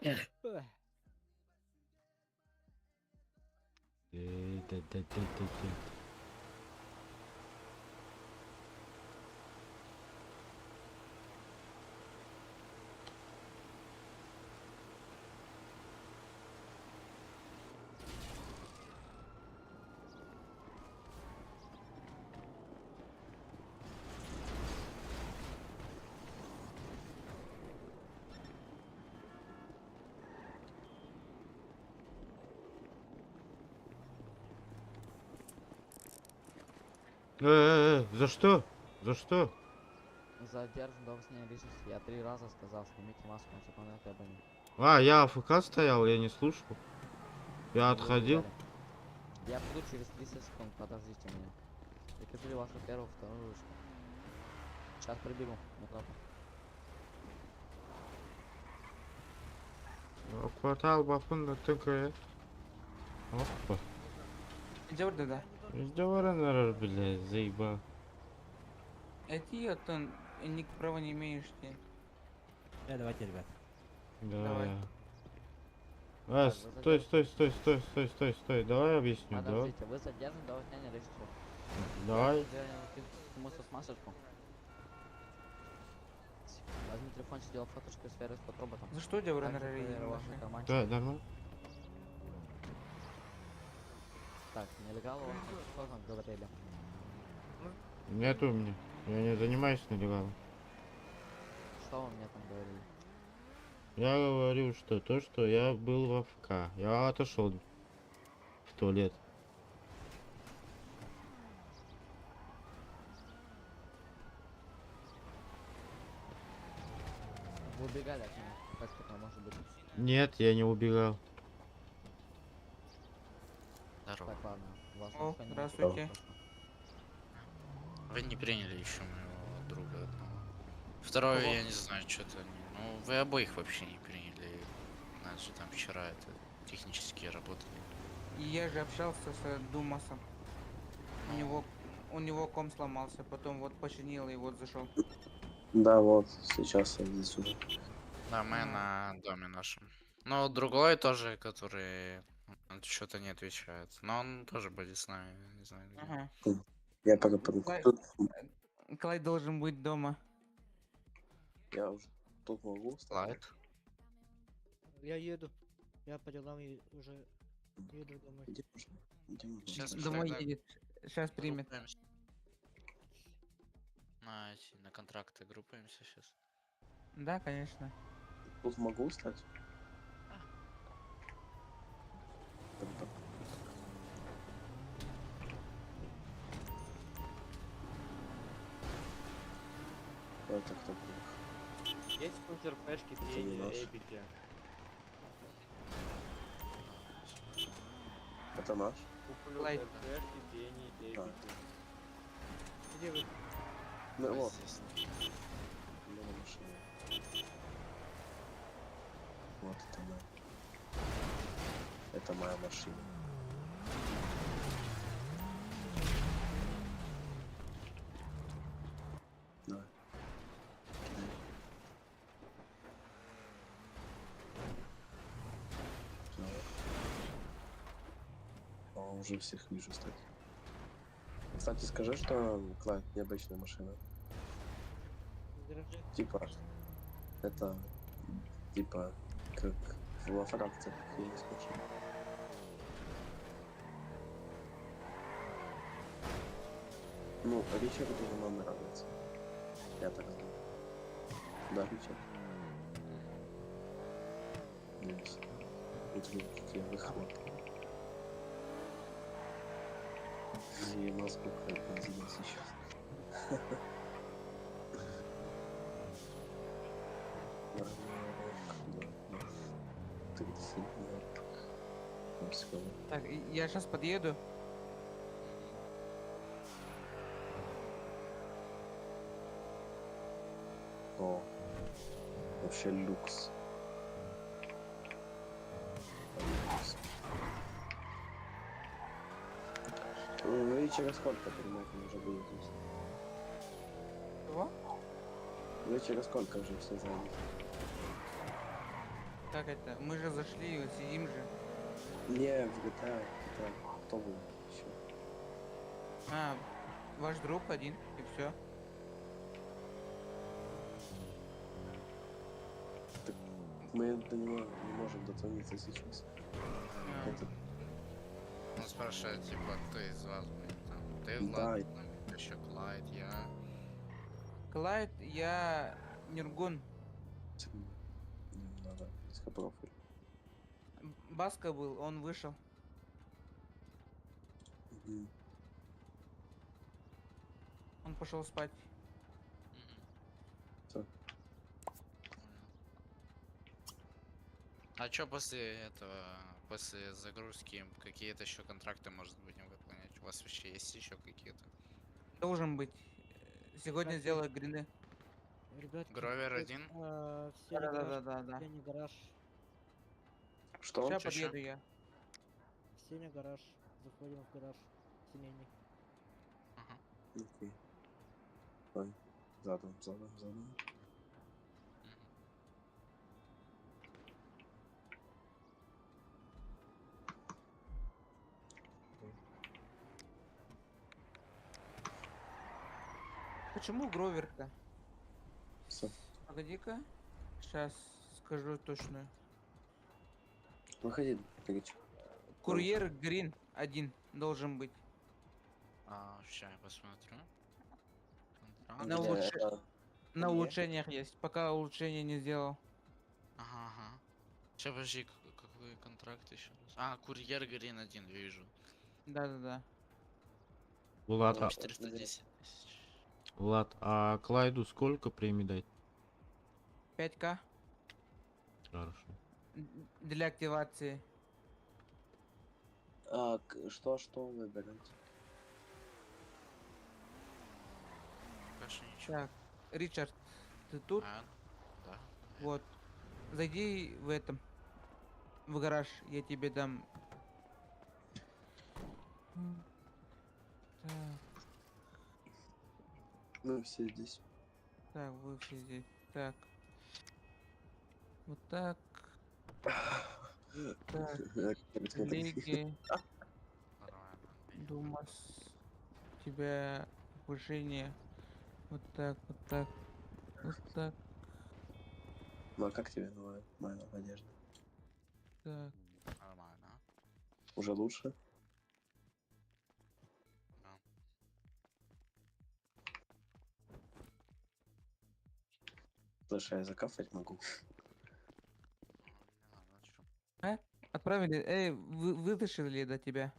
Э-э-э-э-э-э. Э-э-э, за что? За что? Задержан до выяснения личности. Я три раза сказал, снимите маску на законное требование. А, я АФК стоял, я не слушал. Я Вы отходил. убегали. Я буду через 30 секунд, подождите меня. Прикрепили вашу первую, вторую ручку. Сейчас прибегу на кнопку. Квартал бапын тыкая. Опа. Дьэ да. Разговор, блядь, заебал. Эти оттон ник права не имеешь ты. Да, давайте, ребят. Да. Давай. А, Так, вы стой, стой, стой, стой, стой, стой, стой. Давай объясню, давай. Подождите, вы задержаны до выяснения личности. Давай. Смысл с масочку. Возьми телефон, сделал фоточку сферы с под роботом. За что тебя Также проверю ваши карманчики. Да, нормально. Так, нелегал у вас нет, что там говорили? Нету у меня. Я не занимаюсь нелегалом. Что вы мне там говорили? Я говорю, что то, что я был в АФК. Я отошел в туалет. Вы убегали от меня. Как такое может быть? Нет, я не убегал. Здорово. Так, ладно. Вас О, никто не здравствуйте. будет, просто. Вы не приняли еще моего друга одного. Второй, Кого? я не знаю, что-то. Ну, вы обоих вообще не приняли. Нас же там вчера это технические работали. И я же общался с Думасом. У Ну, него у него ком сломался, потом вот починил и вот зашел. Да, вот, сейчас я здесь уже. Да, мы на доме нашем. Но другой тоже, который что-то не отвечает. Но он тоже будет с нами, не знаю. где. Ага. Я пока Клай- тут. Клайд должен быть дома. Я уже тут могу встать. Клайд? Я еду. Я по делам и уже еду домой. Где можно? Где можно? Сейчас мы Домой тогда едет. Сейчас примет. группаемся. На эти, на контракты группаемся сейчас. Да, конечно. Тут могу встать? Тогда. Это кто приехал? Есть пункт РПшки, Это не пени, наш. эпики. Это наш? Куплю Клайд. РПшки, пени, Да. эпики. Где вы? Ну Мы вот, здесь. у меня на машине. Вот это моя. Это моя машина. Давай. Кидай. Всё. О, уже всех вижу, кстати. Кстати, скажи, что Клайд необычная машина. В гараже. Типа, это типа как во фракциях есть машины. Ну, Ричарду она нравится. Я так знаю. Да, Ричард? Нет. Смотри, какие выхлопы. Заебал, сколько бензина сейчас. Так, я сейчас подъеду. О, вообще люкс. Люкс. Ну и через сколько примерно уже будет здесь? Чего? Вы через сколько уже все заняты? Как это? Мы же зашли, вот сидим же. Не, в GTA, GTA. Кто был еще? А, ваш друг один, и все. Мы до него не можем дозвониться сейчас. Это Он спрашивает, типа, кто из вас будет там? Ты, Да. Влад, там еще Клайд, я. Клайд, я Нюргун. не надо профиль. Баска был, он вышел. Мгм. Он пошел спать. Мгм. Всё. Понял. А чё после этого, после загрузки, какие-то еще контракты, может, будем выполнять? У вас вообще есть еще какие-то? Должен быть. Сегодня Ребятки. сделаю грины. Ребятки, Гровер один? все на гараж, Да-да-да-да. все на гараж, Что? Сейчас Чё, чё? подъеду я. все на гараж. Заходим в гараж семейный. Ага. Окей. Давай. Задом, задом, задом. Мгм. Почему Гровер-то? Всё. Погоди-ка. Сейчас скажу точно. Выходи, Рич. Курьер Грин один должен быть. А, ща я посмотрю. Контракт. На Где это? На Где? улучшениях есть. Пока улучшение не сделал. Ага, ага. Сейчас, подожди, какой контракт еще раз? А, курьер Грин один вижу. Да-да-да. Влад, Там а, 410 тысяч. Влад, а Клайду сколько премий дать? 5К Хорошо. для активации. А, что выбирать? Пока что ничего. Так, Ричард, ты тут? А, да. Вот. Зайди в этом. В гараж, я тебе дам. Так, Мы все здесь. так, вы все здесь. Так. Вот так. Так, коллеги, Нормально. Андрей. Думас, у тебя повышение. Вот так, вот так, вот так, Ну а как тебе новая моя новая одежда? так. Нормально. Уже лучше? Да. Слушай, я закафать могу. Не надо, чё. Отправили, эй, вы, вытащили до тебя?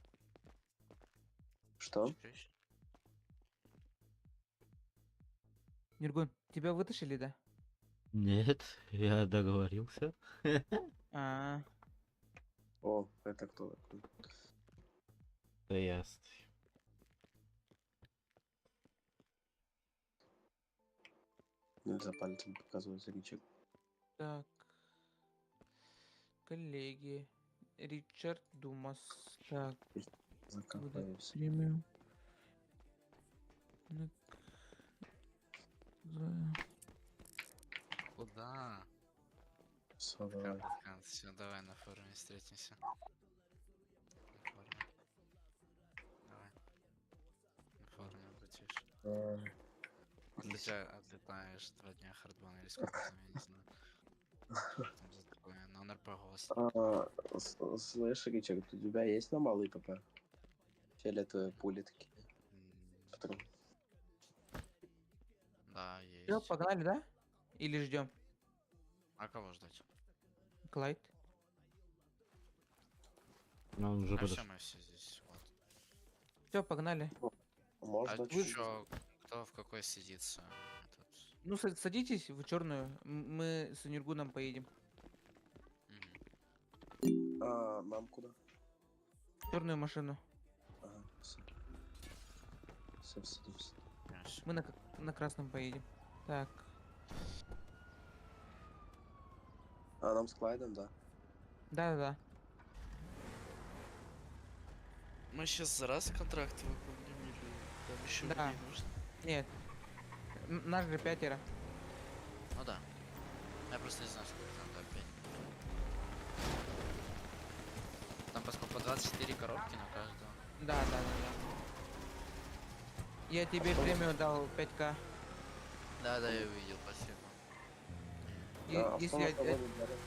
Что? Чё ещё? Нюргун, тебя вытащили, да? Нет, я договорился. А, О, это кто такой? Да ясно. Нельзя пальцем показывать Ричард. так. Коллеги. Ричард Думас. Так, выдать Закапаюсь. премию. Куда? Все, давай. Все, давай на форуме встретимся. На форуме. Давай. На форуме, братиш. Давай. Отлетаешь 2 дня хардбан или сколько там, я не знаю. Что там за такое? На НРП голос. А, слышь, Ричард, у тебя есть на малый ПП? Фиолетовые пули такие. Патрон. Да, Все, есть. погнали, да? Или ждем? А кого ждать? Клайд. Ну, он уже А все, подошел. мы все здесь. Вот. Все, погнали. Можно А чуть-чуть? чё, кто в какой сидится? Этот. Ну, садитесь в черную. Мы с Нюргуном поедем. Мгм. А, нам куда? В черную машину. Ага, все. Все, садимся. Хорошо. Мы на красном поедем. Так. А, нам с Клайдом, да? Да-да-да. Мы сейчас за раз контракт выполним или там еще Да. людей нужно? Нет. Нас же пятеро. Ну да. Я просто не знаю, сколько там до опять. Там поскольку по 24 коробки на каждого. Да. Я тебе премию дал 5К. Да, я увидел, спасибо. И Да, а если, что на кого не дали?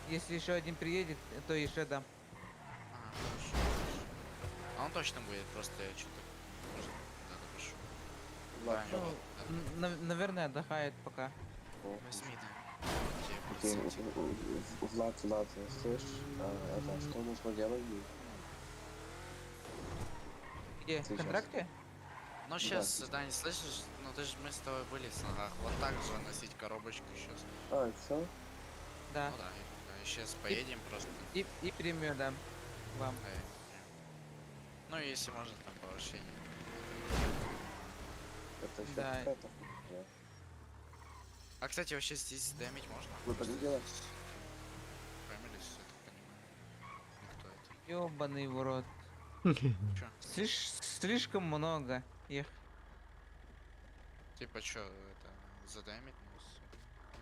если еще один приедет, то еще дам. А, хорошо, хорошо. А он точно будет, просто я что-то может, куда-то пошел. Влад, Да, Ну, вот, да. наверное, отдыхает пока. о, Возьми, да. Тебе окей, процентик. Влад, Влад, слышь, а, это, что нужно делать будет? Где? В Сейчас. контракте? Ну сейчас, да, не слышишь? Ну ты же мы с тобой были в сногах. Вот так же носить коробочку сейчас. А, все? Да. Ну да, сейчас поедем просто. И премию дам вам. Да, Ну если можно там повышение. Это еще Да. какая-то хуйня. А кстати, вообще здесь дэмить можно? Вы так делаете? Фэмилис, я так понимаю. И кто это? Ёбаный в рот. Чё? Слишком много их. Типа чё, это задэмить нас?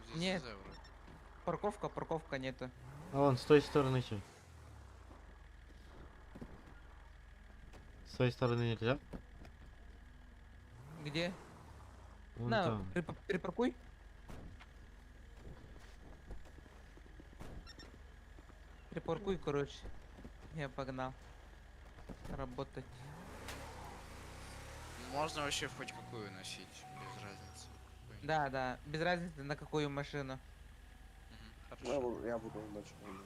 Ну, здесь Нет. ЗЗ вроде. Парковка нету. А вон, с той стороны чё? С той стороны нельзя? Где? Вон На, там. припаркуй. Припаркуй, короче. Я погнал. Работать. Можно вообще в хоть какую носить, без разницы. Какую. Да, без разницы на какую машину. Мгм, Ну, хорошо. Я буду на черную.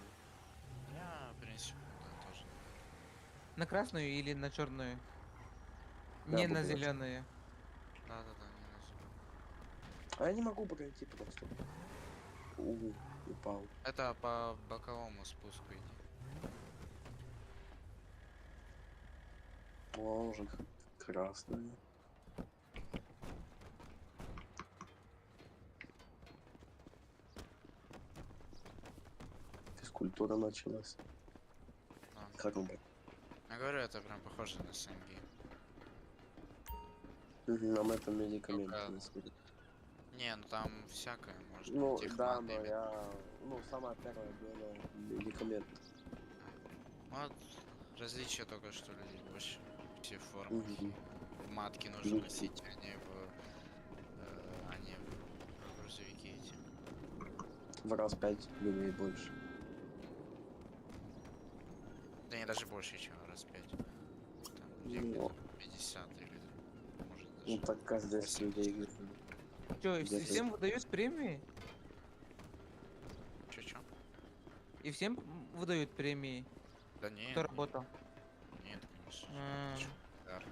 Я, в принципе, да, тоже. На красную или на черную? Я Не буду на на зеленую. Да-да-да, не на зеленую. А я не могу пройти просто. У, упал. Это по боковому спуску иди. О, уже красная. Физкультура началась. Да. Коруба. Я говорю, это прям похоже на СНГ. Нам это медикаменты Только- носили. Не, ну там всякое можно. Ну, тех да, мат но именно. я... Ну, самое первое было медикамент. Вот различие только что людей больше. Все формы. Мгм. В матке нужно Ну. носить, а не в грузовики эти. В раз 5 людей больше. Да не, даже больше, чем раз 5. Там людей Ну. где-то 50 или может даже. Ну, так как здесь людей где-то. Че, Где-то- всем выдают премии? Чё-чё? И всем выдают премии, Да нет. кто работал? Нет, конечно. М. Чё, даром.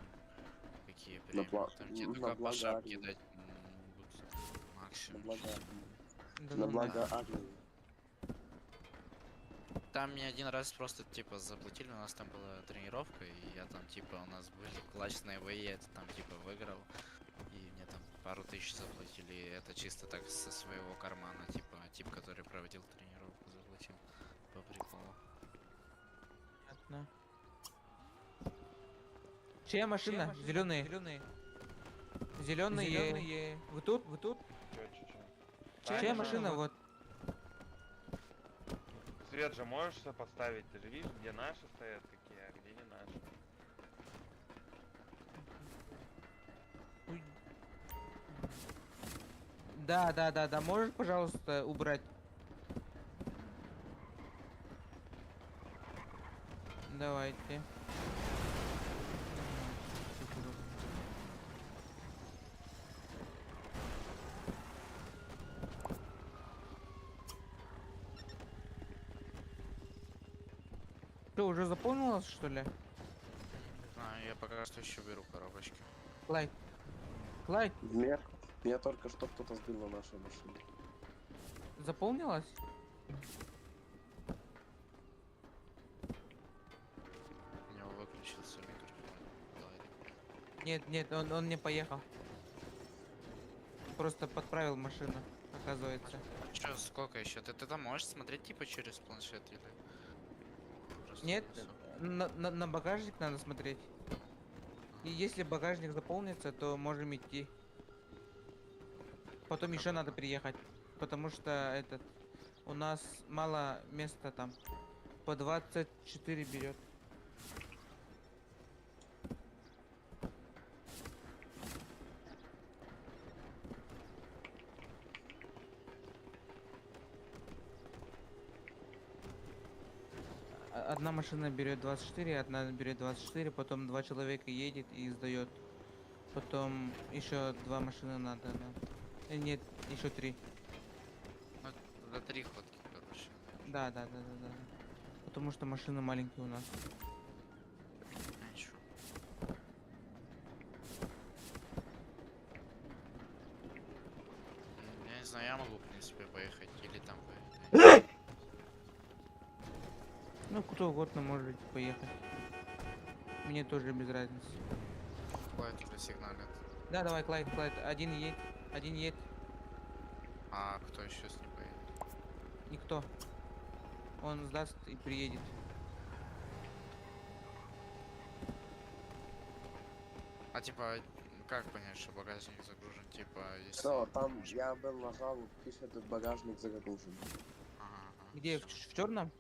Какие премии? Там тебе на только по благо шапке армии. дать могут. На Максимум. благо армии. Да На ну благо нахуй. армии. Там мне один раз просто типа заплатили, у нас там была тренировка, и я там типа у нас были кулачные бои, я это там типа выиграл, и мне там пару тысяч заплатили, и это чисто так со своего кармана, типа тип, который проводил тренировку, заплатил по приколу. Понятно. Чья машина? Зеленые. Зеленые. Вы тут? Вы тут? Чё, чё, чё? Чья машина? Вот. Свет же можешь сопоставить? Ты же видишь, где наши стоят какие, а где не наши. Ой. Да. Можешь, пожалуйста, убрать? Давайте. Что, уже заполнилось, что ли? А, я пока что еще беру коробочки. Клайд. Клайд, Меня только что кто-то сбил на нашей машине. заполнилось? У него выключился микрофон. Клайд. Нет, нет, он не поехал. Просто подправил машину, оказывается. Чё, сколько еще? Ты там можешь смотреть типа через планшет или? Просто Нет, на на багажник надо смотреть. И если багажник заполнится, то можем идти. Потом еще надо приехать, потому что этот У нас мало места там. По 24 берет. Одна машина берет 24, одна берет 24, потом два человека едет и сдает. Потом еще два машины надо. Да. Нет, еще три. Ну, до три ходки, короче. Да. Потому что машина маленькая у нас. А, ничего. Я не знаю, я могу, в принципе, поехать или там вы. Ну, кто угодно может поехать. Мне тоже без разницы. Клайд уже сигналит. Да, давай, Клайд, Клайд, один едь, один едь. А кто еще с ним поедет? Никто. Он сдаст и приедет. А типа, как понять, что багажник загружен? Типа, если... Все, там я был нажал, пишет, багажник загружен. Ага, ага, Где, всё. в черном?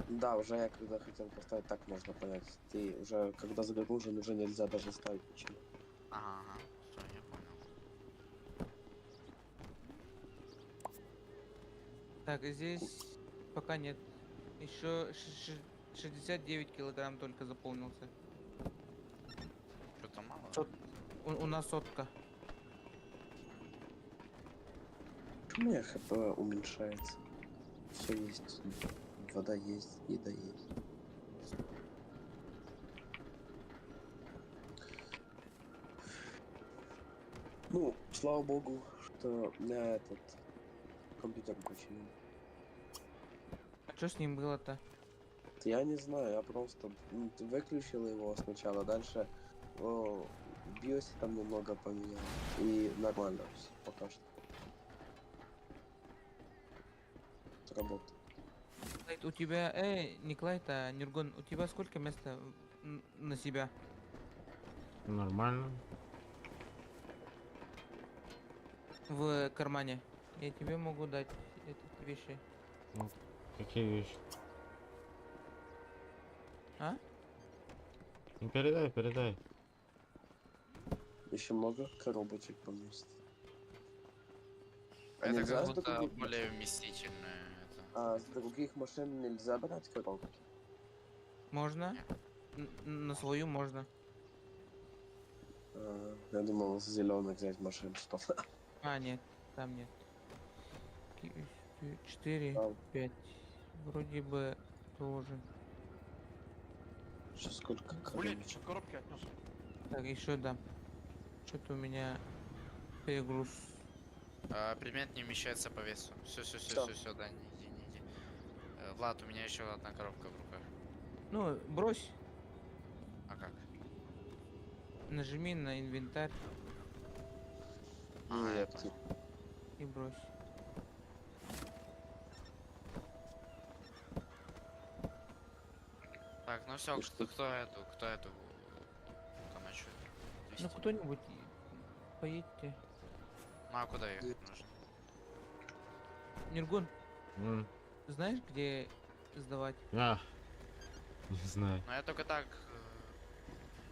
Да, уже я когда хотел поставить, так можно понять. Ты уже, когда загружен, уже нельзя даже ставить ничего. Ага, ага, всё, я понял. Так, здесь пока нет. Еще 69 килограмм только заполнился. Что-то мало? У нас сотка. Почему у меня хп уменьшается? Все есть. Вода есть, еда есть. Ну, слава богу, что у меня этот компьютер починил. А что с ним было-то? Я не знаю, я просто выключил его сначала, дальше в биосе там немного поменял. И нормально всё пока что. Работает. Клайд, у тебя, не Клайд, а Нюргон, у тебя сколько места на себя? Нормально. В кармане. Я тебе могу дать эти вещи. Ну, какие вещи? А? Ну передай, передай. Еще много коробочек поместить. А Это нельзя как с будто других более машин? вместительное. Это. А с других машин нельзя брать коробки? Можно? На свою можно. А, я думал, с зеленых взять машин что-то. А, нет, там нет. 4, 5. Вроде бы тоже. Еще сколько Блин, коробочек? коробки отнес. Так, еще да. Что-то у меня перегруз. А, предмет не вмещается по весу. Все, все, все, Что? все, все, да, не иди, не иди. Влад, у меня еще одна коробка в руках. Ну, брось. А как? Нажми на инвентарь. А, я Нет, понял. И брось. Так, ну все, И что? кто эту Камачу Ну вести? кто-нибудь поедьте. Ну а куда ехать нужно? Нюргун, знаешь, где сдавать? А, не знаю. Ну я только так,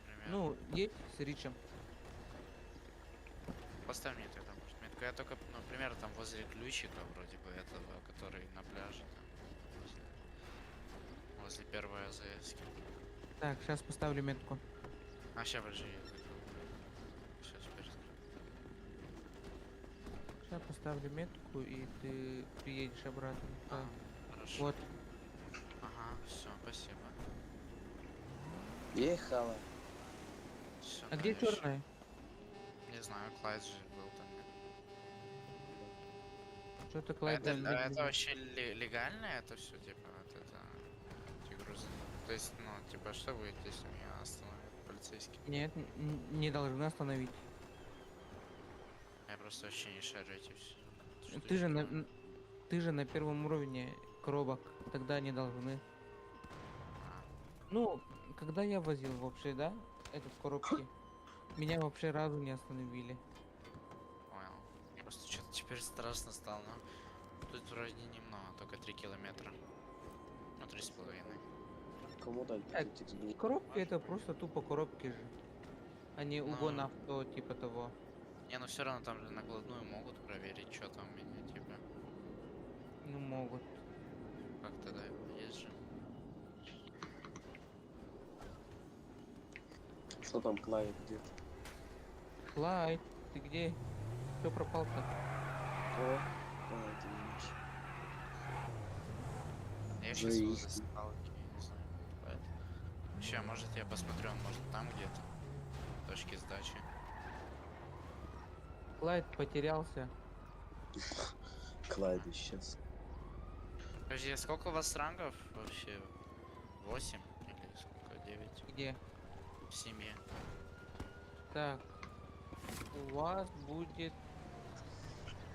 примерно. Ну, едь с Ричем. Поставь мне тогда, может, метку. Я только, ну, примерно там возле ключика вроде бы этого, который на пляже там. Возле первой АЗС. Так, сейчас поставлю метку. А, ща, подожди, я закрыл. Щас, перескрою. Сейчас поставлю метку, и ты приедешь обратно. А, Да. хорошо. Вот. Ага, все, спасибо. Ехала. Всё, А где да, я щ- черная? Не знаю, Клайд же был там. Что-то Клайд Это, не а это выглядит. вообще легально это все, типа, вот это, эти грузы? То есть, ну, типа, что будет, если меня остановят полицейские? Нет, не должны остановить. Я просто вообще не шарю эти все. Ты же ты же на первом уровне коробок, тогда не должны. Ну, когда я возил вообще, да, этот коробки, меня вообще разу не остановили. Понял. Просто что-то теперь страшно стало, но... Тут вроде немного, только 3 километра. Ну, 3,5. Кому дать Так, 5 икс Коробки это просто тупо коробки же. А не угон Ну. авто, типа того. Не, ну все равно там же накладную могут проверить, что там у меня, типа. Ну могут. Как тогда есть же. Что там, Клайд, где-то? Клайд, ты где? Кто пропал-то? О, Клайд, видишь. Я сейчас возле Заебись. скалки, я не знаю. Бывает. Вообще, может, я посмотрю, он может там где-то. В точке сдачи. Клайд потерялся. Клайд исчез. Подожди, а сколько у вас рангов вообще? 8 или сколько? 9? Где? В семье. Так. У вас будет...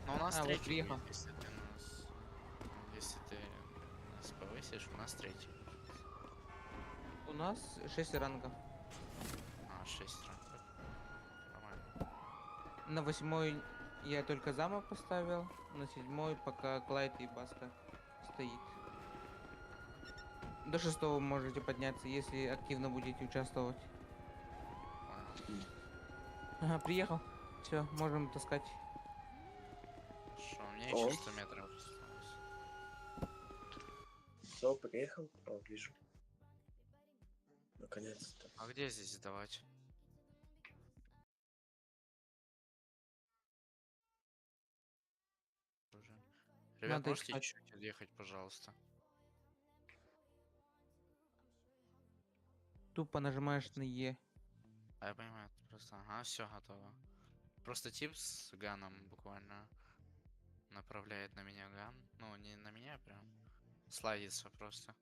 Но у нас А, вот третий приехал. будет, если ты нас... Если ты нас повысишь, у нас третий. У нас 6 рангов. А, 6 рангов. Нормально. На восьмой я только замок поставил. На седьмой пока Клайд и Баста стоит. До шестого можете подняться, если активно будете участвовать. Понял. Ага, приехал. Все, можем таскать. Хорошо, у меня О. еще 100 метров осталось. Все, приехал? О, вижу. Наконец-то. А где здесь сдавать? Уже. Ребят, Надо можете искать. чуть отъехать, пожалуйста? Тупо нажимаешь на Е. А я понимаю, это просто... Ага, все готово. Просто тип с ганом буквально направляет на меня ган. Ну, не на меня прям. Слайдится просто.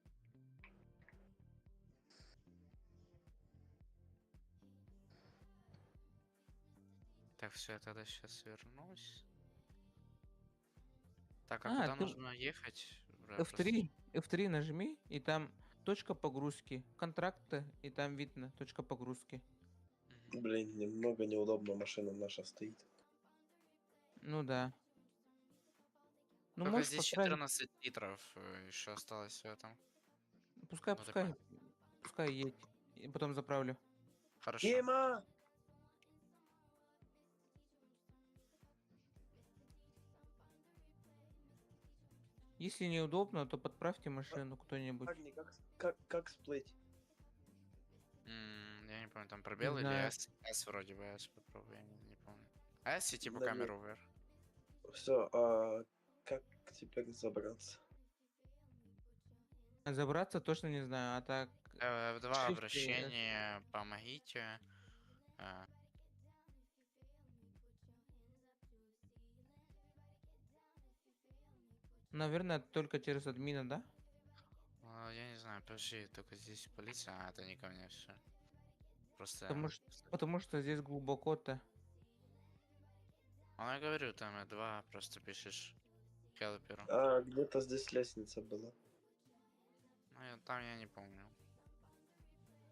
Так, все, я тогда сейчас вернусь. Так, а А, куда ты- нужно ехать? Бля, просто- F3, F3 нажми, и там точка погрузки. Контракты, и там видно точка погрузки. Мгм. Блин, немного неудобно, машина наша стоит. Ну да. Ну, Только можешь здесь подправить. 14 литров еще осталось в этом. Пускай, Ну, пускай. такое. Пускай едь. И потом заправлю. Хорошо. Дима! Если неудобно, то подправьте машину кто-нибудь. Парни, как всплыть? Я не помню, там пробел или знаю. S? S вроде бы, S попробуй, я не помню. S и типа Да нет. камеру вверх. Все, а как теперь забраться? Забраться точно не знаю, а так... F2 Shift и S. обращение, помогите. Наверное, только через админа, да? Я не знаю, подожди, только здесь полиция, а это не ко мне все. Просто... Потому что здесь глубоко-то. Ну, я говорю, там F2 просто пишешь хелперу. А, где-то здесь лестница была. Ну, там я не помню.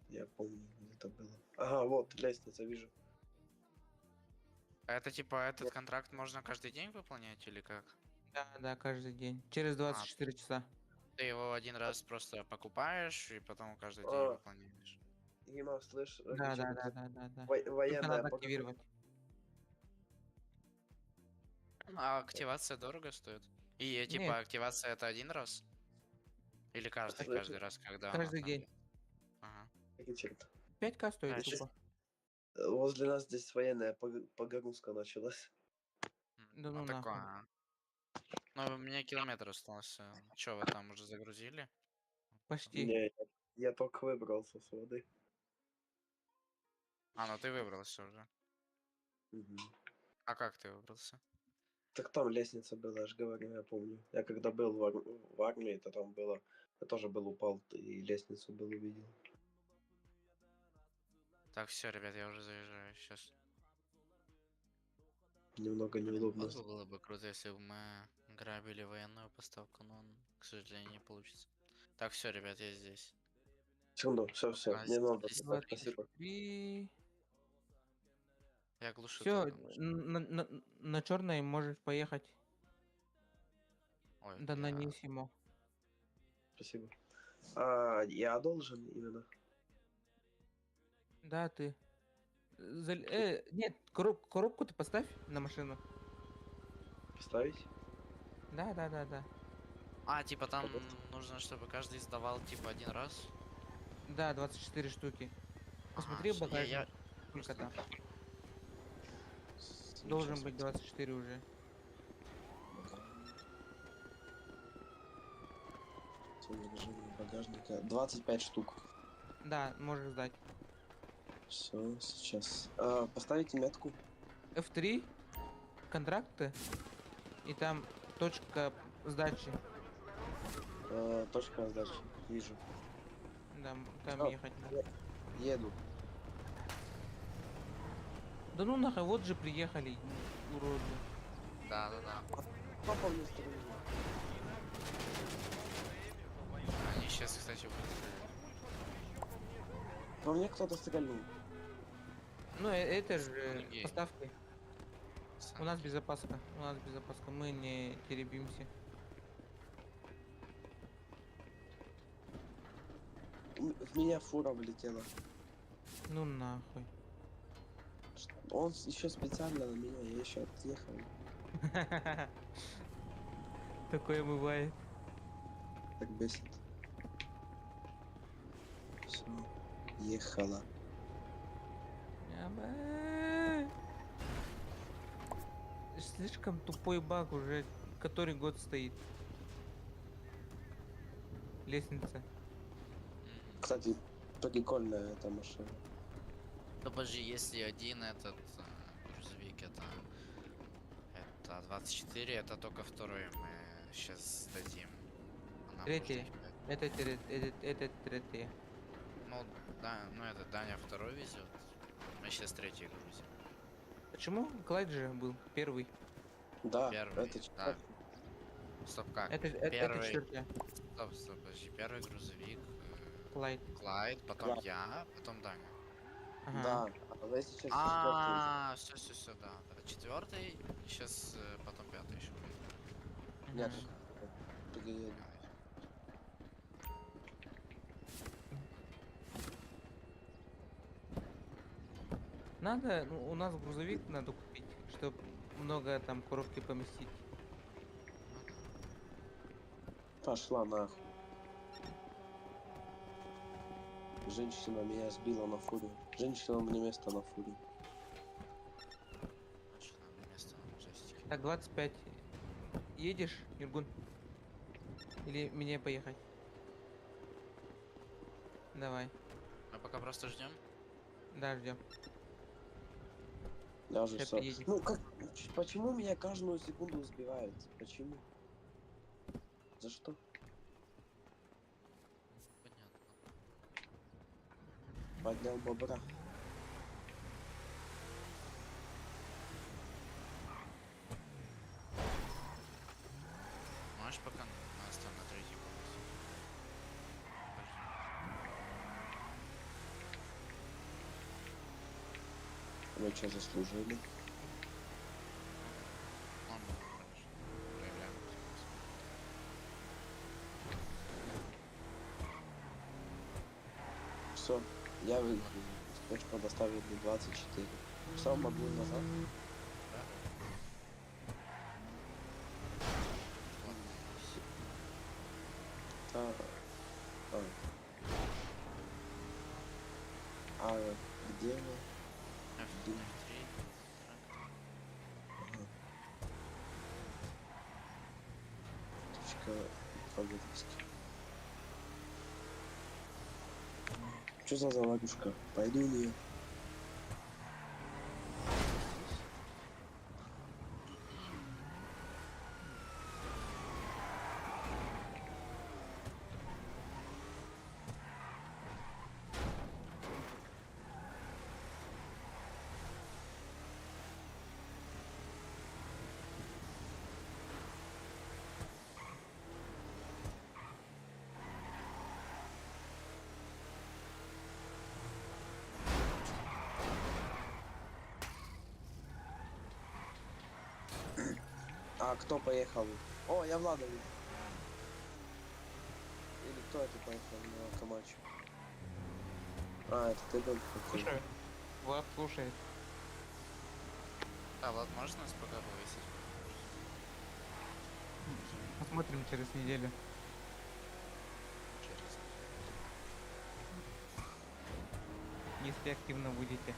Я помню, где-то было. Ага, вот, лестница, вижу. А это типа этот контракт можно каждый день выполнять или как? Да, да, каждый день. Через 24 часа. Ты его один раз просто покупаешь и потом каждый день А. выполняешь. Дима, слышь, Да, да, Ричард, да, да, да, да. во- Только военная надо погрузка. активировать. А активация дорого стоит? И типа Нет. активация это один раз? Или Слышь, каждый раз, когда она Каждый там? день. Ага. Ричард, 5к стоит Да, тупо. возле нас здесь военная погрузка началась. Да ну Ну, нахуй. такое. Ну, у меня километр остался. Чё, вы там уже загрузили? Почти. Не, я только выбрался с воды. А, ну ты выбрался уже. Мгм. А как ты выбрался? Так там лестница была, я же говорю, я помню. Я когда был в армии, то там было... Я тоже был упал и лестницу был увидел. Так, все, ребят, я уже заезжаю сейчас. Немного неудобно. Вот было бы круто, если бы мы грабили военную поставку, но, к сожалению, не получится. Так, все, ребят, я здесь. Секунду, все, все, А, не надо. здесь Спасибо. 3. Я глушу. Все, тогда машину. на черной можешь поехать. Ой, Да я- нанесимо. Спасибо. А, я должен именно. Да, ты. Нет, коробку ты поставь на машину. Поставить? Да. А, типа там нужно, чтобы каждый сдавал типа один раз. Да, 24 штуки. Посмотри Ага, в багажник, я сколько там. Сейчас Должен быть 24 уже. Содержимое багажника. 25 штук. Да, можешь сдать. Все, сейчас. А, поставите метку. F3, контракты, и там точка сдачи. Точка сдачи. Вижу. Да, там Всё, ехать надо. Еду. Да ну нахуй, вот же приехали, уроды. Да. Папа мне стрельнул. Они сейчас, кстати, будут. По мне кто-то стрельнул. Ну, это же Окей. поставки. У нас безопаска, у нас безопаска, мы не теребимся. В меня фура влетела. Ну нахуй. Он еще специально на меня, я еще отъехал. Такое бывает. Так бесит. Все. Ехала. Слишком тупой баг уже который год стоит. Лестница. Кстати, прикольная эта машина. Да подожди, если один этот грузовик, это 24, это только второй мы сейчас сдадим. А нам Третий. нужно их пять. Это третий. Ну, да, ну это Даня второй везет. Мы сейчас третий грузим. Почему? Клайд же был первый. Да, Первый, это да. четвертый. Стоп, как? Это Первый. четвертый. Стоп, стоп, подожди. Первый грузовик. Клайд. Клайд, потом Клайд. я, потом Даня. Ага. Да, а вы сейчас четвертый. А, все, все, все, да, да. Четвертый, сейчас потом пятый еще будет. Нет, Мгм. приеду. Надо, ну, у нас грузовик надо купить, чтоб много там коробки поместить. Пошла нахуй. Женщина меня сбила на фуре. Женщина мне место на фуре. Женщина мне место на джойстике. Так, 25. Едешь, Юргун? Или мне поехать? Давай. Мы пока просто ждем. Да, ждем. Я уже Ща всё. приедем. Ну как? Почему меня каждую секунду сбивают? Почему? За что? Понятно. Поднял бобра. Можешь пока нас там на третий полосе? Подожди. Мы что, заслужили? Ладно, хорошо. Проявляем активность. Все, я выиграл. Успешно доставили 24. Все, могу назад. Да? Ладно. А, а. А где вы? F, F3. Ага. Точка погрузки. Что за заварушка? Пойду в нее. А кто поехал? О, я Влада вижу. Или кто это поехал на Камачо? А, это ты был? Окей. Слушаю. Влад слушает. Да, Влад, можешь нас пока повесить? Посмотрим через неделю. Через. Если активно будете.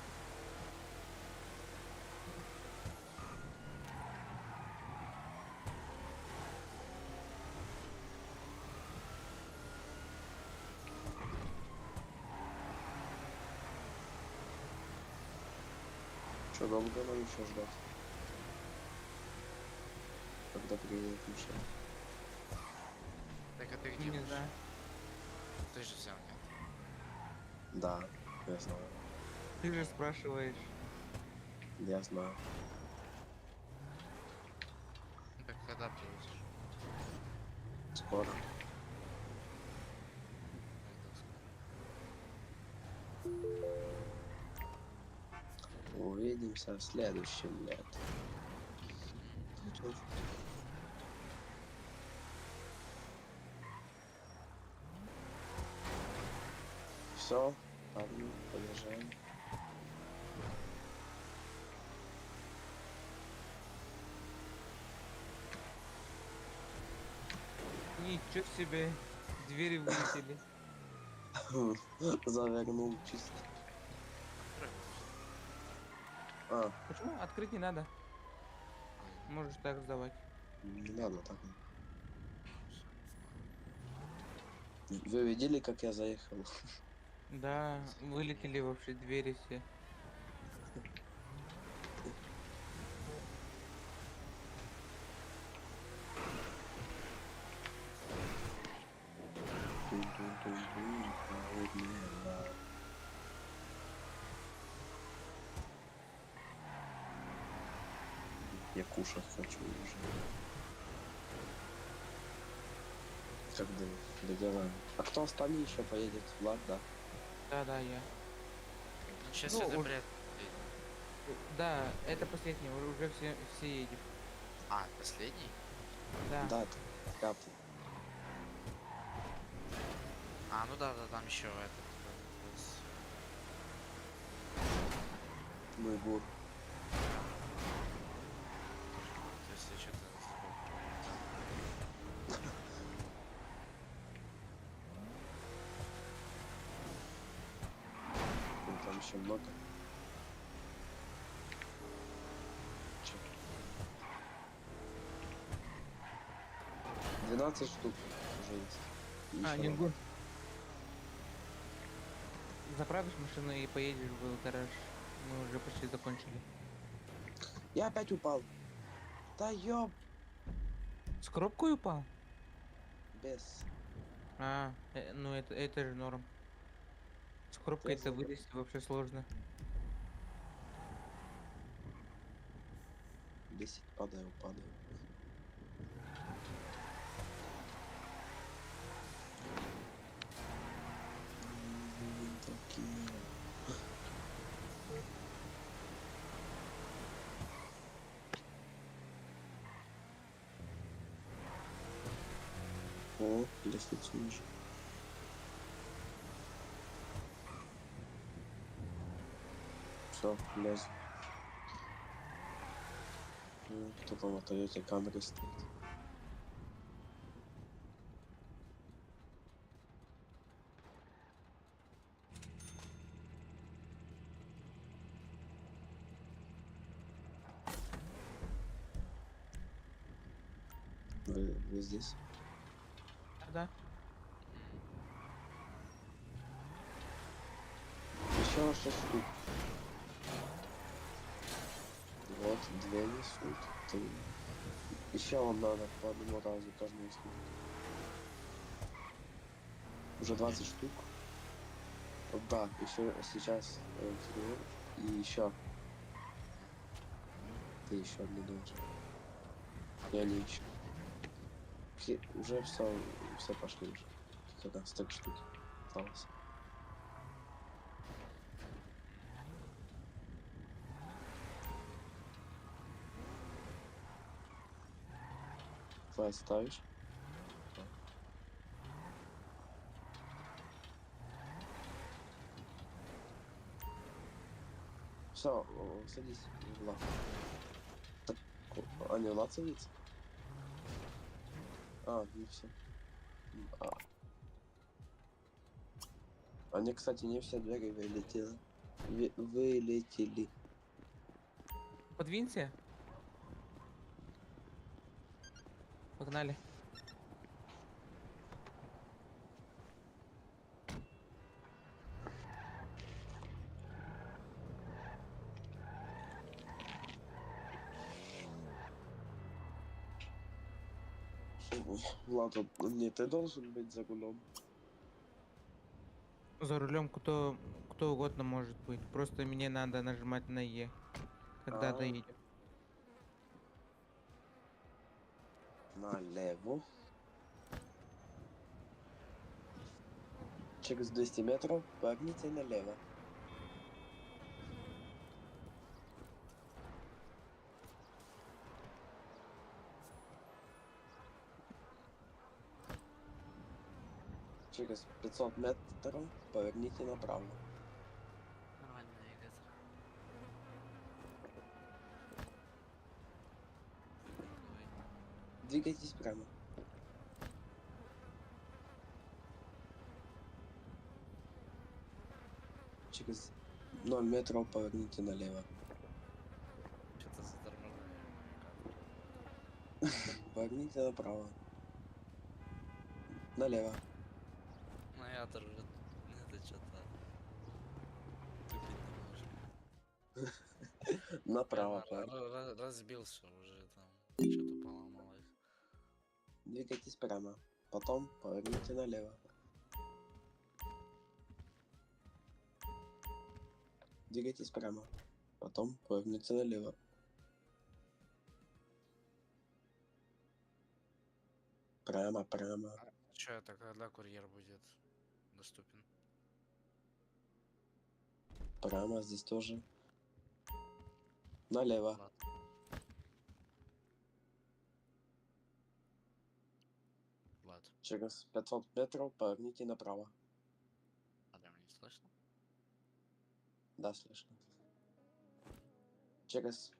Что, долго нам еще ждать? Когда приедет машина? Так а ты где Не будешь? знаю. Ты же взял, нет? Да, я знаю. Ты же спрашиваешь. Я знаю. Ну, Так когда приедешь? Скоро. Когда скоро? Увидимся в следующем лете. Все, парни, подъезжаем. Ничего себе. Двери вылетели. Завернул чисто. А, Почему? Открыть не надо. Можешь так сдавать. не надо так. Вы видели, как я заехал? Да, вылетели вообще двери все. Тун-тун-тун-тун, холоднее. Я кушать хочу уже. Когда доделаем. А кто остальные еще поедет? Влад, да? Да, да, я. Ну, сейчас Ну, это уж- бред. Да, это последний, уже все едем. А, последний? Да. Да, это пятый. А, ну да, да, там еще этот. Мой гур. То есть я что-то забыл. Ну, там еще много. Чё? 12 штук уже есть. И А, ещё не надо. гур. Заправишь машину и поедешь в гараж. Мы уже почти закончили. Я опять упал. Да ёб. С коробкой упал? Без. А, ну это же норм. С коробкой Я это знаю. вылезти вообще сложно. 10 падаю, падаю. Такие. О, лестницу вижу. Все, лезу. Ну, Кто там на Тойоте Камри стоит? Вы здесь? Да. Еще 6 штук. Вот, две несут. Три. Еще вам надо по одному разу каждую штуку. Уже 20 штук. Да, еще сейчас Кирилл, и еще. Ты еще одну должен. Я не ищу. Уже все пошли уже. Как раз так штуки осталось. РП ставишь? Все, садись, Влад. Так, а не Влад садится? А, не все. А. Они, кстати, не все двери вылетели. Вылетели. Подвинься. Погнали. Влад, вот не ты должен быть за рулем. За рулем кто угодно может быть. Просто мне надо нажимать на Е, когда А. доедем. Налево. Через 200 метров поверните налево. Через 500 метров поверните направо. Нормально навигатор. Двигайтесь прямо. Через 0 метров поверните налево. Что-то заторможение. Поверните направо. Налево. Навигатор уже это что-то тупит немножко. Направо. Я разбился уже там. Что-то поломалось. Двигайтесь прямо. Потом поверните налево. Двигайтесь прямо. Потом поверните налево. Прямо, прямо. Че это, когда курьер будет доступен? Прямо здесь тоже. Налево. Влад. Влад, Через 500 метров поверните направо. а да, меня не слышно? Да, слышно. Через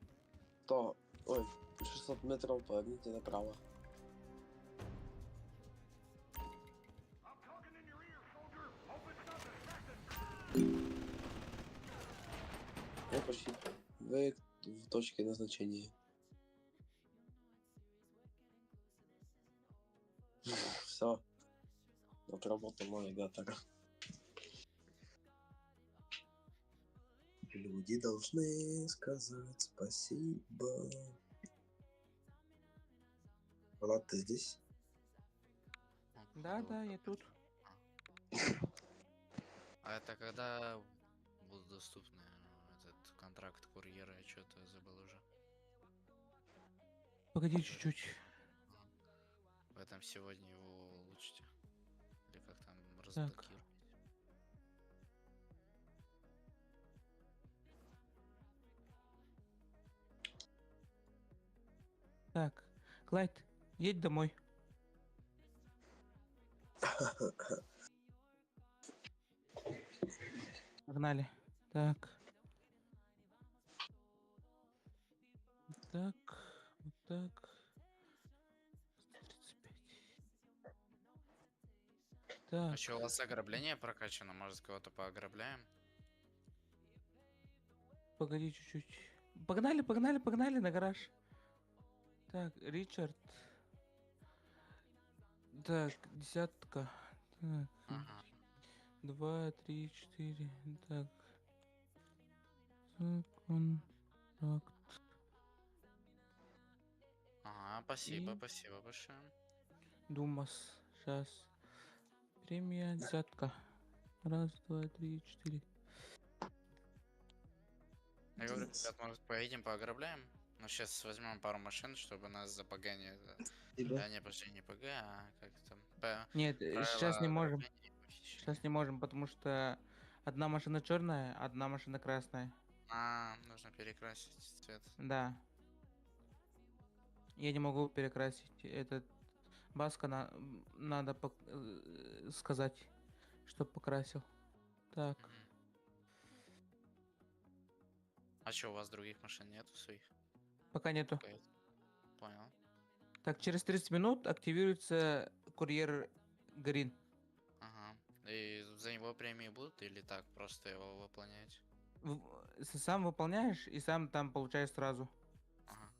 100, ой, 600 метров поверните направо. Ну, почти. Вы в точке назначения. Все. Отработал навигатор. Люди должны сказать спасибо. Влад, ты здесь? Да, да, я тут. А это когда будут доступны этот контракт курьера? Я что-то забыл уже. Погоди чуть-чуть. В этом сегодня его улучшите. Или как там разблокировать? Так, Клайд, едь домой. Погнали. Так. Так, вот так. 135. Так. А что, у вас ограбление прокачано? Может, кого-то поограбляем? Погоди чуть-чуть. Погнали, погнали, погнали на гараж. Так, Ричард. Так, десятка. Так. Ага. 2, 3, 4. Так. Контракт. Ага, спасибо, И- спасибо большое. Думас. Сейчас. Премия десятка. Раз, два, три, четыре. Я говорю, ребят, может, поедем поограбляем? Ну, сейчас возьмем пару машин, чтобы нас за ПГ не... Спасибо. Да, не, подожди, не ПГ, а как там? П... Нет, сейчас не правила можем. ограбления и похищения. Сейчас не можем, потому что одна машина черная, одна машина красная. А, нужно перекрасить цвет. Да. Я не могу перекрасить этот Баска на... надо сказать, чтоб покрасил. Так. А что, у вас других машин нету своих? Пока нету. Пока. Понял. Так, через 30 минут активируется курьер Грин. Ага. И за него премии будут или так просто его выполнять? Сам выполняешь и сам там получаешь сразу. Ага.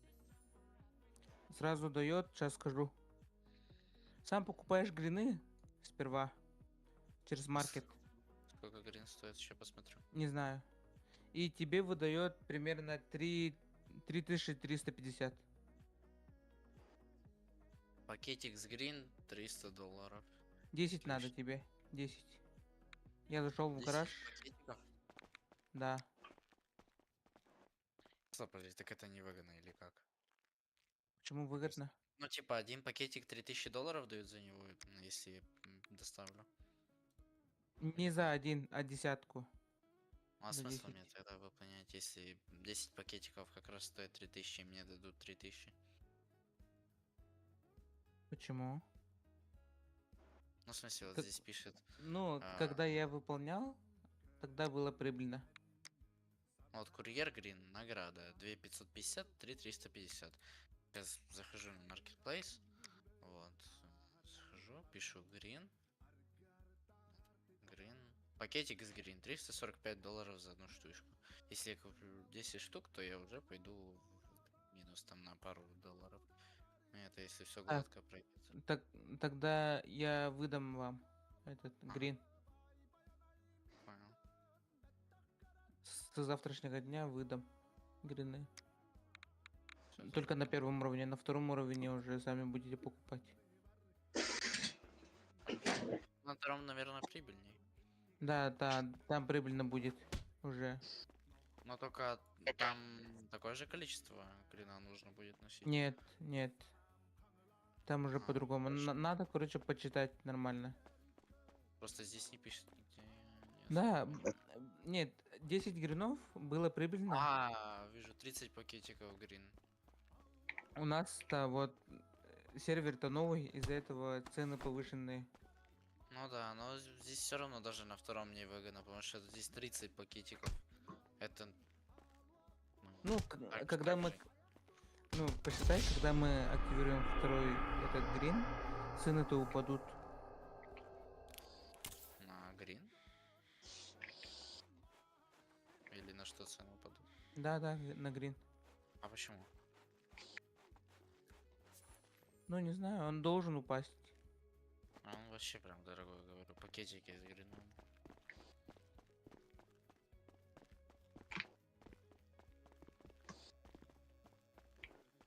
Сразу дает, сейчас скажу. Сам покупаешь грины сперва через маркет. Сколько грин стоит, еще посмотрю. Не знаю. И тебе выдает примерно 3 3350. Пакетик с грин 300 долларов. 10 надо тебе. 10. Я зашел в 10 гараж. пакетиков? Да. Стоп, подожди, так это невыгодно или как? Почему выгодно? Ну, типа, один пакетик 3000 долларов дают за него, если доставлю. Не за один, а десятку. А За смысл 10. мне тогда выполнять, если 10 пакетиков как раз стоит 3000, и мне дадут 3000? Почему? Ну, в смысле, вот Так, здесь пишет... Ну, а, когда я выполнял, тогда было прибыльно. Вот курьер Грин, награда 2550, 3350. Сейчас захожу на Marketplace. Вот. Захожу, пишу Green. Green. Пакетик с Green. 345 долларов за одну штучку. Если я куплю 10 штук, то я уже пойду в минус там на пару долларов. Ну, это если все Так, гладко пройдет. Так, тогда я выдам вам этот грин. Понял. С завтрашнего дня выдам грины. Только на первом уровне, на втором уровне уже сами будете покупать. На втором, наверное, прибыльней. Да, да, там прибыльно будет уже. Но только там такое же количество грина нужно будет носить. Нет, нет. Там уже по-другому. Надо, короче, почитать нормально. Просто здесь не пишет нигде. Да, нет, 10 гринов было прибыльно. А, вижу 30 пакетиков грин. У нас-то вот сервер-то новый, из-за этого цены повышенные. Ну да, но здесь все равно даже на втором не выгодно, потому что здесь 30 пакетиков. Это... Ну, так когда так мы... же. Ну, посчитай, когда мы активируем второй этот грин, цены-то упадут. На грин? Или на что цены упадут? Да-да, на грин. А почему? Ну, не знаю, он должен упасть. А он вообще прям дорогой, говорю. Пакетики с грином.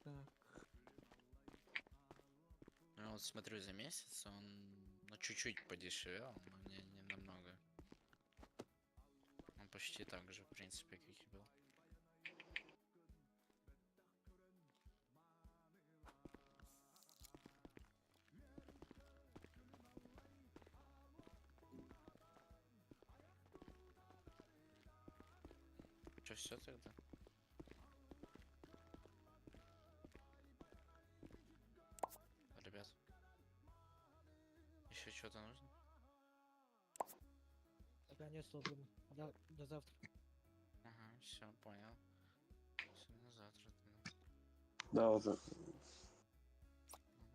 Так. Ну, вот смотрю, за месяц он, ну, чуть-чуть подешевел, но не намного. Он почти так же, в принципе, как и был. Чё, все тогда? Ребят. Еще что-то нужно? Пока нет, свободно. До завтра. Ага, все, понял. Все, на завтра тогда. Да, вот. Ну,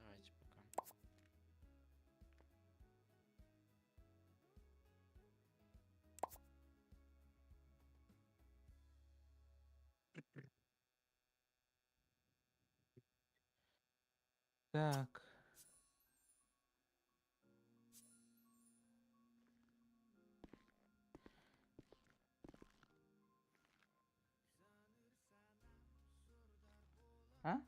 давайте пока. Так. А?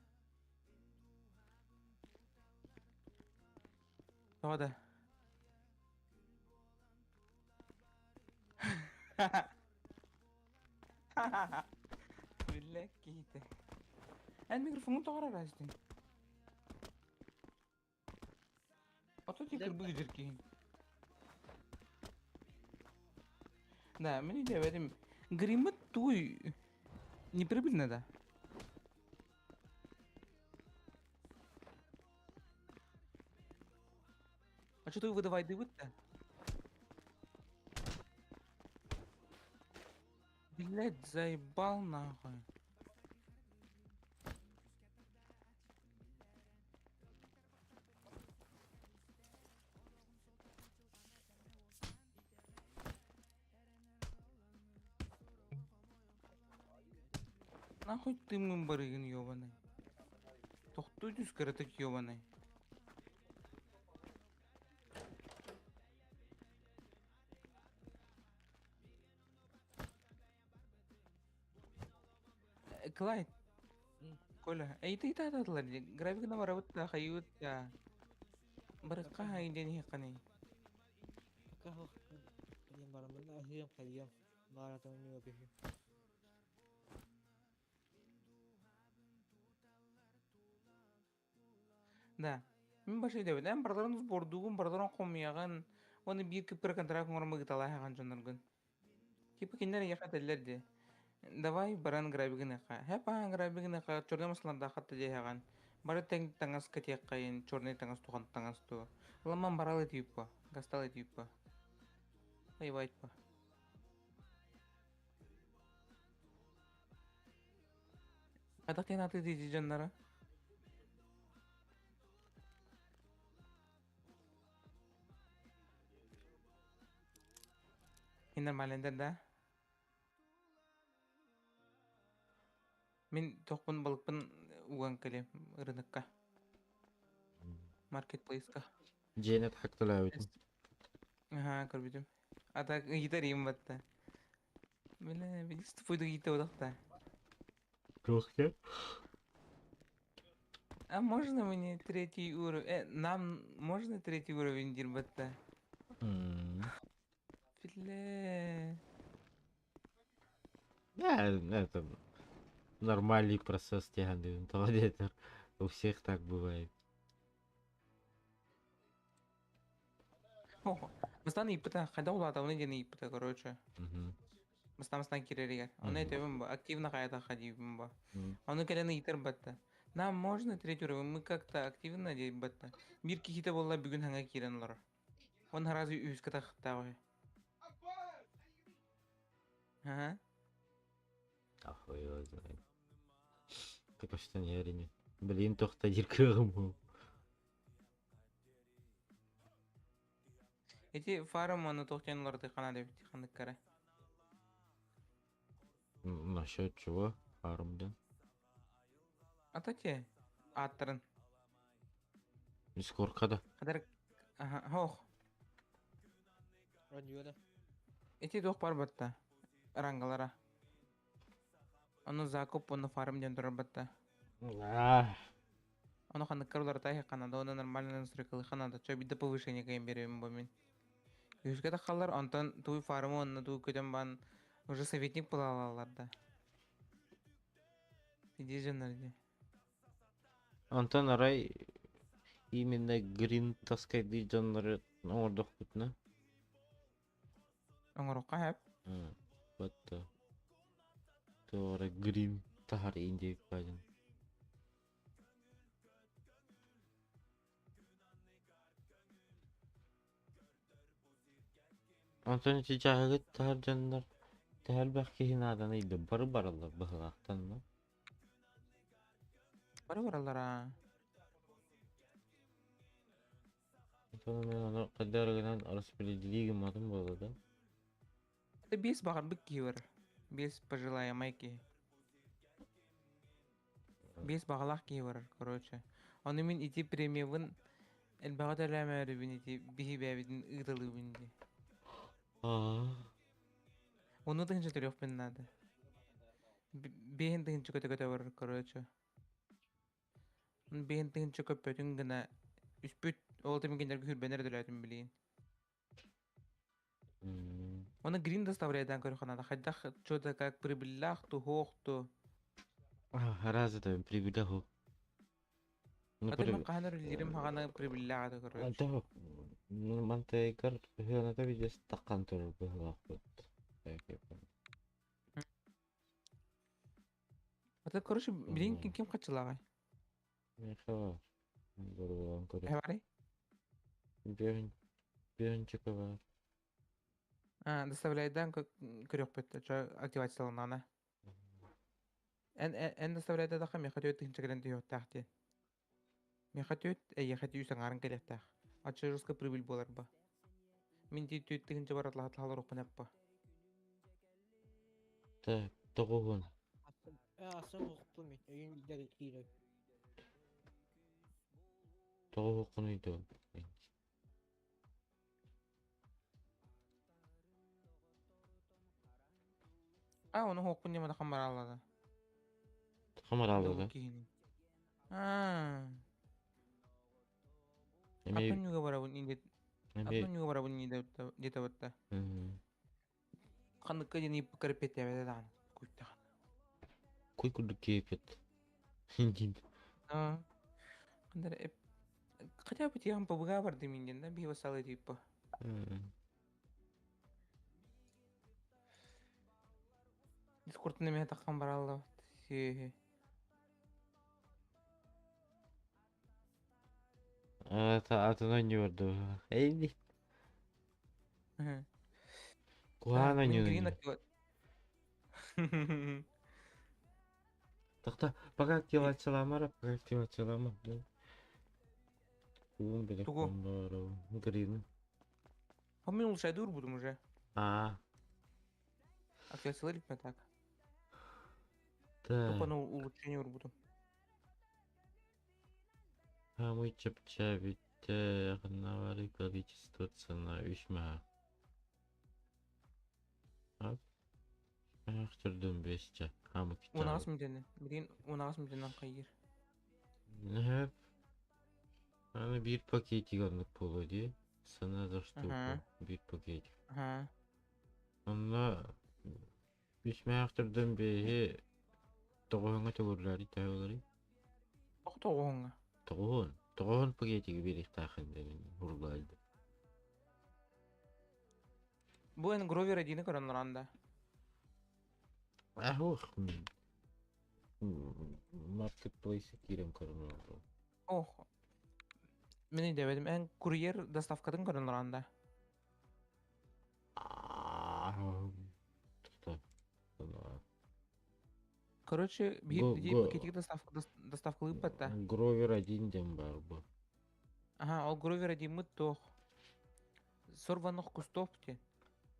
Тода. Бля, какие-то. Эн микрофон тоҕор арастын. А то тикер быгдыр киһин. Да, мин диэбэтим. Гриммит туй не прибыльно да. А что ты выдавай-то? Блять, заебал нахуй. Нахуй ты мы барыгин ёбаный. Тохтуу түс кыратык ёбаный. Клайд. Коля, эй ты таталар график на барабытта хайыбытта. Барыкка хайден хаканы. Пока блин, барамын ахыям хайям. Баратым не обихи. Да. Мин башы дебет. Эн бардарын сбордугун, бардарын хомуягын, оны бир кыпкыр контракт оҥормугуталаах дьонноргун. Типа кинилэр эйиэхэ этэллэр дии. Давай баран грабигыныха. Хэп аһан грабигыныха черный масларда хатта дьиэхэҕин. Бары тэҥ таҥас кэтиэххэйин, черный таҥас тухан таҥас туо. Ламан барал этииппа, гастал этииппа. Айвайтпа. Хайдах диэн аты дии дьонноро? Нормально да? Мин тохпун балыкпын уган кэлиэм рынокка. Маркетплейска. Дьиэни тахактылаабытым. Аха, көрбүтүм. А так ыйытар им батта. Бля, видишь, тупой ыйыта удахта. Туох А можно мне третий уровень? Нам можно третий уровень дирбатта? Бля. Да, это нормальный процесс тяганы. У всех так бывает. Бастан ыйыппыта, хайда улаата, оны диэн ыйыппыта, короче. Бастан бастан киреригер. Оны этебин бу, активно хайда ходибин бу. Оны кэлэн ыйытар батта. Нам можно третий уровень, мы как-то активно дейб батта. Бир кихите болла бүгүн хаңа кирен олар. Он разы үскә тахтагы. Ага. А хуй его знает. Так что не арене. Блин, тохта диркырым. Эти фарм аны тохтен олар тыхана деп тихандык кара. Насчет чего? Фарм, да? Ата те аттарын. Скорка да. Кадар Ага, хох. Радиода. Эти дох бар батта. Рангалара. Аны закуп, оны фарм ден турар батта. Оны хандык улар тахи канада, оны нормально настройкалы ханада. Чо бидде повышение кайын берем бу мен. Үскә тахалар, онтон туй фармы, оны туй көтөн бан уже советник була алалар да. Иди жоннор Антон арай именно грин таскайды жонноры оңордох бутна. Оңорокка хэп. Батта. Тора грин тахар инде бажын. Антон чичагыт тахар жоннор тахар бах кихин адан иде бар баралар бахлахтан но. Бары баралар а. Антон мен аны кадарыгынан распределиги матын болду да. Это бес багар бык кибер. Бес пожилая майки. Бес багалах кибер, короче. Оны мен ити премиявын элбага төлөмөрү бин ити биһи бэбитин ыытылы бин ди. Оны тыгынча төлөк надо. Бэһин тыгынча көтө көтө бар, короче. Бэһин тыгынча көппөтүн гына үспүт ол темекендер күрбенер төлөтүн билейин. Оны грин доставляет көрөханада. Хайдах что-то как прибылях ту хох ту. Разы да прибылях. Ну, А ты каханыр лирим хагана прибылях короче. Антон, мантайгар хыаната видес таккан турар быһылаах бут. Это, короче, билин ким качылагай? Мехава. Бурулан көрө. Эбари? Бен Пиончика бар. А, доставляйдан көрүөхпүт, чо активацияланаана. Эн эн доставляйдатахха миэхэ түөрт тыһыынча кэлэн түһүөхтээх диэн. Миэхэ түөрт, эйиэхэ үс аҥаарын кэлиэхтээх. Оччо жестко прибыль буолар ба. Мин дии 4 тыһыынча бар атлаһатлаһалар охпун эппа. Так, тоҕуһун. Асы уһукпун мин, өйүн билдэр киирэр. Тоҕуһуккунуй дуо? А, ону уһукпун диэн маны хамарааллада. Хамарааллада. Киһини. Аа. Эми Атын ньуга барабын инде. Эми Атын ньуга барабын инде диэте батта. Ханныкка диэн ип кырпеттээбэтэ даҕаны. Куйдаҕын. Куй курдук киэпит. Аа. Хандар эп хотя бы тиһэн ПБГ бардым инден да биһи салы типа. Дискордун эмиэ таххан баралла. Сиэһи. Атын оонньуурду. Эй, куһаҕан оонньуур. Тохто, пока активациялаама, пока активациялаама. Уун билек Тугу? Грин. А мен улучшайдуур будум уже. А, Активациялар иликпин так. Только так. на улучшение урбутум. Самый чапчабите количество цена үс маа. Ах, бесче. Хамы 18 китабы. мүнүүтэнэн. Билигин 18 мүнүүтэнэн хайыыр. Нэп. Аны биир пакетик оннук буолуо дии. Цена за штуку. Ага. Биир пакетик. Ага. Онно үс мэхтерден бэһи тоҕуһуҥҥа төгүрүлээри төһө Тоҕо тоҕуһуҥҥа? Тоҕуһун. Тоҕуһун пакетиги биэриэхтээххин диэн уругайды. Бу эн Гровер один көрөн туран да. Ахух. Маркетплейс киирэн көрөн олордум. Ох. Мин өйдөөбөтүм. Эн курьер доставкатын көрөн туран да. Короче, биир Го, пакетик доставка доставкалыыппат да. Гровер один диэн баар бу. Ага, ол Гровер одиммыт туох. Сорванных кустов диэн.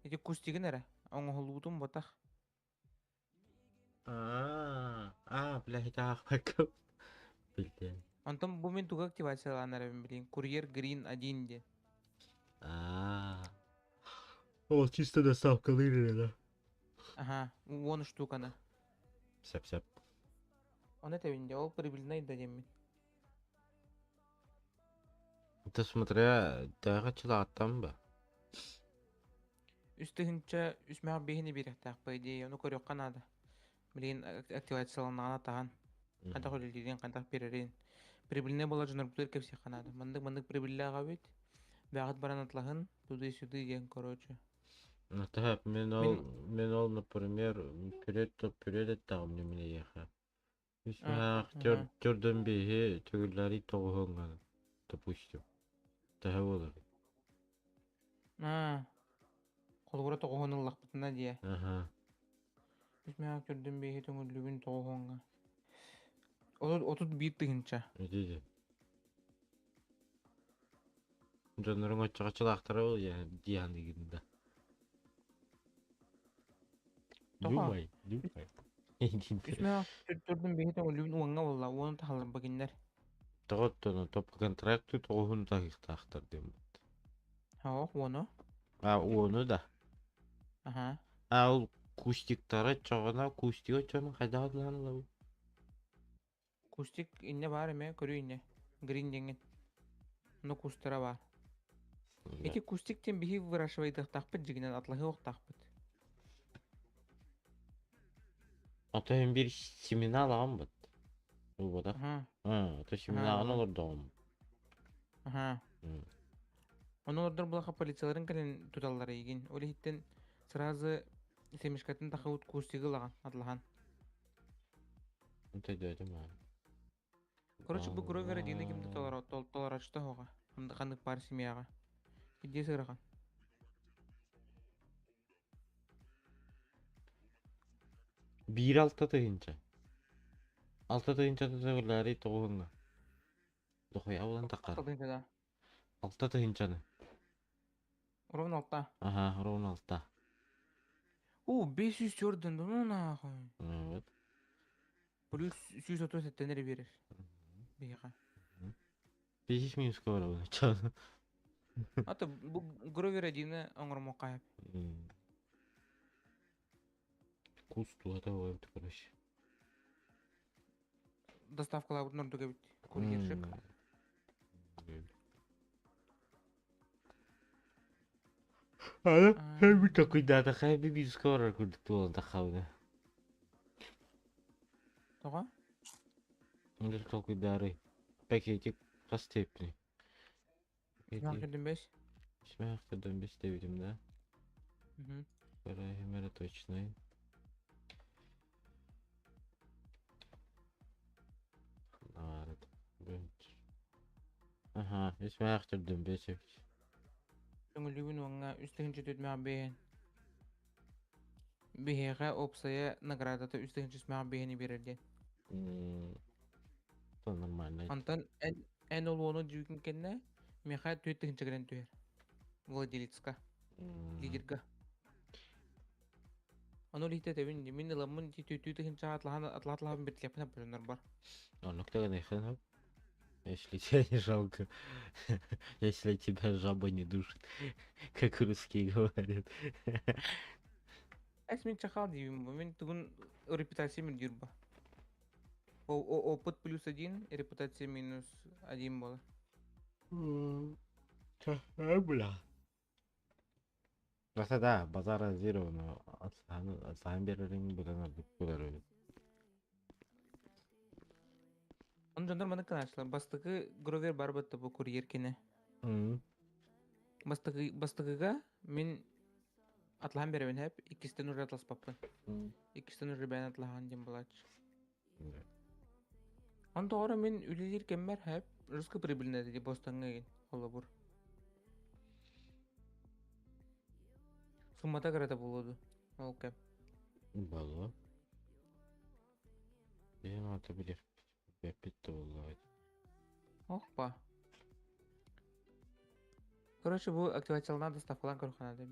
Ити кустигин эрэ. Оҥоһуллубутун ботах. А, а, бля, таахпакка. Билден. Онтон бу мин туга активациялаан эрэбин билигин. Курьер Green 1 диэн. А. Ол чисто доставкалыыр эрэ да. Ага, 10 штуканы. Сөп-сөп. Ону этэбин дии, ол прибыльнай да диэммин. Это смотря төһө чылааттан ба. 3 тыһыынча үс мээх биэһини биэриэхтээх по идее, ону көрүөххэ наада. Билигин активацияланаҕына таһан хайдах үлэлиирин, хайдах биэрэрин. Прибыльнай буолар дьоннорбутугар кэпсиэххэ наада. Маннык-маннык прибыльлээх эбит. Бэҕэт баран атлаһын, туды-сюды диэн, короче. Ну так, мен ол, Мин мен ол, например, вперед вперед эттэҕим мин эйиэхэ. Үс мээх төрдөн биэһи төгүллэри тоҕуһуҥҥа, допустим. Төһө буолар? Аа, холобура тоҕуһун ыллахпытына диэ. Аха. Үс мээх төрдүн биэһи төҥүллүбүн тоҕуһуҥҥа. 31 тыһыынча. Ити Дьонноруҥ оччоҕо чылаахтара ол дии саныыгын да. Тоҕо? Думай, думай. Үс мээх төрдүн биэһи төҥүллүбүн уоҥҥа буолла, уону таһаллар бакиннэр. Тоҕоттоно топ контракту тоҕуһун таһыахтаахтар диэн. Ох, уону. А, уону да. Аха. А ол кустиктара чоҕуна кустига чоҕуна хайдах ылан ылабын? Кустик иннэ баар эмэ, көрүү иннэ. Грин диэҥҥин. Ну кустара баар. Эти кустик диэн биһи выращивайдыахтаахпыт дьигинэн атлаһыахтаахпыт. А то им биир семена аламмыт. Ылбатах. Аха. А, то семенаҕын ылан. олордоҕум. Аха. Ону олордор булаха полицияларын кэлэн туталлар эйигин. Ол иһиттэн сразу семечкатын тахыбыт кустигы ылаҕан, атлаһан. Өйдөөтүм аа. Короче, бу Гровер один ким-то толорочто хоҕа. Ханнык паар семьяҕа. Иди сырахан. Биир алта тыһыынча. Алта тыһыынчата төгүллээри тоҕуһуҥҥа. Дохуя булан таххар. Алта тыһыынча да. Алта тыһыынчаны. Ровно алта. Ага, ровно алта. О, 504 да ну нахуй. Вот. Плюс 137 эрэ биэрэр. Биһиэхэ. Бесиш минус скоро начало. Ата бу Гровер один оҥормуохха сөп. Кус туһата буолбут короче. Доставкалаабытын ордук эбит. Курьерщик. Аны хэби такуйдаата хэби минуска барар курдук туолан таххабына. Тоҕо? Ындыр толкуйдаары. Пакетик хас теппини. Смах көрдүм бэс. Смах көрдүм бэс дебитим да. Көрөһүм эрэ точнай. Наарыт. Аха, үс төрдүм бэс эбит. Көҥүлүгүн уоҥҥа үс тыһыынча түөрт биэһин. Биһиэхэ уопсайа наградата үс тыһыынча үс биэһини биэрэр диэн. То нормально. Онтон эн эн ол уону дьүүкүн кэннэ миэхэ түөрт тыһыынча кэлэн түһэр. Владелецка, лидерга. Ону лиһитэ этэбин дии, мин ыламмын ити түөртүү тыһыынчаҕа атлаһан атлаһан биртилэппин аппытыннар бар. Оннук да гыныаххын Если тебя не жалко, если тебя жаба не душит, как русские говорят. Эс мин чахал диибин бу. Мин тугун репутация мин диир ба. Опыт плюс один, репутация минус один буолар. Бля. Просто да, базара зеро, но отсахан берерин будан ордук булар эбит. Оны дьоннор маннык гынааччылар. Бастакы Гровер бар батта бу курьер кине. Бастакы бастакыга мин атлаһан беребин хэп, иккистен уже атласпаппын. Иккистен уже бэйэн атлаһан диэн булааччы. Он тоҕоро мин үлэлиир кэммэр хэп русский прибыльный ди Бостоҥҥа игин холобур. Суммата кырата буолуо дуу ол кэм. Буолуо. Биһиги аата билиэхпит да буоллаҕа Опа. Короче, бу активациялаан доставкалаан көрүөххэ наада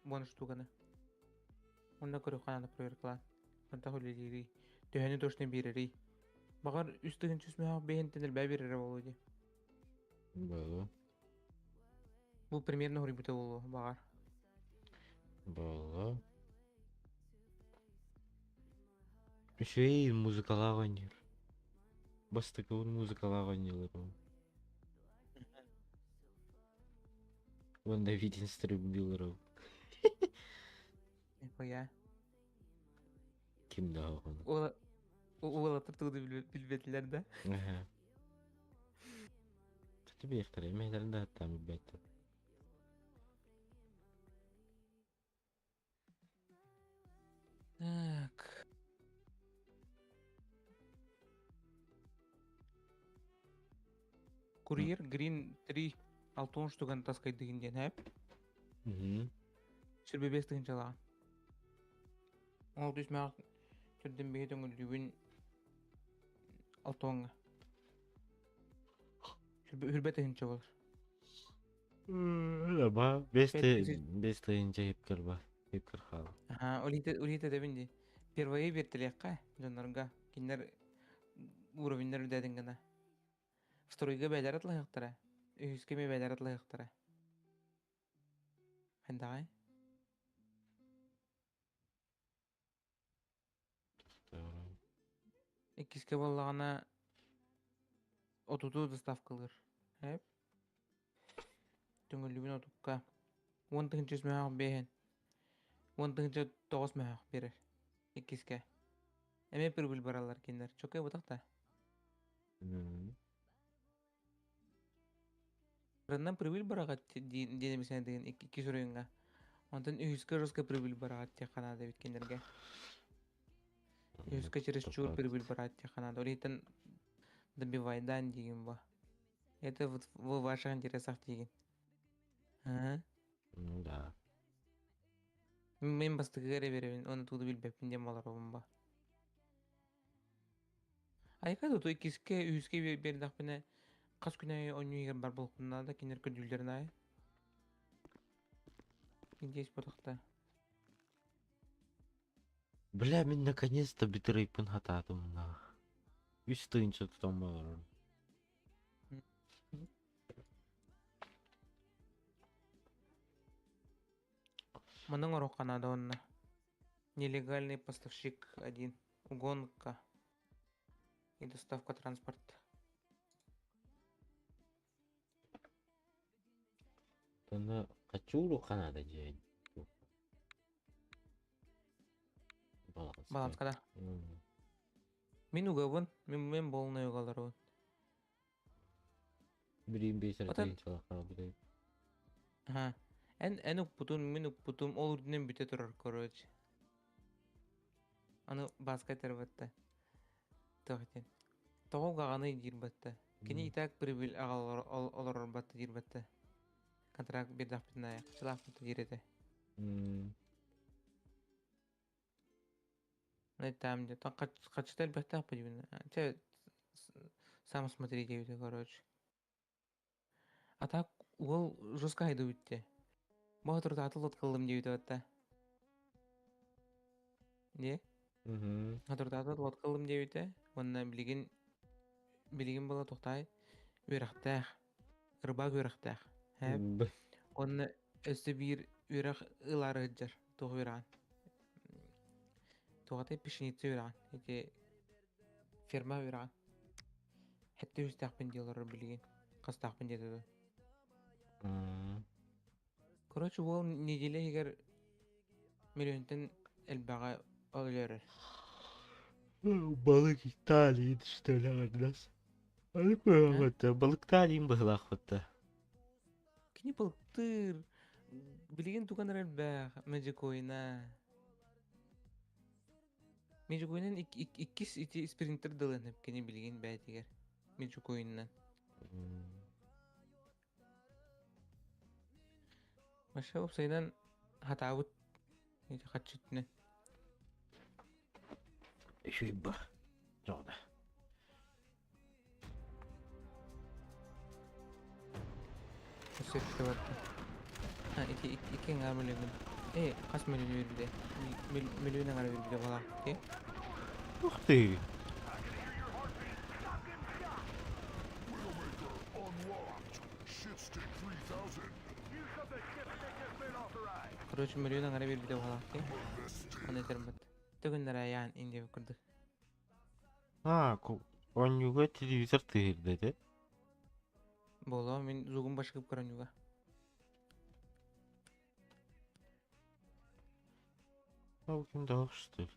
бонус штуканы. Онно көрүөххэ наада проверкалаан. Хантах үлэлиирий, төһөнү точно биэрэрий. Баҕар үс тыһыынча үс мөһөөх биэһинтэн элбээ биэрэрэ буолуо дии. Буолуо. Бу примерно хоруйбута буолуо баҕар. Буолуо. Үчүгэй музыкалаах оонньуур. Бастакыбын музыкалаах оонньуулар Вон Давид инструментилеров. Нихуя. Ким да оҕону. Уола уолаттар тугу да билбэтилэр да. Аха. Билиэхтэрэ, эмэһэлэрин да саттаан билбэттэр. Так. Курьер Green 3 алтын штуган таскайдыгын диэн хэп. Сүрбэ бес тыһыынчалаах. Ол түсмээх төрдүн биһи төҥүллүүбүн алтуоҥҥа. Сүрбэ тыһыынча буолар. Ба, бес тыһыынча хипкер ба, хипкер хаал. Аха, улита дэбин дии. Первые бертилиэххэ дьоннорго. Кинилэр уровеннар үрдээтин гына. Второйга бээлэр атлаһыахтара. Үһүскэ эмиэ бээлэр атлаһыахтара. Хандаҕай? Иккискэ буоллаҕына отуту доставкалыыр. Эп. Түҥүллүбүн отукка. Уон тыһыынча үс мөһөөх биэһин. Уон тыһыынча тоҕус мөһөөх биэрэр. Иккискэ. Эмиэ прибыль бараллар кинилэр. Чокой бутах да. Рыннан прибыль бараҕат диэн эмисээн деген икки суруйуҥҥа. Онтон үһүскэ жестко прибыль бараҕат диэххэ наада эбит кинилэргэ. Үһүскэ чересчур прибыль бараат диэххэ наада. Ол иһиттэн добивайдаан диигин бу. Это вот в ваших интересах диигин. Аа. Ну да. Мин бастакыга эрэ биэрэбин уонна тугу да билбэппин диэн олоробун ба. Айка туту иккискэ, үһүскэ биэрдэхпинэ хас күн аайы оонньуу иһигэр бар буолуохпун наада, кинилэр көрдүүллэрин аайы. Индиэс ботахта. Бля, мин наконец-то битрейпын хатаатым нах. Үс тыһыынча тутан олорон. Манан оҥоруохха наада уонна нелегальный поставщик один угонка и доставка транспорта. Тонна хачуулуохха наада дьиэ. Баланска. Баланскада. Мин угабын, мин мин полный угаларыбын. Билигин биэс эрэ Отон тыһыынчалаах хаалбыт Аха. Эн эн укпутун, мин укпутум ол үрдүнэн бүтэ турар, короче. Аны Бааска этэр батта. Туох диэн. Тоҕо угаҕаный диир батта. Кини и так прибыль аҕал олорор батта диир батта. Контракт биэрдэхпитин аайы хачылаахпыт диир этэ. Там где там хачыта элбэхтээх диибин. Чэ сам смотри диэбитэ короче. А так уол жестко айдыбыт дии. Боотурдаатыл лоткалым диэбитэ батта. Дии? Боотурдаатыл лоткалым диэбитэ уонна билигин билигин буола тохтаай үөрэхтээх рыбак үөрэхтээх. Һээп. Уонна өссө биир үөрэх ылаары сылдьар туох үөрэҕин туох этэй пшеница үөрэҕин ити ферма үөрэҕин сэттэ үстээхпин дии олорор билигин хастаахпын диэтэ дуо короче уол неделя иһигэр миллионтан элбэҕи өлөрөр. Балык Италии что ли аҥардас. Балык Италийын быһылаахпыт Кини балыктыыр, билигин туган эрэ элбэх Меджикоина. Меджикоинан иккис ити спринтер дылын кини билигин бэйэтигэр Меджикоинынан. Маша уопсайынан хатаабыт ити хаччытынан. Үчүгэй ба. Жоҕда. Сөпкө барда. А, ити икки аҥаар мөлүйүөн. Э, хас мөлүйүөн биэрбитэ? Мөлүйүөн аҥаара биэрбитэ буолаах дии. Ух ты! Короче, мөлүйүөн аҥаара биэрбитэ буолаах дии. Ону этэрбит. Төгүннэрэ индия курдук. А, оонньууга телевизор тыаһыырда этэ. Буолуо, мин звугум башкып көрөнньуга. Ол ким да что ли?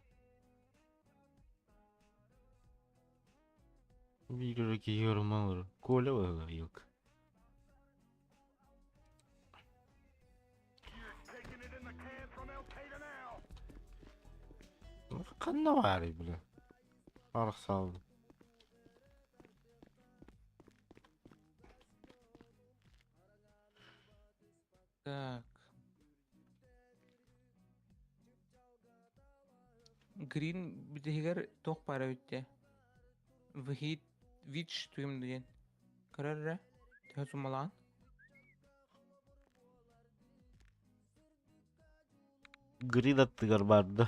Биир эрэ киһи ырымалар. Коля быһыылаах. Ханна баарый бile? Арахсаалдым. Так. Грин бүтэһигэр туох баара эбит Вхит Вич тугум диэн. Көрөр эрэ. Төһө суммалаан? Грин аттыгар баарда.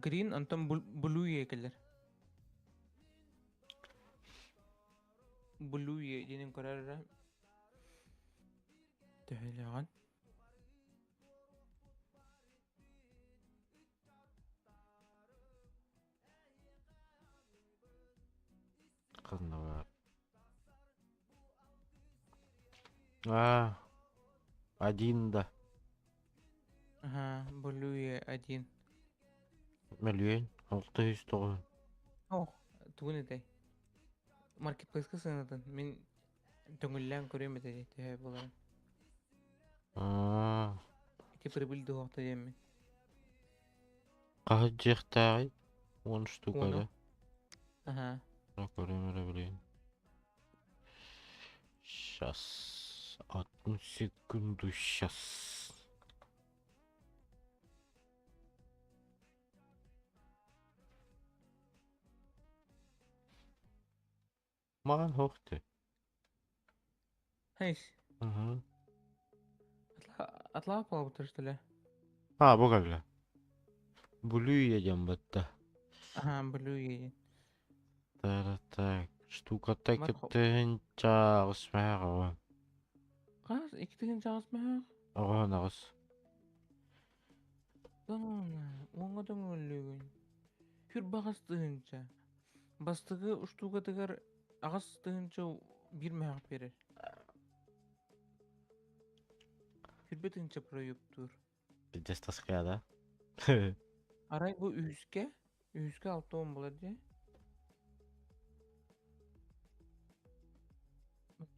Грин онтон Блуе кэлэр. Блуе диэнин көрөр эрэ. Төһөлөөҕүн? Ханна баар? А, один да. Ага, Блуе один. Мөлүйүөн алта жүз тоҕуһун. Ох, тугун этэй? Маркетплейска сыанатын мин төҥүллээн көрүөм этэ дии төһө буоларын. Аа, Ити прибыль дуһуохта диэммин. хаһыс дьиэхтээҕий? Уон штука Уону. да. Аха. Көрүөм эрэ билигин. Щас. Одну секунду, щас. Маҕан суох дии. Хайс. Мгм. Атлаап буолбуттар что ли? А, бу кэллэ. Бүлүү диэн батта. Аха, Бүлүү диэн. Так, так. Штуката тыһыынча аҕыс мэһээх оҕо. Хас? Икки тыһыынча аҕыс мэһээх? Оҕоһун аҕыс. Уоҥҥа төҥүллүүгүн. Сүр баҕас тыһыынча. Бастакы устуукатыгар аҕыс тыһыынча биир мэһээх биэрэр. Сүүрбэ тыһыынча проептуур. Пиздец тоска, да? Арай бу үһүскэ, үһүскэ 60 буолар дии.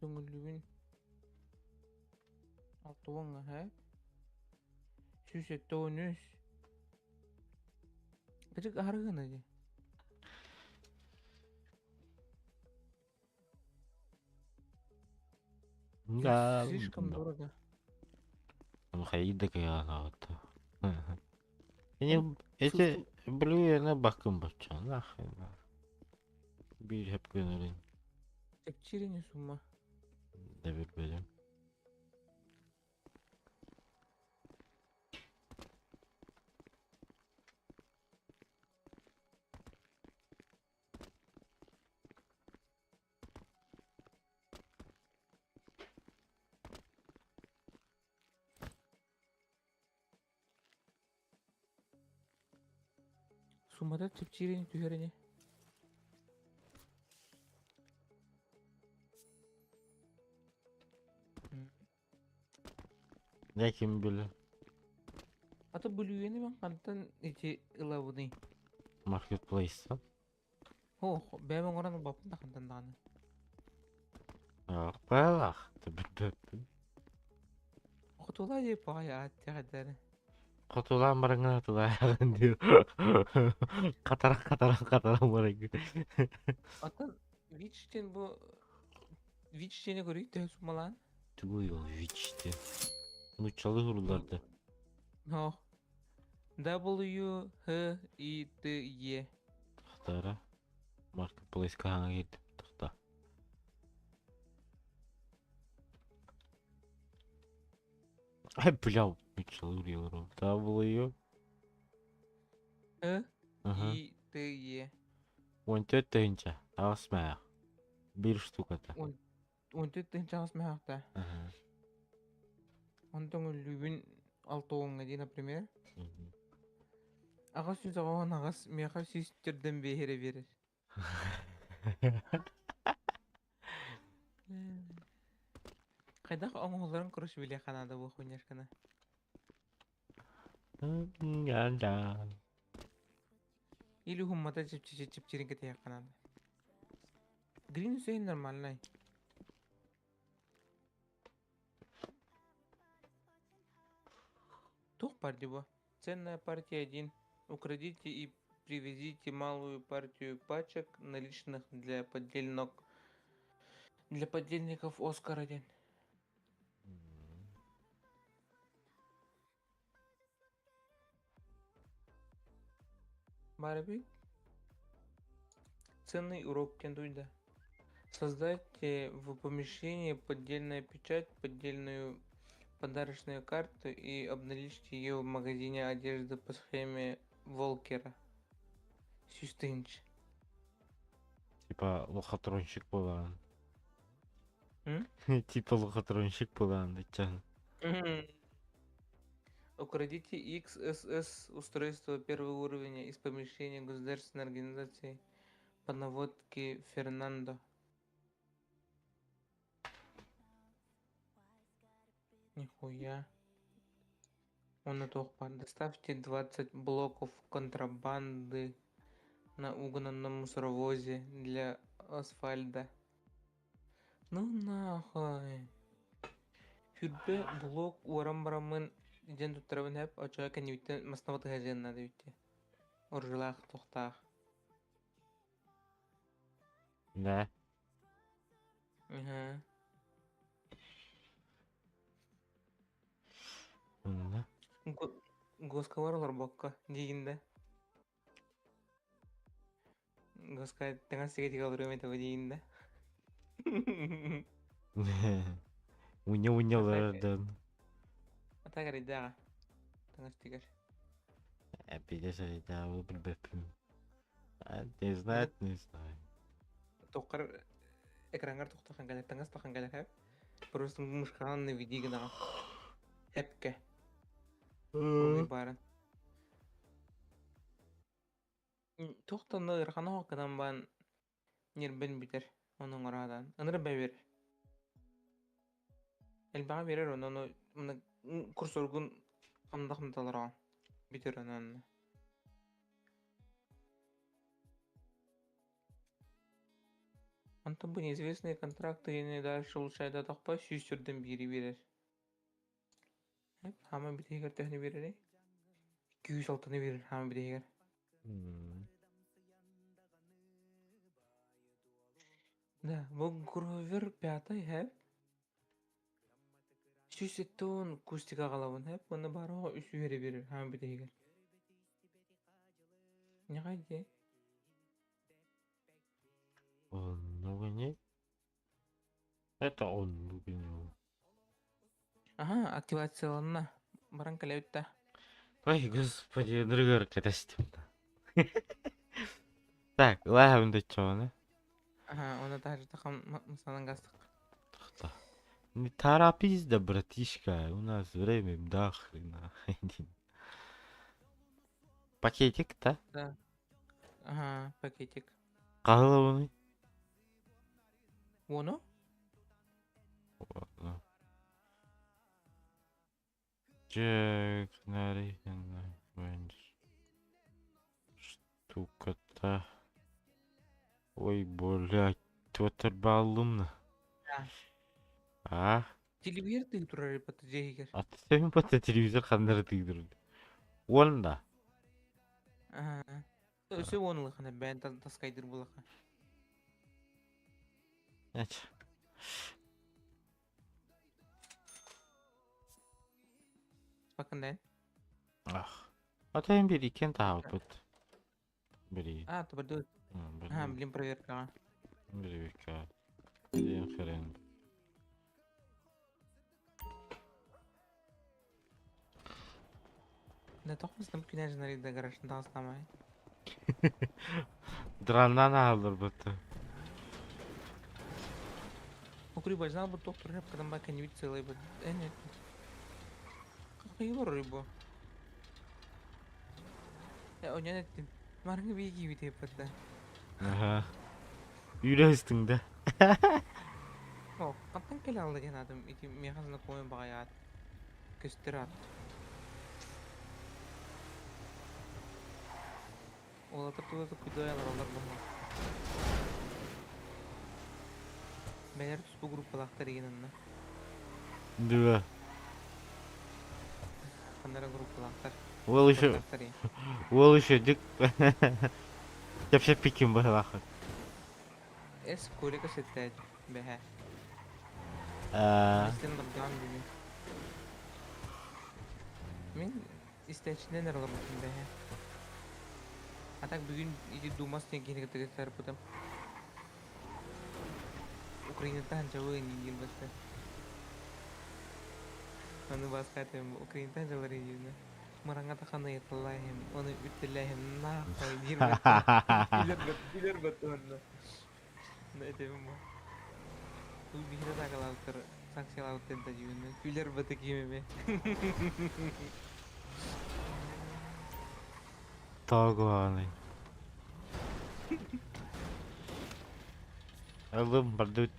Көҥүллүүбүн 60 һэ. 173. Кычык аһарыгына дии. Да. Слишком дорого. Ну, хайда кыанаабыт. Эни эти блюена бакын бачча нахрен. Биир хэп гынарын Чэпчирине сумма. да билбэтим. Суммата чэпчиирин түһэр ини. Дьэ ким билэр. Ата бүлүүнү мен хантан ити ылабыный? Marketplace'тан. Ох, бэйэм оҥорон ылбаппын да хантан даҕаны. Аах, билбэппин. Хотулаа диэ паҕай аат диэхэтээри. Хотулаан бараҥҥын атылааҕын диир. Хатарах хатарах хатарах бараҥҥын. Оттон ВИЧ диэн бу ВИЧ диэни көрүй төһө суммалаан? Тугуй ол ВИЧ диэн? Нууччалыы суруллар да. Ох. W H I T E. Тахтара. Marketplace хаһаҥа киирдим тахта. Ай, бля, нууччалыы уруйалар W H Аха. I T E. 14 тыһыынча аҕыс мэһээх. Биир штуката. 14 тыһыынча аҕыс мэһээх Аха. Онтон өлүүбүн алта уоҥҥа дии, например. Мгм. 898 миэхэ 145 эрэ биэрэр. Хайдах оҥоһулларын короче билиэххэ наада бу хуйняшканы. Да. Или хуммата чипчирин кэтиэххэ наада. Грин Hussein нормальный. Туох баар дии бу? Ценная партия 1. Украдите и привезите малую партию пачек наличных для поддельнок для подельников Оскар 1. Барби. Ценный урок кендуйда. Создайте в помещении поддельная печать, поддельную подарочную карту и обналичьте ее в магазине одежды по схеме Волкера. Сүүс тыһыынча. Типа лохотронщик буолан. М? Типа лохотронщик буолан дичан. Украдите XSS устройство первого уровня из помещения государственной организации по наводке Фернандо. Нихуя. Он это Доставьте 20 блоков контрабанды на угнанном мусоровозе для асфальта. Ну нахуй. Хүрбэ блок уоран бараммын дьэн туттарабын эп, оччоҕо кэннибиттэн массыынабыт ыһа наада эбит Оружиялаах туохтаах. Да. Аһа. Госкалар олорбокко диигин да. Госка таҥас сигэтигэр олоруом этэ диигин да. Уня-уня олорордон. Ата кэрийдээҕэ. Таҥас тигэр. Эппиде сэрийдээҕи билбэппин. Не знает, не знаю. Тоққар экрангар тохтохан кэлэр, таҥас тахан кэлэр хэп. Просто мышкаҕын наведи гынаҕа. Эпкэ. Ой баарын. Туох да ыарахан оһох гынан баан ньирбин бүтэр ону оҥороодоон. Ыныры бэбир. Элбэҕи биэрэр онон курсоргун хамда-хамдалараҕын. Бүтэр онон. Онтон бу неизвестные контракты диэни дальше улучшайдатахпа сүүс сүүрдэн биири биэрэр. Хаама бүтэһигэр төһөнү биэрэрий? 206-ны биэрэр хаама бүтэһигэр. Да, бу Гровер пятый һэп. 170 кустика аҕалабын һэп уонна баарыҕа үс үөрэ биэрэр хаама бүтэһигэр. Ньаҕай дии. Оннук ини. Это оннук ини. Аха, активацияланна. Баран кэлэбит да. Ой, господи, ынырыгар кэтэстим да. Так, ылааһабын да Ага, оны даже тахам масанан гастык. Тахта. Не торопись да, братишка, у нас время до хрена. Пакетик, да? Да. Ага, пакетик. Хаһылабыный? Уону? Ладно. Джек, штука-то. Ой, блядь, Твиттербаллымна. Да. А? Телевизор тыы турар эбит дьиэһигэр. Аттым бата телевизор ханнары тыыдыр. Уонна. Аха. Өссө уон улахан бэйэн таскайдыр булаха. Эч. Бакын Ах. Атайын bir иккен таабыт. Бiri. А, тобарду. А, блин, проверкаҕа. Бiri Блин, хрен. Да тохмустам күнәжин да гаражын тағыстамай. Драннан аалыр бытты. Укри бажнал бу доктор хеп кадан ба канибит целый бу. Эне. Какой бар рыбу? Я онян эттим. Марыңы бейги бит хеп Аха. Үйрәстің да. О, қантан келе алды деген адам ити меха знакомый бағаят. Көстөр ат. Олатыр тулаты кудай алар бұны. Бәлер түс бу группалақтар деген анна. Дуа. Қандара группалақтар. Ол еще, ол еще дик. Тепсе пикин бахалахы. Эс колика сеттәд бәһә. Аа. Истен бардам диби. Мин истәчинен аралабытым бәһә. А так бүгүн иди думас тен кини кытыгы сарпытым. Украинаттан жабы не баста. Аны баскатым Украинаттан жалар едине. Маранга тахана яталлахим, оны үттеллахим нахуй дир батты. Билер батты онно. Это мо. Бу бихре тагалаутыр, санкциялаутыр да жүйүнү. Күлер баты кимеме. Тагуаны. Алым бардут.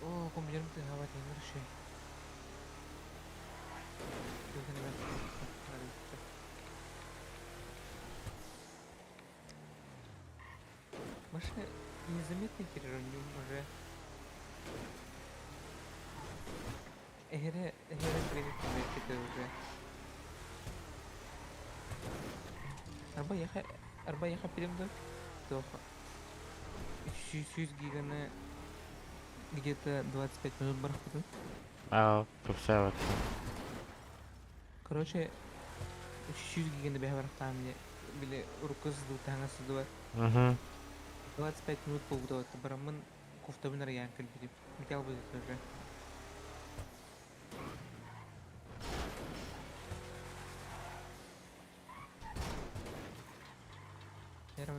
О, компьютерым ты хавать не мырши. Машина незаметно херню уже. Эре, эре, привет, уже. Арба яха арба яха пилим да туох 100 гиганы где-то 25 минут барахпытын. Аа, тупсаабат. Короче, 300 гиганы бэһэ барахтаам мне били урукку сылдыбыт сылдыбат. Угу. 25 минут буолбута бараммын кофтабын арыйаан кэлбитим. Металл будет уже.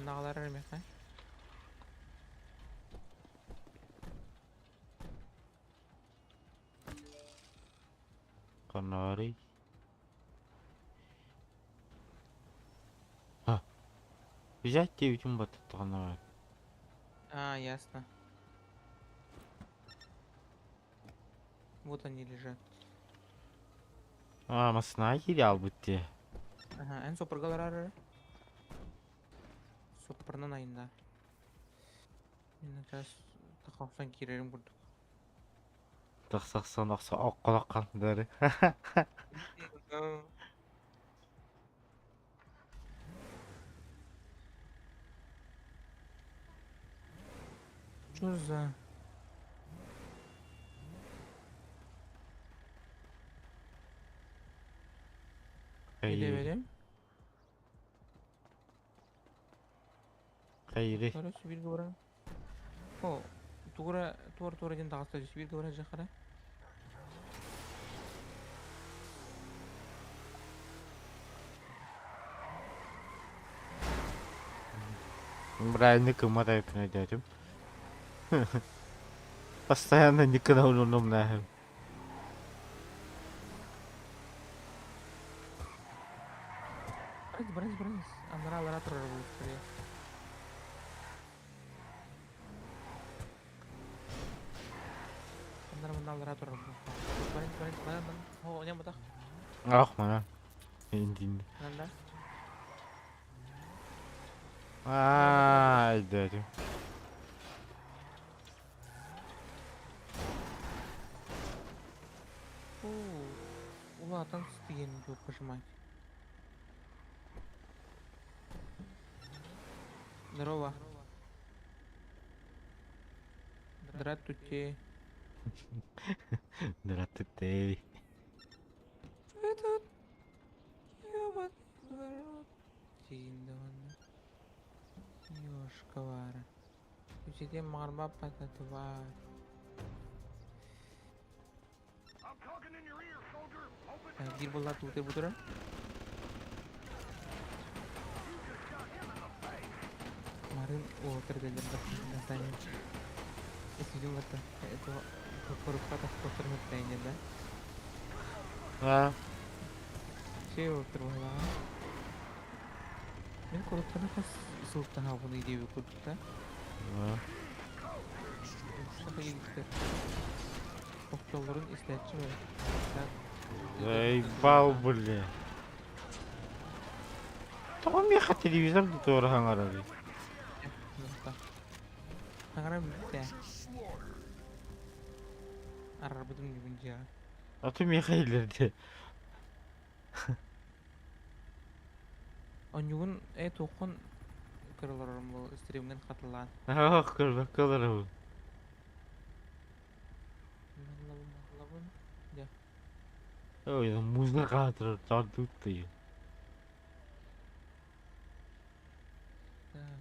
Нагалар эрмеха. Канарий. А. Взять девять баттаҕына. А, ясно. Вот они лежат. А, масына кири албыт дии. Ага, эн сопыргалар ары. Сопырнан айында. Мен сейчас тахсан кирерим курдук. Тахсахсан охсо окколоккан дары. Что за... Хайри. Билебедим. Хайри. Короче, бир говора. О, тугура туар туара ден тағыста жүз бир говора жахара. Правильно кымат айпына дядим. Постоянно никогда улуном нахер. Брать, брать, брать. Анара лара турар будет скорее. Анара мына лара турар будет. Брать, брать, брать. О, не бутах. Ах, мана. Индин. Нанда. Ай, дядю. О, улаатан стыйын жоқ пожимать. Здорово. Здравствуйте. Здравствуйте. Этот ёбаный в рот. Ёшкавара. Үчүгэй маҕарба пататыбар. Биир буолла туутер бутура. Марын уотер делер название. Если это корупка так повторно да? А? Все турбала. Мен корупканы хас сылыктаха буну идея курдук да. Саха иликтер. Октолорун истәчи Заебал, бля. Тоҕо миэхэ телевизор да туора хаҥарарый? Хаҥара бүттэ. Арарбытым бүгүн дьиэҕэ. А то миэхэ иһиллэрдэ. Онньугун э туоххун кыраларым бу стримҥин хатылаан. Ах, көрбөккө олоробун. Маллабын, маллабын. Дьэ. Ой, музыка хаатырар тардыыттыы. Так.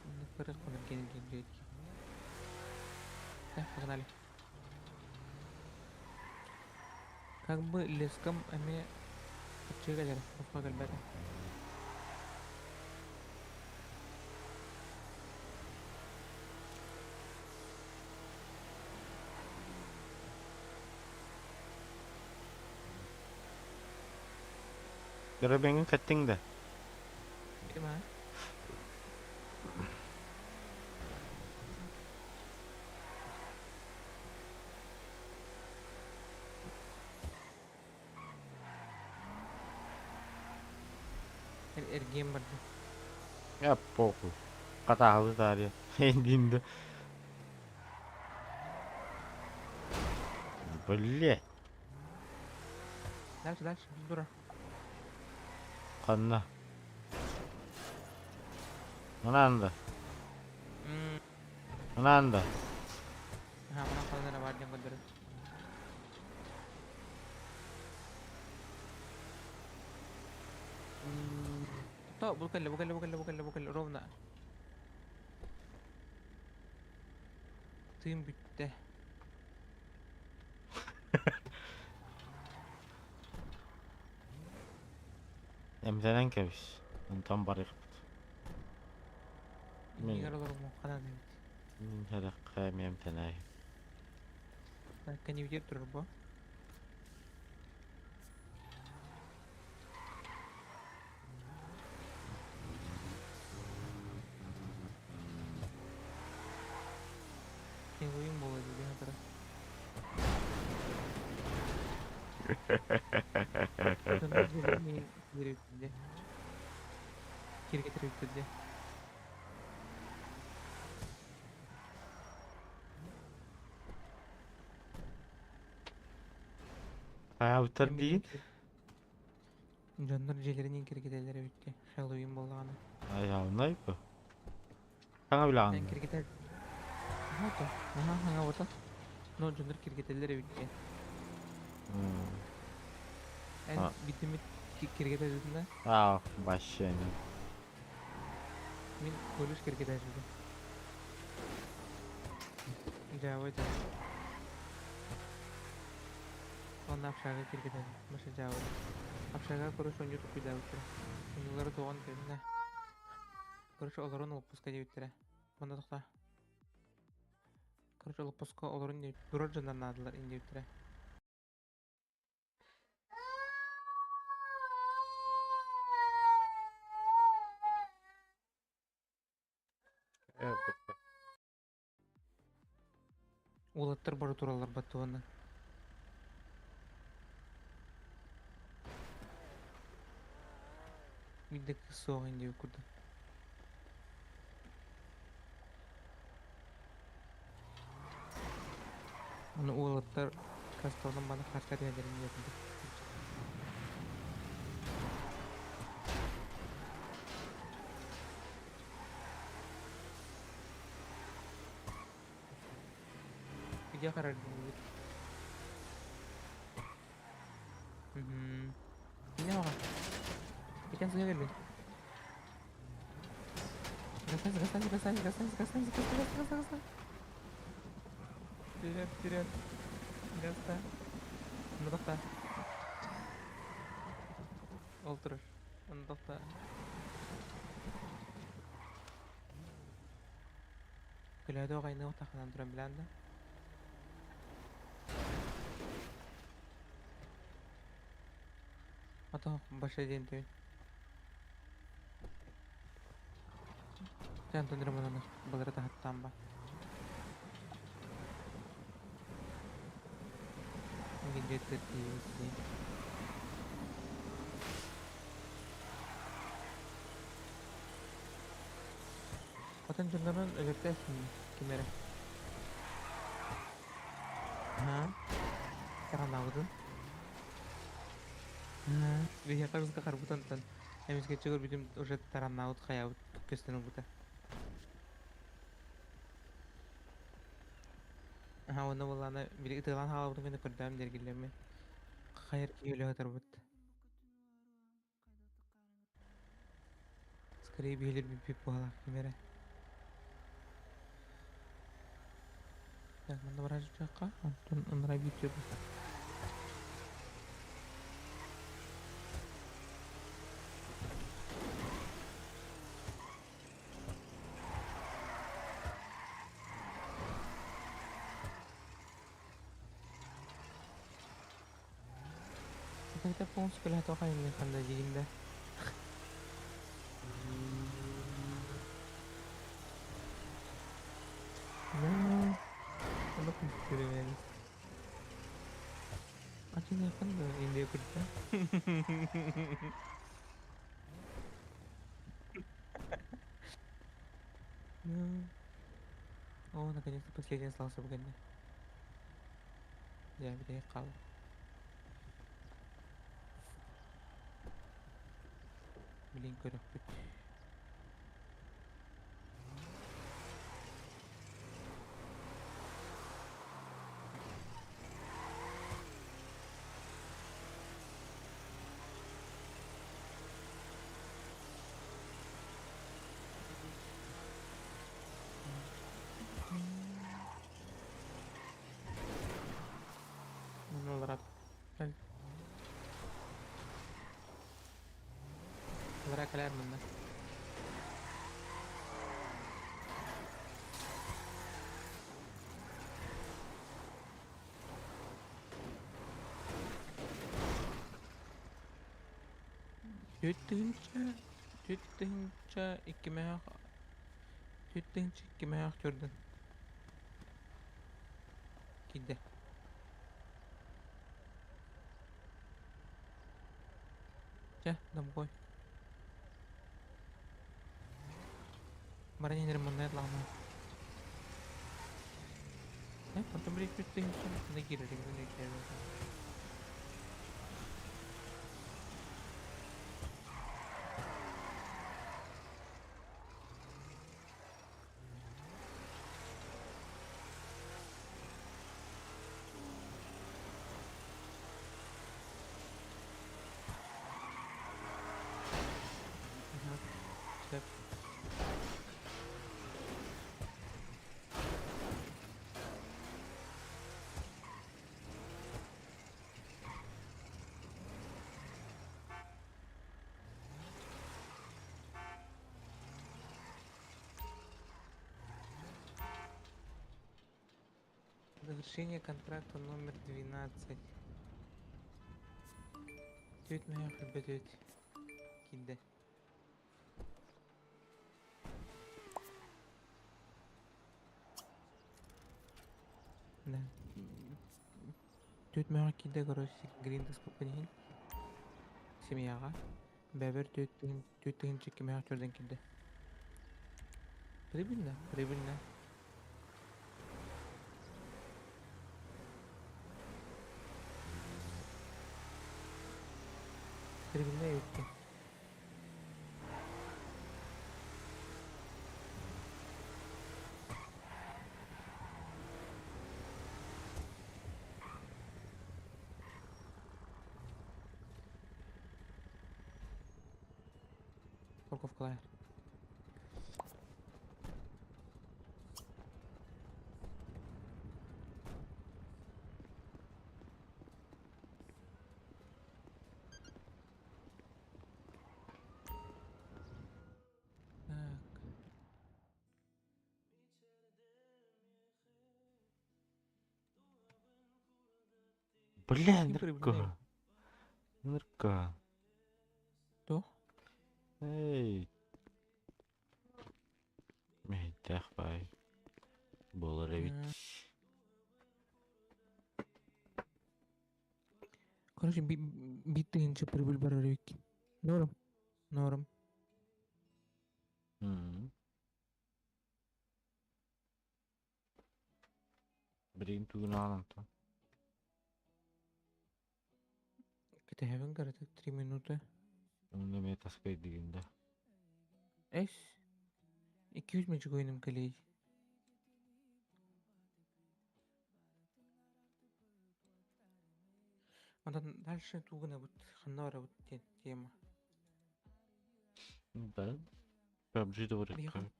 Ну, көрөх ген ген Так, погнали. Как бы леском эме чыгалер, ребята. Дөрөбөҥүн кэттиҥ да? Ким а? Эргиэн барды. Я похуй. Хатаалы таарыйа. Эндинде. Блять. Дальше, дальше, дура. Ханна? Мынаан да? Мынаан да? Аһаа, манан ханан эрэ баар диэн көрдөрөр. То, бу кэллэ, бу кэллэ, бу кэллэ, бу кэллэ, бу кэллэ, ровно. Тыын бүттэ. Эмтэнэн кэбис. Онтон барыахпыт. Мин Иннигэр олорумуохха наада эбит. мин сэрэххэ эмиэ эмтэнээйим. Кэннибитигэр турар буо. Херуин буолуо дии хатара. Дьоннор дьиэлэрин киирэ Киргэтэр үттэрдэ. Хаябыттар диин? Дьоннор дьиэлэрин киргэтэллэр эбит Хэллоуин буоллаҕына. Айаунай бу. Хаҥа билэҕин? Киргэтэр. Наһаа то. Наһаа хаҥа бута. Но дьоннор киргэтэллэр эбит диэн. Эн биирдэммит киргэтэ да? Аа, вообще не. Мин колледж киргэтээччибин. Дьаабы этэ. Уонна общага киргэтэн, Маша дьаабы. Общага короче онньу туппуйдаабыттара. Онньулара туоҕун тэбинэ. Короче олорун отпуска диэбиттэрэ. Манна тохтоо. Короче отпуска олорун диэбит. Турар дьоннор наадалар диэбиттэрэ. Уолаттар бары тураллар баттыбанна. Биирдэ кыыс суох диэбит курдук. Ону уолаттар касталынан маны харчар иһэллэрин диэтилэр. Где харардыыбыт? Не оҕо. Итэн сыһа кэлбин. Гастан, гастан, гастан, гастан, гастан, гастан, гастан, гастан. Вперед, вперед. Гаста. Ну тоқта. Ол турар. Ону тоқта. Күлөөдө оҕайны отаханан туран билэн да. Ото баша диэн түн. Чэ Антон Романовна былыры таһаттаан ба. Где-то тиийбит Атын дьоннорун өлөртөөсүн ким эрэ. Аһаа. Саҕалаабытын. Аһаа. Биһиэхэ русска харбыт онтон эмискэччи көрбүтүм уже тараннаабыт хайаабыт көстөн ылбыта. Аһаа уонна буоллаҕына били ытыалаан хаалбытын кэннэ көрдөөн дьэргиллэммин. Хайар киһи өлө сытарбыт. Скорее биһилэр бүппүт буолар ким эрэ. Так, манна барар дьахха, онтон ынырай бүтүө Когда полностью ханда диигин да. Ну, ону күлүмэн. Ачыныаххын да инде курда. Ну. О, наконец-то последний остался бүгүн. Дьэ, бүтэһик хаалла. Билин көрөхпүт. Олорат. Кэл. Алара кэлээр манна. Түөрт тыһыынча, түөрт тыһыынча икки мөһөөх, түөрт тыһыынча икки мөһөөх Jordan. Киирдэ. Чэ, домой. Баран иһэр манна лаама. Э, потом бір екі тыһыынча мында киирэр Сөп. Завершение контракта номер 12. Түөрт мөһөөх билбэт киирдэ. Да. Түөрт мөһөөх киирдэ, короче, грин таспыппын иһин. Семьяҕа. Бэбэр түөрт тыһыынча икки мөһөөх Jordan киирдэ. Прибыльно, прибыльно. Прибыльно эбиккин. Парковкалар. Так. Бля, Не прибыльный. нырка. Нырка. Туох? Эй. Мэйдээх бай. Буолар эбит. Короче, биир тыһыынча прибыль барар эбиккин. Норм. Норм. Билигин тугун аҕалан Кэтэһэбин кыратык 3 минуты. Онно эмиэ таскайдыгын да. Эс. 200 мичигойным кэлиэй. Онтон дальше тугунабыт, ханна барабыт диэн тема. Да. PUBG Биһиэхэ да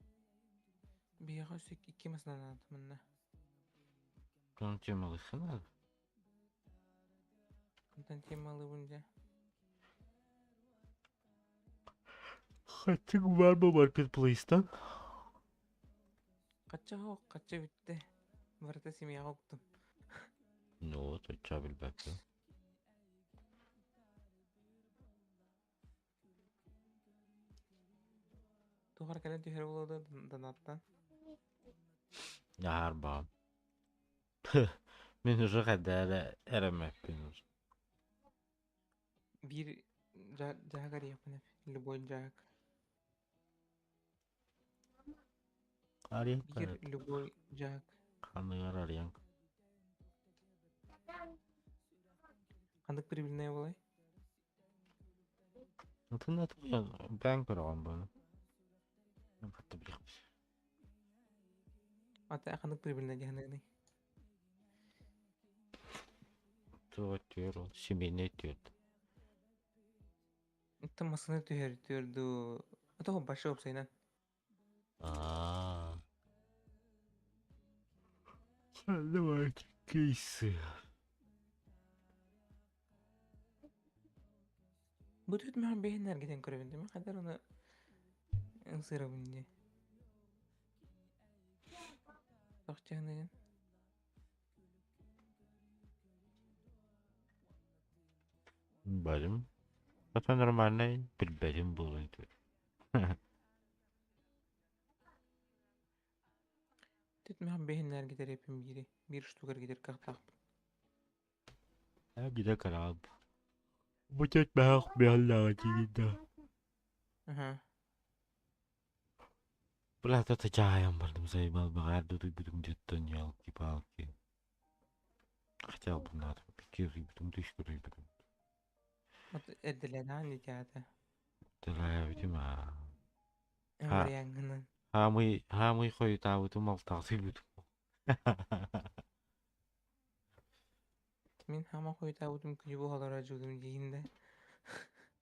биһиэхэ өссө икки массыына манна. Там тема лысына. Онтон темалыыбын дьэ. Хотя бар бу маркетплейстан. Хачча суох, хачча бүттэ. Барыта семьяҕа уктум. Ну вот, оччо билбэппин. Туох эрэ кэлэн түһэр буолуо да донаттан. Арба. Мин уже хайда эрэмэппин уже. Биир дьаһак арыйыахпын эп. Любой дьаһак. Арыйан Биир любой дьаһак. Ханыгар арыйан. Ханнык прибыльная буолай? Атын бэйэҥ көрөҕүн буолан. Хатта билиэхпит. Ата ханнык прибыльно дьаһаныаный? Туох түөр ол семейный түөрт. Оттон массыына түһэр түөр дуу. Ото большой уопсайынан. Аа. Давайте кейсы. Бу түт мөһөн бэйэн эргитэн көрөбүн дии. Хадar оны ыңсырабын дии. Тохчаныгын. Барым. Это нормальный билбэтим буолан түр. Түт мөһөн бэйэн эргитер эпим биири. Биир штук эргитер кахтаахпын. Гиде караб. Бутет баах быаллаҕа тиийдэ. Аха. Бля, это чаем бардым заебал баҕар дутуйбутум дьыттан ялки-палки. Хотел бы надо, кирибитум тышкырыбитум. Вот эрдэлээн дитята. Телевитим аа. Вариангынан. Хаамый хаамый хойутаабытым алтаҕсыйбытым. Мин хаама хойутаабытым күнү буһалара дьудум диин да.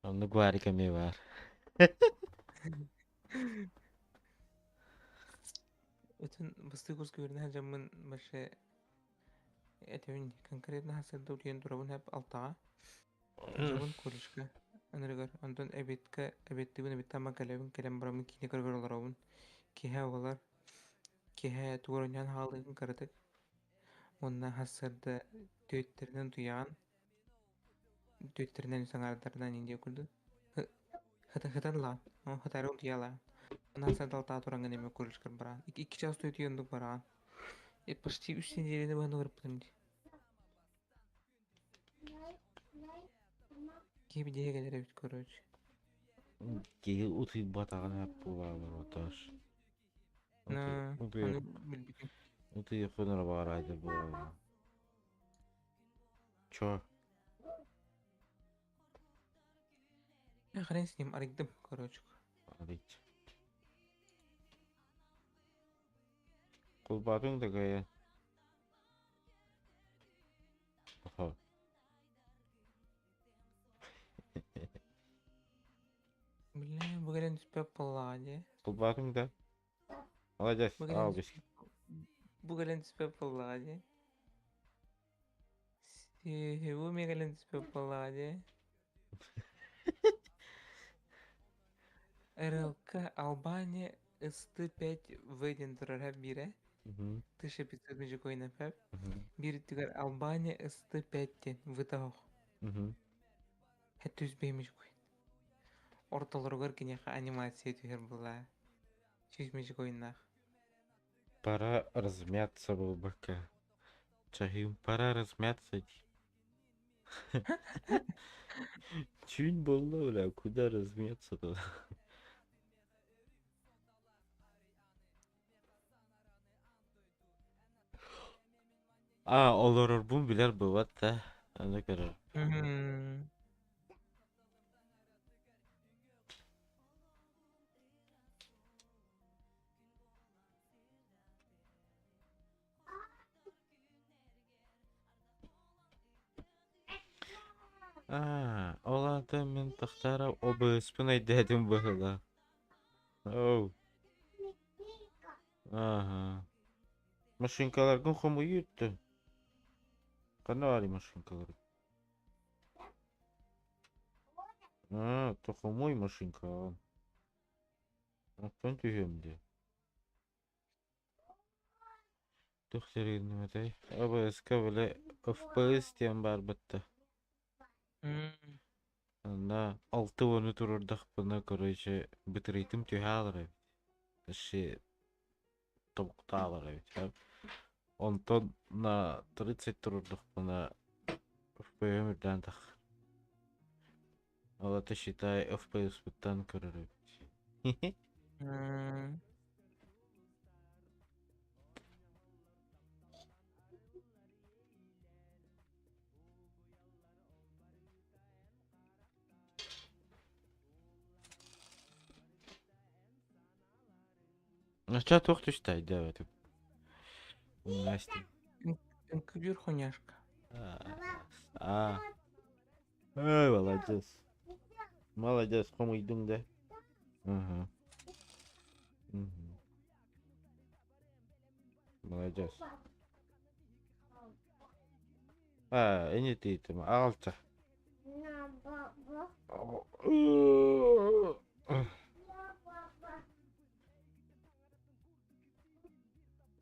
Оннук баар эмиэ баар. Өтөн бастыы курска үөрэнэ сылдьаммын вообще этэбин конкретно сарсыарда утуйан турабын эп алтаҕа. Дьабын колледжка ынырыгар онтон эбиэткэ эбиэттибин эбиэттэн кэлэбин кэлэн бараммын киинэ көрөр олоробун. Киэһэ буолар. Киэһэ тугу оонньоон хаалыгын кыратык. Уонна сарсыарда түөттэринэн утуйаҕын. Түөттэринэн саҥардарынан индия курдук. Хытан лаан, хытары утуйалаан. Онон сандалтаа тураҥҥын эмиэ колледжкар бараҕын. Икки чаас утуйан оннук бараҕын. И почти үс нэдиэлэни быһан олорбутум дии. Киһи бидиһэ кэлэр эбит короче. Киһи утуйбатаҕын буолаалар отош. Ону билбитим. Утуйуоххун эрэ баҕараайдыр буолаалар. Чё? Хрен с ним, арыйдым, короче. Арыйч. Кулбаатыҥ да кыайан. Оһо. Бля, бу кэлэн түспэт буоллаҕа дии. Кулбаатыҥ да? Молодец, Бу кэлэн алгыс. бу кэлэн түспэт буоллаҕа дии. Бу эмиэ кэлэн түспэт буоллаҕа дии. РЛК Албания СТ-5 В диэн турар биирэ. 1500 межикойна пэп. Биир өттүгэр Албания СТ-5 диэн вытаһох. Хэт межикой. Ортолоругар киниэхэ анимация түһэр буолаа. 100 межикойнаах. Пора размяться буолбакка. Чаһыым, пора размяться дии. Чуть было, бля, куда размяться-то? А, олорорбун билэр быват да. Аны көрөр. Аа, ол аата мин тахтара обыспын өйдөөтүм быһыылаах. Оу. Ааһа. Машинкаларгын хомуйуттун. Ханна баарый машинкалар? Аа, то хомуй машинкаҕын. Оттон түһүөм дии. Туох сэргиннэмэтэй? АБС-ка били FPS диэн баар батта. Онно алты уону туруордахпына, короче, бытырыйтым түһэ хаалар эбит. Вообще тобуктаалар эбит. Онтон на 30 туруордахпына FPS үрдээн таххар. Ол это считай FPS-быттан көрөр эбит. Начаа туох түстэ өйдөөбөтүм. Настя. Үҥкүүлүүр хуняшка. А. Эй, молодец. Молодец, хомуйдуҥ да. Ага. Мгм. Молодец. А, эни тиитим, аҕалча.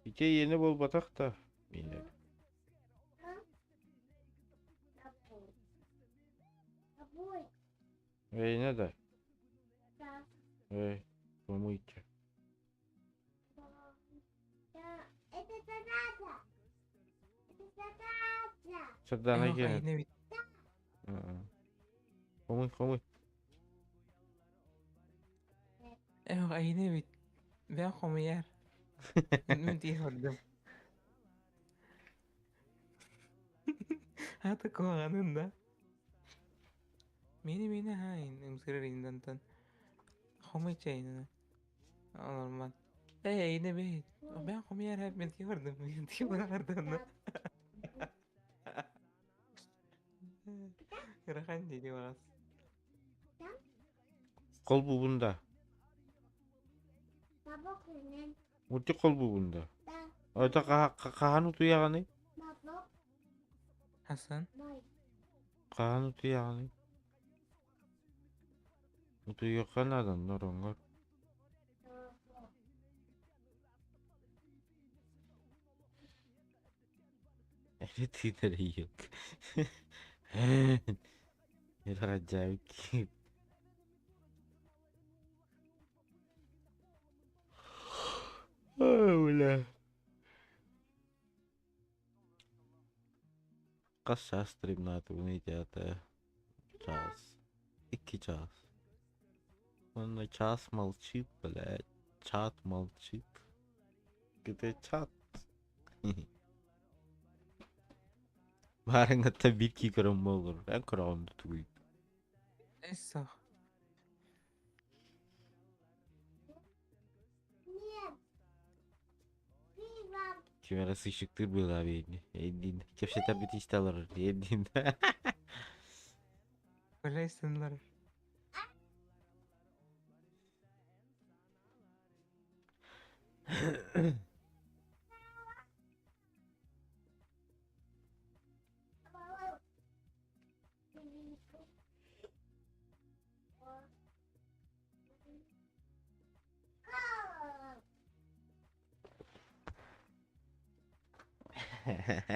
Ити иэнэ буолбатах да миэнэ. Эйиэнэ да? Эй, помойте. Сардаана Эх, киэнэ. айна бит. Хомуй, хомуй. Эх, айна бит. Бэйэҥ хомуйаар. Мин тиийэ олордум. Аата куһаҕанын да. Миэнэ миэнэ хаайын ымсыырар иннантан. Хомуй чэйинэн. Нормально. Эй, эйинэ бэй. Бэйэҥ хомуйаар һэ, мин тиийэ олордум. Мин тиийэ олордум. Ыарахан дии баҕас. Холбуубун да. Мультик холбуубун да. Это хаһан утуйаҕыный? Хасан. Хаһан утуйаҕыный? Утуйуохха наада нороҥҥор. Эри тыынар елка. Раджавик. Ой, бля. Хас чаас стримнаатыбын ити Час. Икки чаас. Уонна час молчит, блядь. Чат молчит. Где чат? Баарыҥҥыттан биир кии көрөн буоллар, эн көрөҕүн да тугуй? Эссах. Ким эрэ сыщиктыыр быһыылаах биһигини. Эйдиин кэпсэтэрбит истэ олорор эйдиин. Бэлэйсиннэр.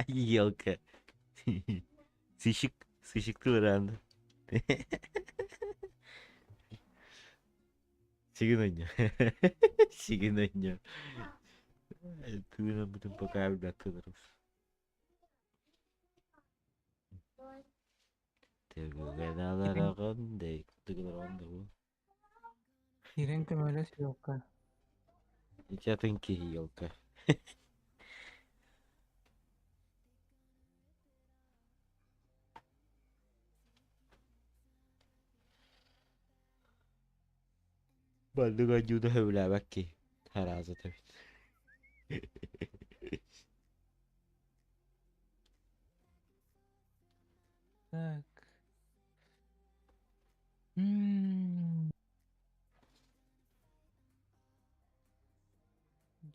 Елка. Сыщик, сыщиктыыр аны. Сигин ойньо. Сигин ойньо. Тыынаммытын пока билбэккэ Киирэн көмөлөс елка. Ити атын киһи елка. Маннык оонньууну сөбүлээбэт киһи араазата эбит. Так. М.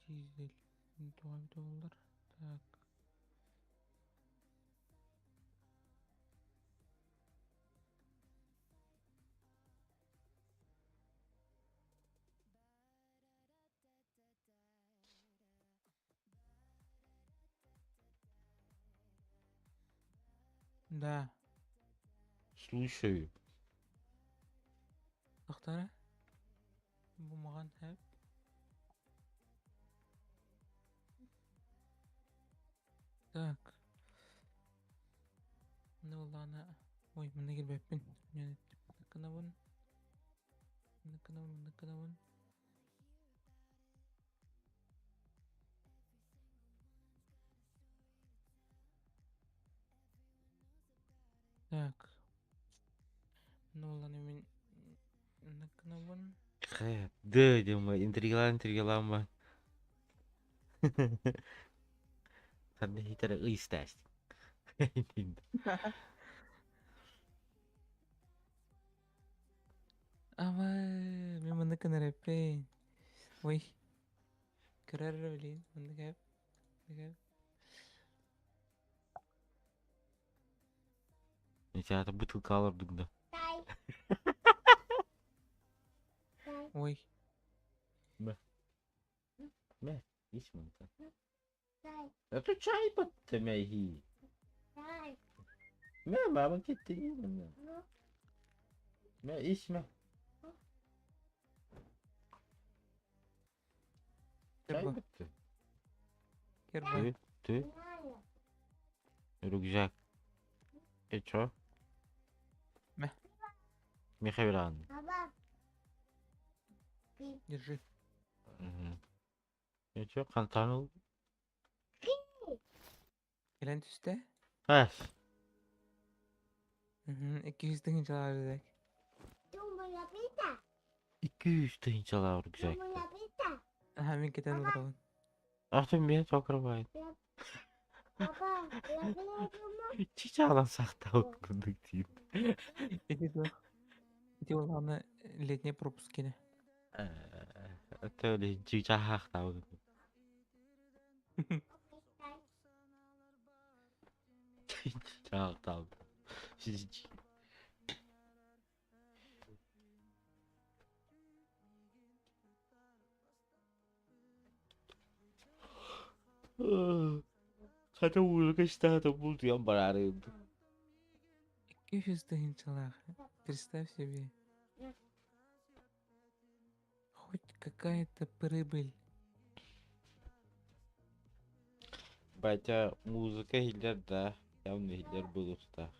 Дизель. Туох эбитэ буоллар? Так. Да. Слушаю. Тохтоо Бу маҕан һэп. Так. Маны буоллаҕына ой манна киирбэппин. Гынабын. Гынабын, гынабын. Так. Маны буоллаҕына мин гынабын. Дыы диэн интригалаан интригалаан Ханна иһитэрэ ыйыстаастын. Ама, мен маны кынараппын. Ой. Көрөр блин, маннык эп. Театр бутылка олордук да. Ой. Мэ. Мэ, ис мантан. Это чай баттэмэһии. Мэ, мама кеттиин. Мэ, ис мэ. Чай Кирба. бытты. Кирба. Ты, ты. Рюкзак. И чё? Мэ. Михаил Держи. Угу. И чё, хантан Кэлэн түстэ. Ас. 200 тыһыынчалаах рюкзак. 200 тыһыынчалаах рюкзак. Аха, мин кэтэн олоробун. Ах ты меня покрывает. Чичалан сахтаут курдук диир. Ити туох? Ити улаана летний пропуск кини. Это чичахахтаут. Чичахтаут. Хата уулука истаата бултуйан бараарым. 200 тыһыынчалаах. Представь себе. Хоть какая-то прибыль. Батя музыка иһиллэр да, явно иһиллэр буолуохтаах.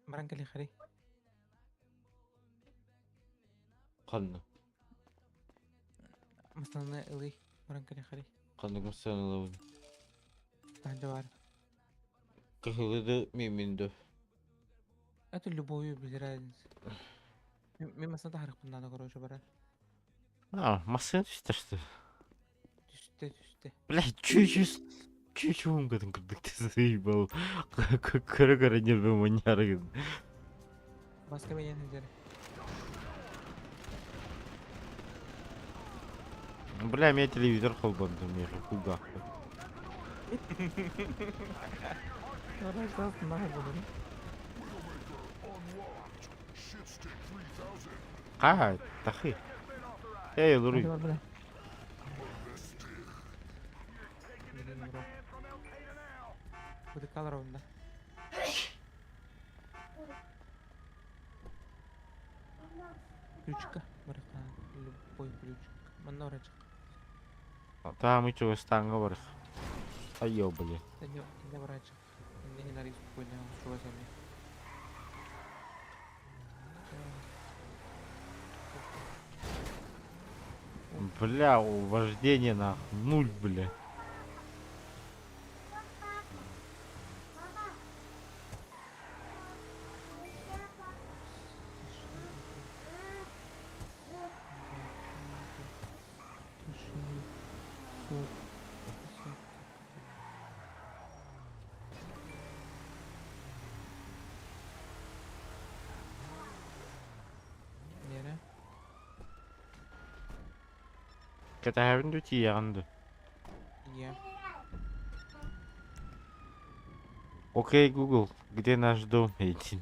Баран кэлиэхэрий. Ханна? Масланы ылый. Баран кэлиэхэрий. Ханнык массыына ылабын? Таһырдьа баар. Кыһылы да, миимин да. Это любую без разницы. Мин массыына таһарыахпын наада, короче, баран. А, массыына түстэ что? Түстэ, түстэ. Блядь, чуть-чуть чуть-чуть гытын курдук заебал. Көрө-көрө нервы маньяры. Баска менен сылдьар. Бля, меня телевизор холбонду, мне кулгах. Ха, тахы. Эй, Луруй. Ключка барыха, любой ключ. Манна барачык. Там и чугастаҥҥа барых. Айо, бля. Инне барачык. Инне хинари спокойно чугас эми. Бля, вождение нахуй. Нуль, бля. Нere? Кэтэһэбин дуу тиийэҕин дуу? Ийэ. Окей, Google, где наш дом? Эйтин.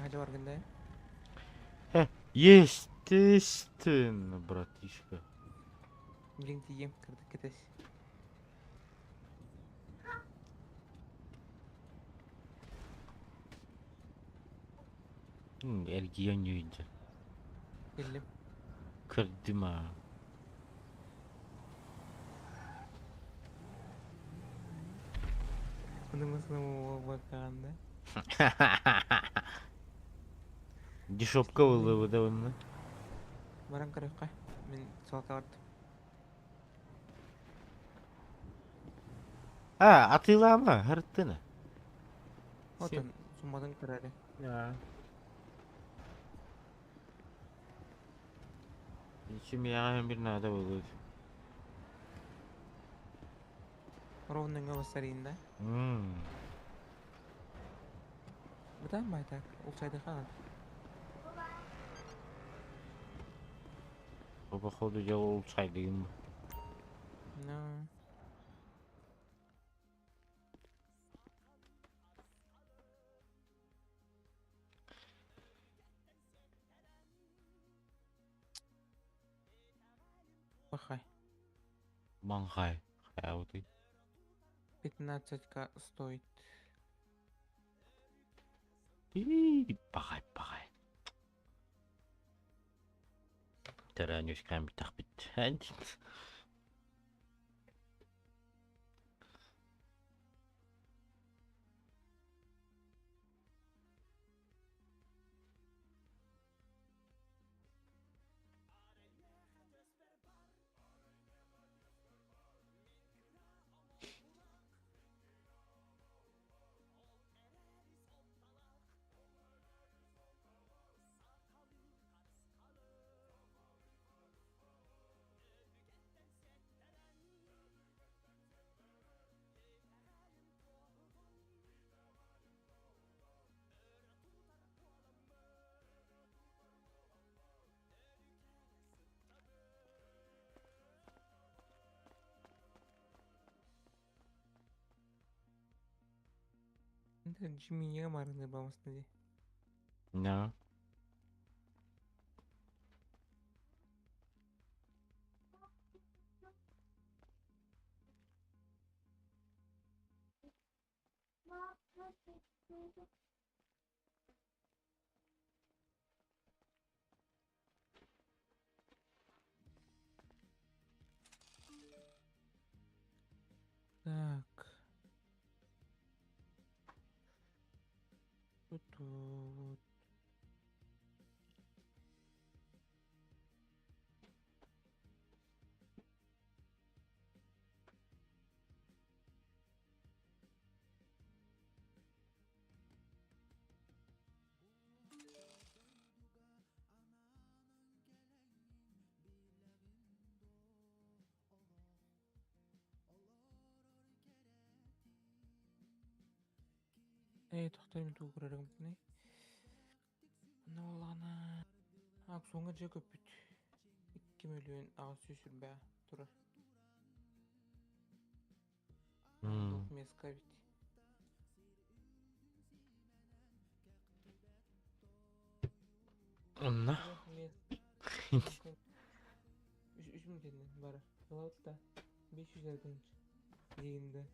Хадьа баргын да? Естественно, братишка. Билиҥ тиийиэм, кырдык кэтэс. Эргийэн ньүүйдэ. Кэллим. Көрдүм аа. Ону массыына да. Дешевка буолла да онно. Баран көрүөххэ. Мин суолка бардым. А, атыылаама, харыттына. Отон сумматын көрөөрү. Ичимиэҕэ бир наада буолуо. Ровно ҥа бассарыйын да. Бытаан байтак, улсайдыха. Бу походу дьэ улсайдыгым. Ну. Пахай. Манхай. Хайабытый. 15к стоит. Ии, пахай, пахай. Төрөөн үскээн бүттэхпит. Джимми марны бамасны ди. No. Так. Тут вот. Эй, тохтор тугу көрөрүм. Нолана. Аукционҥа дьэ көппүт. 2 миллион 800 турар. Двухместка ведь. Онно. Үс мың теңге бары. Ылабыт да. 500 тыһынча. Дегенде.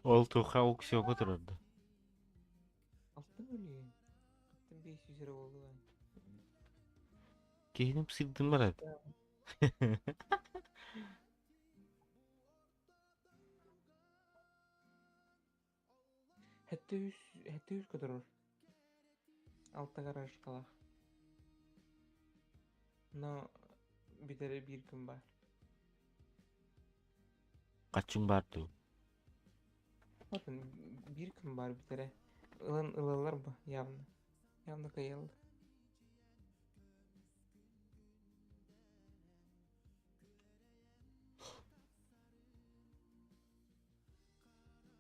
Ол туха аукционҥа турарда. 6 миллион. 500 эрэ буолла. Киһиним сырдым барат. Хәтте үс көтөрөр. Алта гараж калах. Но битере бир күн бар. Качың бар ду. Отын бир күн бар битере. Ылан ылалар бу явно. Явно кыйыл.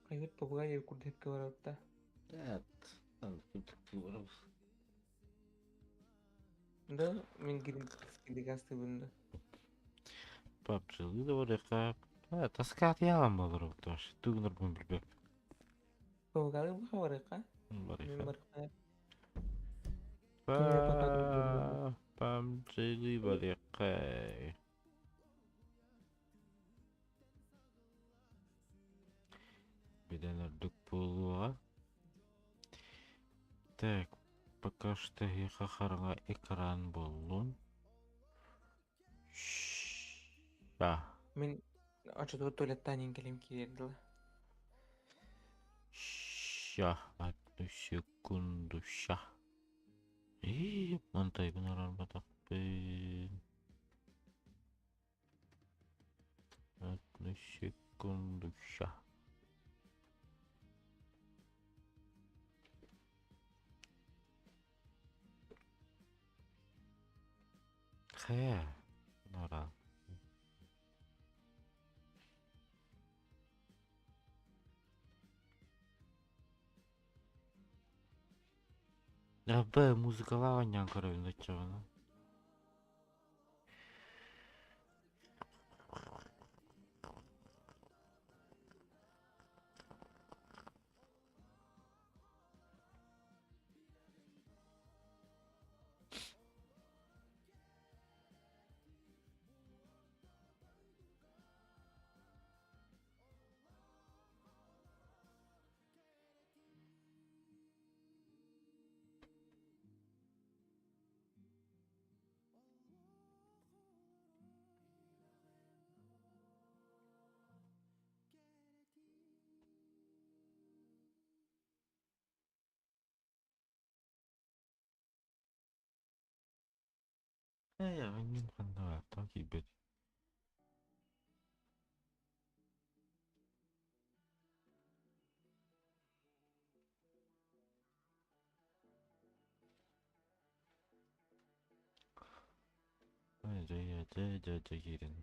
Кайгыт попугай курдепке барат да. Evet. Да, мен гирин астыбында. Папчылы да бар яка. Таскат ялан болор тош. Тугнар бун билбеп. Попугай бу барыка. Бар Мен яка. барыка. Памчылы бар яка. Биден өрдүк болуға. Так. Пока что эһиэхэ хараҥа экран буоллун. Да. Мин оччотугар туалеттаан иһин кэлим киирэр дылы. Ща, одну секунду, ща. Ии, мантайбын араарбатахпын. Одну секунду, ща. Хайа, нора. Б музыкалаах оонньоон көрөбүн оччоҕуна. Ээ, анньын ханна баар, тоҕо киирбэт? Дьэ, дьэ, дьэ, дьэ киирэн.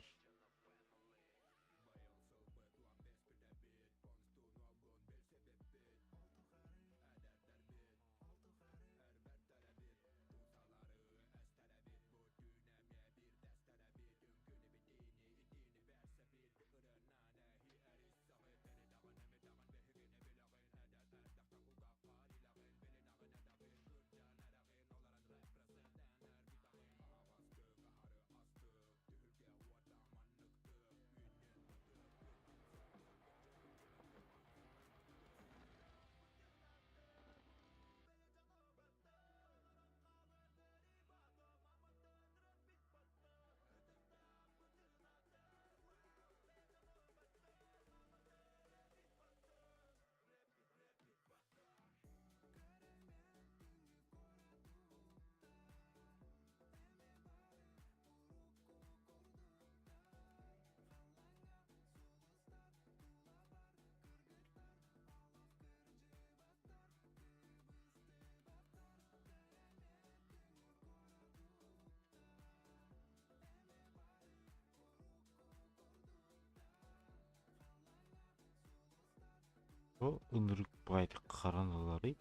Бу ынырык баайдык хараналарый?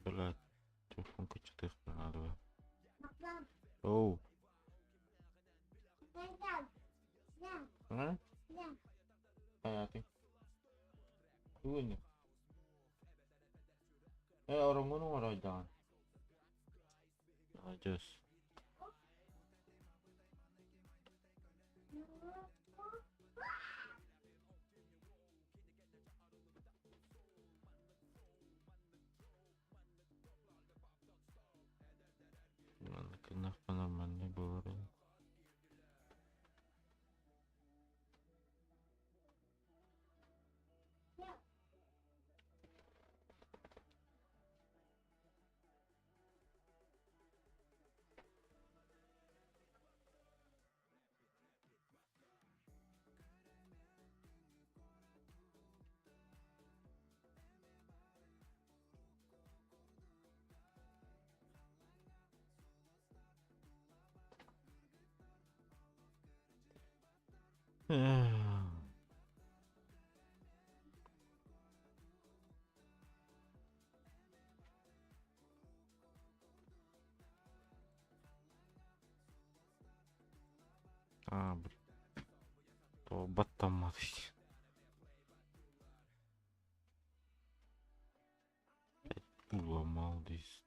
Бля, телефон кыччатыахпын наада. Оу. А? Хайаатыҥ? Тугун? Э, ороҥҥун оҥоройдаҕын. Адьас. Маннык гыннахха нормальнай буолар ини. Аа, тоҕо баттамматый? Уломал диск.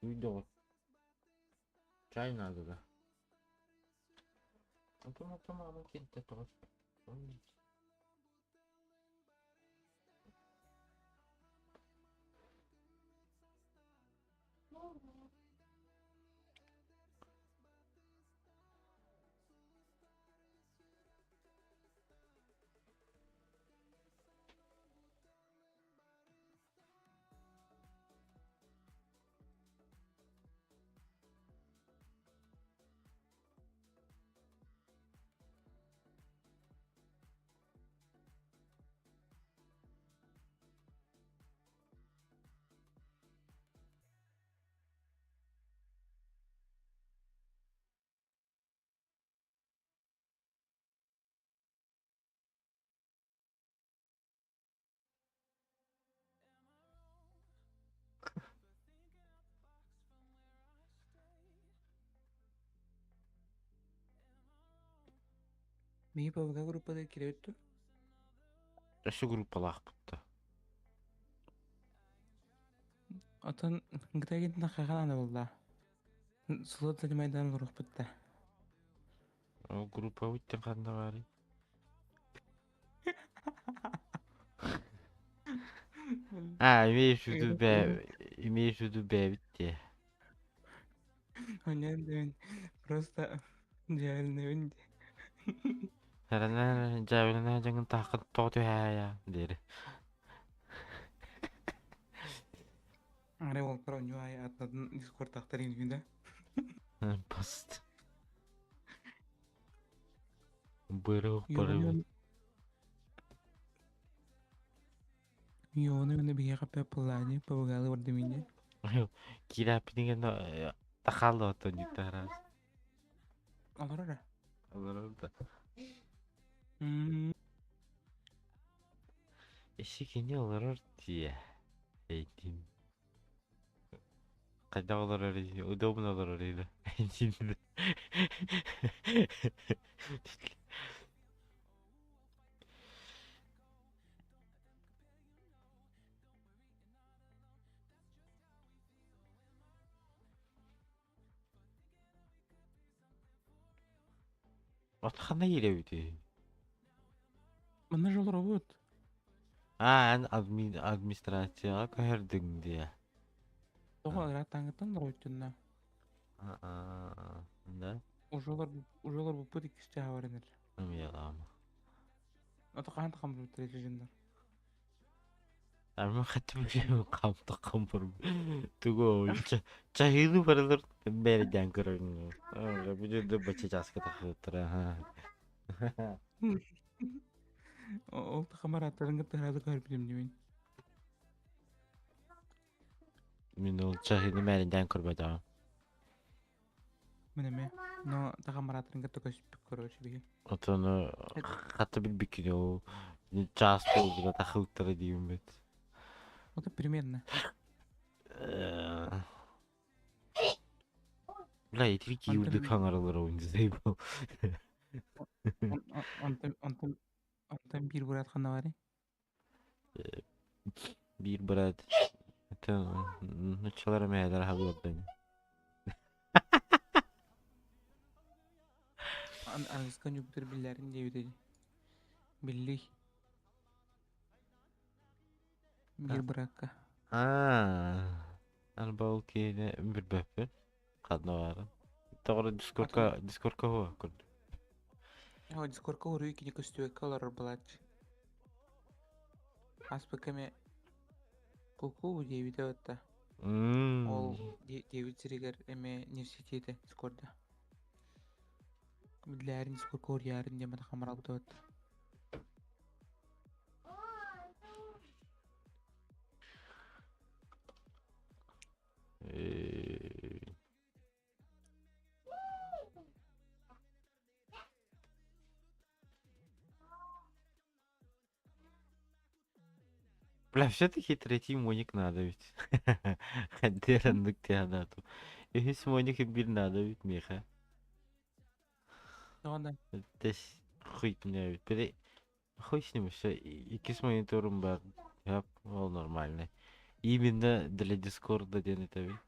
Уйдоҕор. Чай надо да. Антон, антон, ама кентэ тоҕо. Биһи ПВК группада кирэбит дуо? Өссө группалаахпыт да. Отон гытагин хахан буолла. Слот занимайдан олоруохпут да. Ол группабыт диэн ханна баарый? А, имеешь в виду бэ... Имеешь в виду бэбит дии. Онон просто дьээбэлэнэбин дии. Эрэнэ дьээбэлэнэ дьаҥын тааххын тоҕо түһээйэ диэри. Арай уолтар оонньуу аайы аттатын дискордтаахтар иҥнибин да. Пост. Бырых бырых. Йону уонна биһиэхэ пыллаани ПВГ-лыы бардым инньэ. Киирээппитин кэннэ тахаалла оттон дьиктэ Олорор ээ. Олорор да. Эссе кини олорор дии. Эйдин. Хайдах олорор удобно олорор или От ханна киирэбитий? Манна же олоробут. Аа, эн администрацияҕа көһөрдүҥ диэ. Тоҕо ырааттааҥҥыттан олоройтунна. Аа, да? Уже уже олорбуппут иккис чааһа баран эрэр. Умелаама. Ото хаһан тахаммыттар дьоннор. Армы хатым хамтаккам тугу чаһыыны барылар бэрдэн көрөрүн. Бүдү бачча чааска тахсыттара. Ол тахамар аттарын кытта сразу көрбүтүм димин. Мин ол чаһыыны мээриндээн көрбөтөҕүм. Мин эмиэ. Но тахамар аттарын кытта көспүт короче биһи. Отону хата билбиккин ол чаас буолбута тахылтара диибит. Это примерно. Бля, итiri киирдик хаҥаралар оон заебал. Онтон онтон онтон биир брат ханна барый? Биир брат. Это нуччалар эмээлэр аһыллардан. Аныгыска ньугдыр биллэрин диэбит ини. Билли. Биир быраакка. Аа, арба ол киһини билбэппин. Ханна баарын. Тоҕо дискорка дискорка хуа көрдүм. Оо, дискорка уруй кини көстүбэккэ олорор буолааччы. Ааспыкка эмиэ куку диэбитэ батта. Ол диэбит сиригэр эмиэ университете дискорда. Билээрин дискорка уруйаарын диэн хамаралбыта батта. Бля, все-таки третий моник надо ведь. Хадераннык тианату. Үһүс моник бир надо ведь меха. Тоҕо Тэс хуй ведь. Пере хуй с ним все. Иккис мониторум бар. Яп, ол нормальный. Именно для Дискорда диэн этэбин.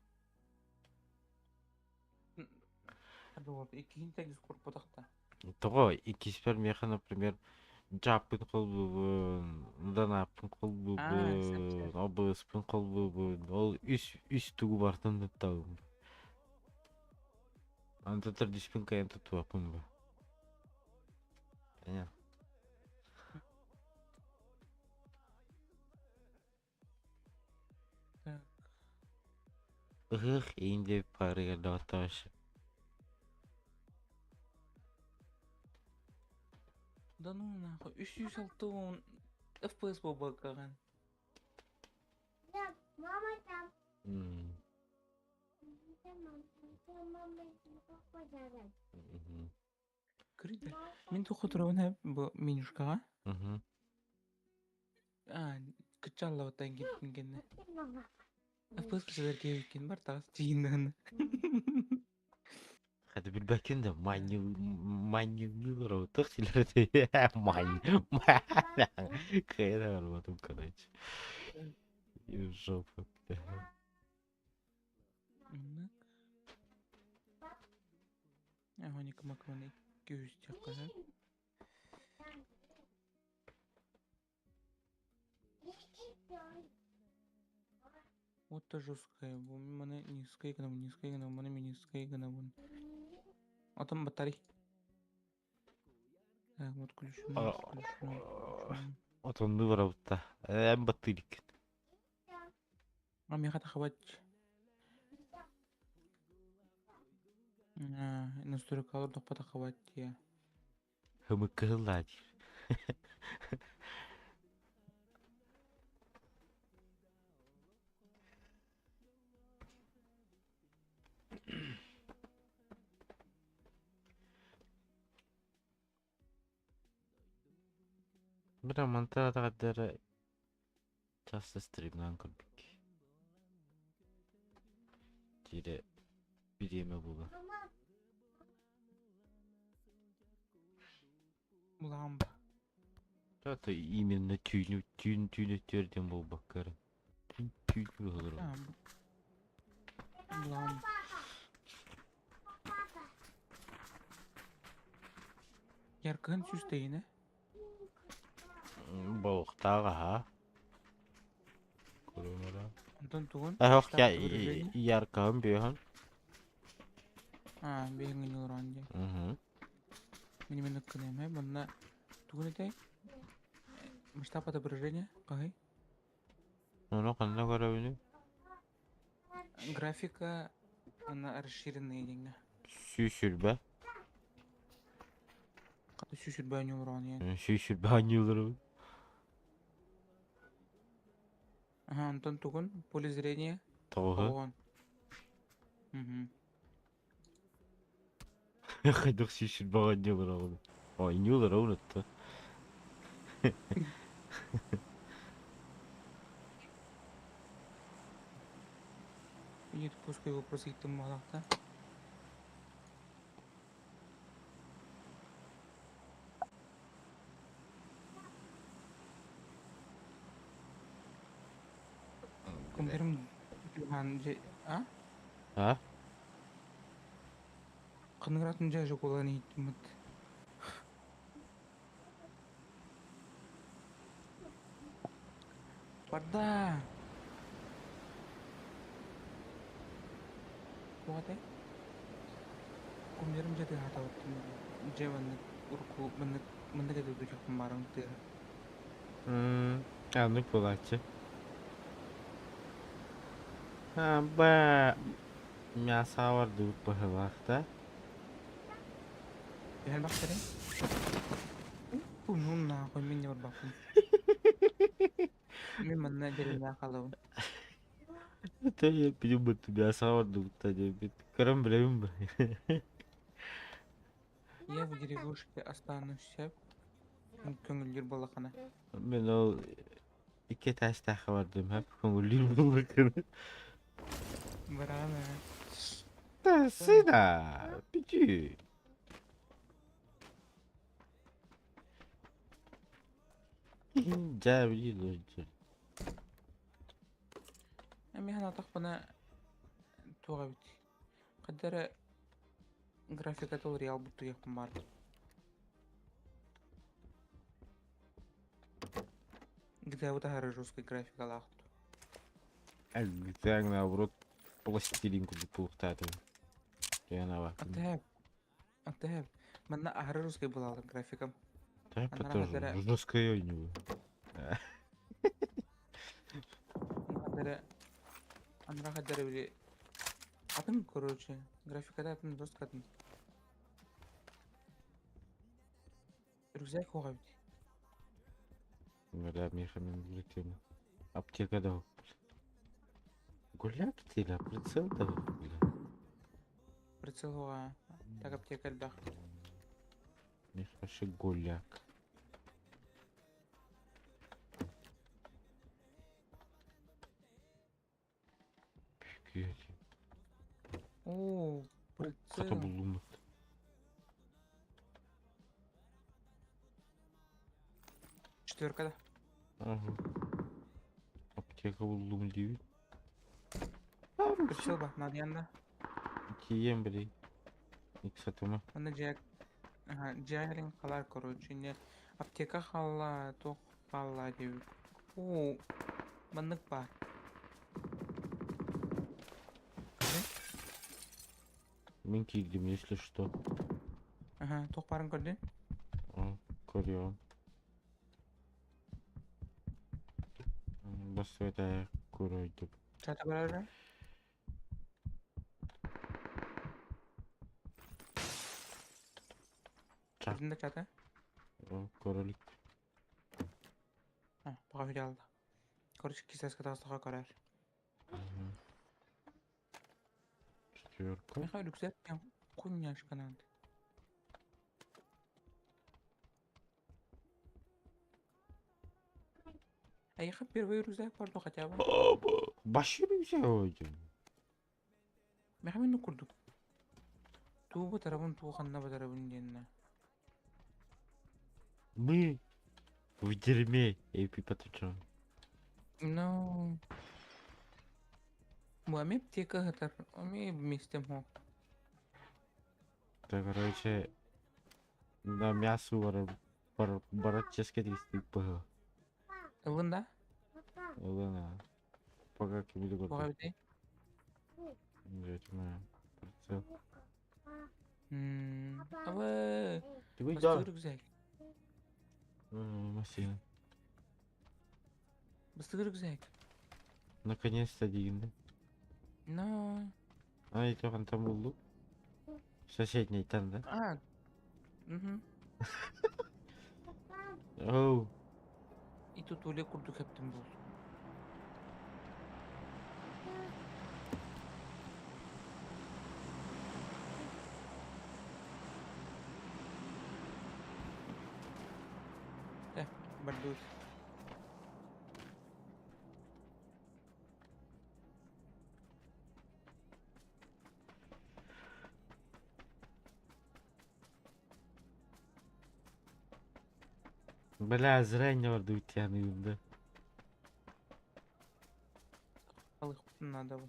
Иккиһин тэ дискорд ботахта. Тоҕо иккиспэр миэхэ, например, дьааппын холбуубун, данааппын холбуубун, обыспын холбуубун, ол үс үс тугу бартын туттабын. Аны төрдүспүн кыайан туттубаппын бу. Понятно. Так. Ыһыах иин диэбит паарыгар доҕоттоош. Да ну нахуй, 360 FPS буолбаккаҕын. М. Көрүйдэ. Мин туохха турабын ээ бу менюшкаҕа. Аа, кыччааллабыттан киирбитин кэннэ. FPS бысыгар киэбиккин бар таҕыс тиийиннэҕинэ. Хата билбэккин да манньыыллар туох дииллэр этэй мань кыайан аҕалбатым короче. И в жопу. Оннук. Эгоник макроны күүстэххэ сөп. Вот жесткая. Бу маны низкая гынабын, низкая гынабын, маны низкая гынабын. Отон батарей. Так, вот включено, включено, включено. Отонну барабытта. Эн баттыыликкин. А миэхэ тахабат. Настройкалар тохпо тахабат дии. Хымыккыһыллаа диир. Бра мантан атаҕардара часто стримнаан көрбүк. Тире бириэмэ буолан. Булаҕым ба. Это именно түүнү түүн түүнү түөрдэн буолбакка эрэ. Түүн түүн быһылар. Булаҕым. Яркыһын сүүс тэйинэ. Болуктаах аһа. Көрүҥ Онтон тугун? Эһох яркаһын бүөһүн. Аа, биһиҥин олорон дии. Мин мин ыккыныам манна тугун этэй? Масштаб отображения хаһый? Ону ханна көрөбүнүй? Графика она расширенная диҥҥэ. Сүүс сүрбэ. Хата сүүс сүрбэ оонньуулар оонньуйан. Сүүс сүрбэ оонньууларбын. Аха, онтон тугун? Поле зрения? Тоҕуһу. Оҕон. Мгм. Хайдах сүүс сүрбэ оонньуулар оҕону. Оонньуулар оҕонутта. Нет, пускай вопрос ыйыттым буолаахта. Компьютерым а? А? Ханныгыратын дьэ жокулан иһиттиммит. Барда! Туох этэй? Кумнерым дьэ тыаһаатабыттым. Дьэ маннык урукку маннык маннык этэ дучахпын баарым тыаһа. Аннык буолааччы. Ба мясо бардыбыт быһыылаах да. Түһэн бахтарай? Ну нахуй, мин не барбаппын. Мин манна дьэриннээх хаалабын. Это билим мясо бардыбыт да диэбит. Көрөн билэбин бу. Я в деревушке останусь сөп. Көҥүллүүр буоллаххына. Мин ол икки этээстээх бардым хэп көҥүллүүр буоллаххына. Бараана. Да, сына, бити. Дьэ, билии Эми санаатахпына туох эбит. Хайда эрэ графиката уларыйалбыт туйахпын баар. GTA таһары жесткой графикалаах. GTA наоборот пластилин курдук туохтаатым. Атыһап. Атыһап. Манна аһары русский буолалар графикам. Да, тоже жесткая у него. Анара хадара били атын короче графикада атын жестко атын. Рюкзак хоға бит. Бля, Миха, мен билетим. Аптека да. Гуляк теле, прицел да, бля. Прицел хоға. Так аптека элбэх. Миха вообще гуляк. Офигеть. О, Хата прицел. булдум. Четверка да. Ага. Аптека буллум диибит. Прицел ба, надыйан да. Тиийэн били. Иксатыма. Онно дьиэ аха, дьиэ халар короче, не аптека хаалла, туох хаалла диэбит. Оо, маннык баар. Мин киирдим, если что. Аха, туох баарын көрдүн? Көрүөҕүм. Бассыата көрөйдүм. Чата барара? Көрдүн да чата? Көрөлүк. А, пока видео Короче, кисаска тастаха көрөр. Четверка. Михаил рюкзак хуйняшка надо. А я первый рюкзак барду хотя бы. Башы рюкзак ойдум. Михаил курдук. Туу батарабын туу ханна батарабын диэннэ. Мы в дерьме, AP Патричон. Ну... Бу эмиэ аптека сытар, эмиэ вместе мох. Да, короче, на мясо бар бар барат ческет истик быһы. Ыллын да? Ылына. Пока кимиди Туох көрдүм. эбитий? Прицел. Абы, Ты бастыгы да. рюкзак. Машина. Бастыгы рюкзак. Наконец-то дигинде. Но... А, это там булду. Соседний там, да? А, угу. Оу. И тут үлэ курдук эптим буолсу. Э, бардыбыт. Бля, зря не орду тяну, да. Алыхпытын наада бу.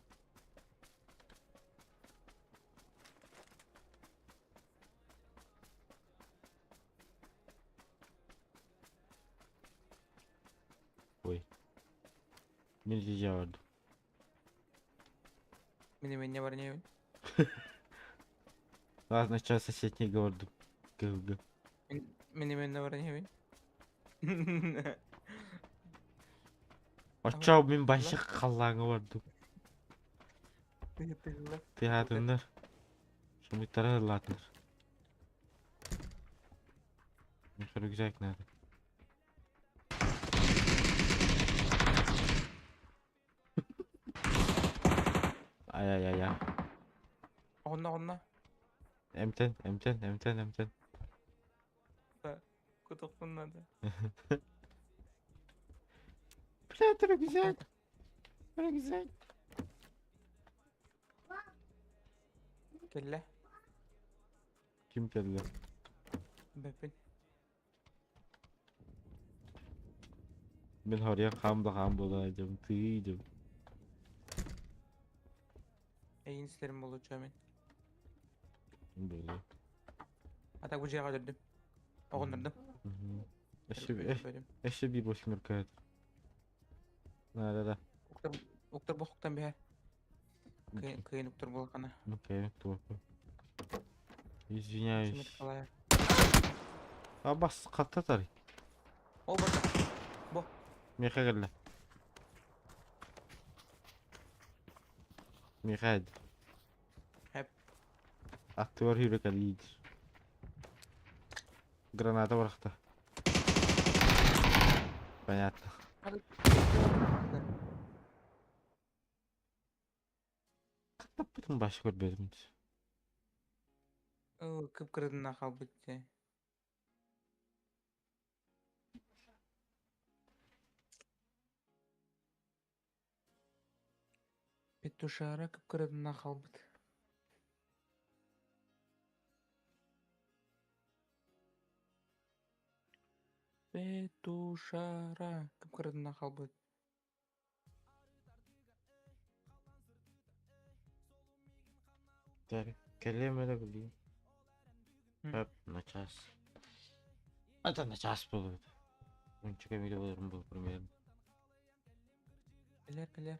Ой. Нельзя орду. Мин эмиэ бар небин. Ладно, сейчас соседний говорду. ГГ. Мин эмиэ бар небин. Оччоо мин башык халлааҥа бардым. Тыаатыннар. Шумиттара ыллаатыннар. Рюкзак надо. Ай-яй-яй-яй. Онно онно. Эмтен, эмтен, эмтен, эмтен. Кутукпун надо. Блядь, рюкзак. Рюкзак. Кэллэ. Ким кэллэ? Бэппин. Мин хоруйан хаам да хаам буолан сылдьабын, тыый Эйин силэрим буолуоччу мин. Буолуо. А так бу дьиэҕэ өлөрдүм. Оҕуннардым. Өссө өссө биир восьмерка Да, да, да. Уктар уктар бохуктан биһэр. Кыйын уктар буолкана. Окей, туоппа. Извиняюсь. А бас хаттатар. Ол барда. Бо. Миэхэ кэллэ. Миэхэ Хэп. Аттыгар сүүрэ кэлиир. Граната бырахта. Понятно. Хаттаппытын баш көрбөтүм. Кып-кырытына хаалбыт дии. Петушара кып-кырытына хаалбыт. Петушара. Кып-кыратына хаалбыт. Кэлиэм эрэ билигин. На час. Это на час буолбут. Унчука кэмигэр буоларым буолуо примерно. Кэлэр, кэлэр.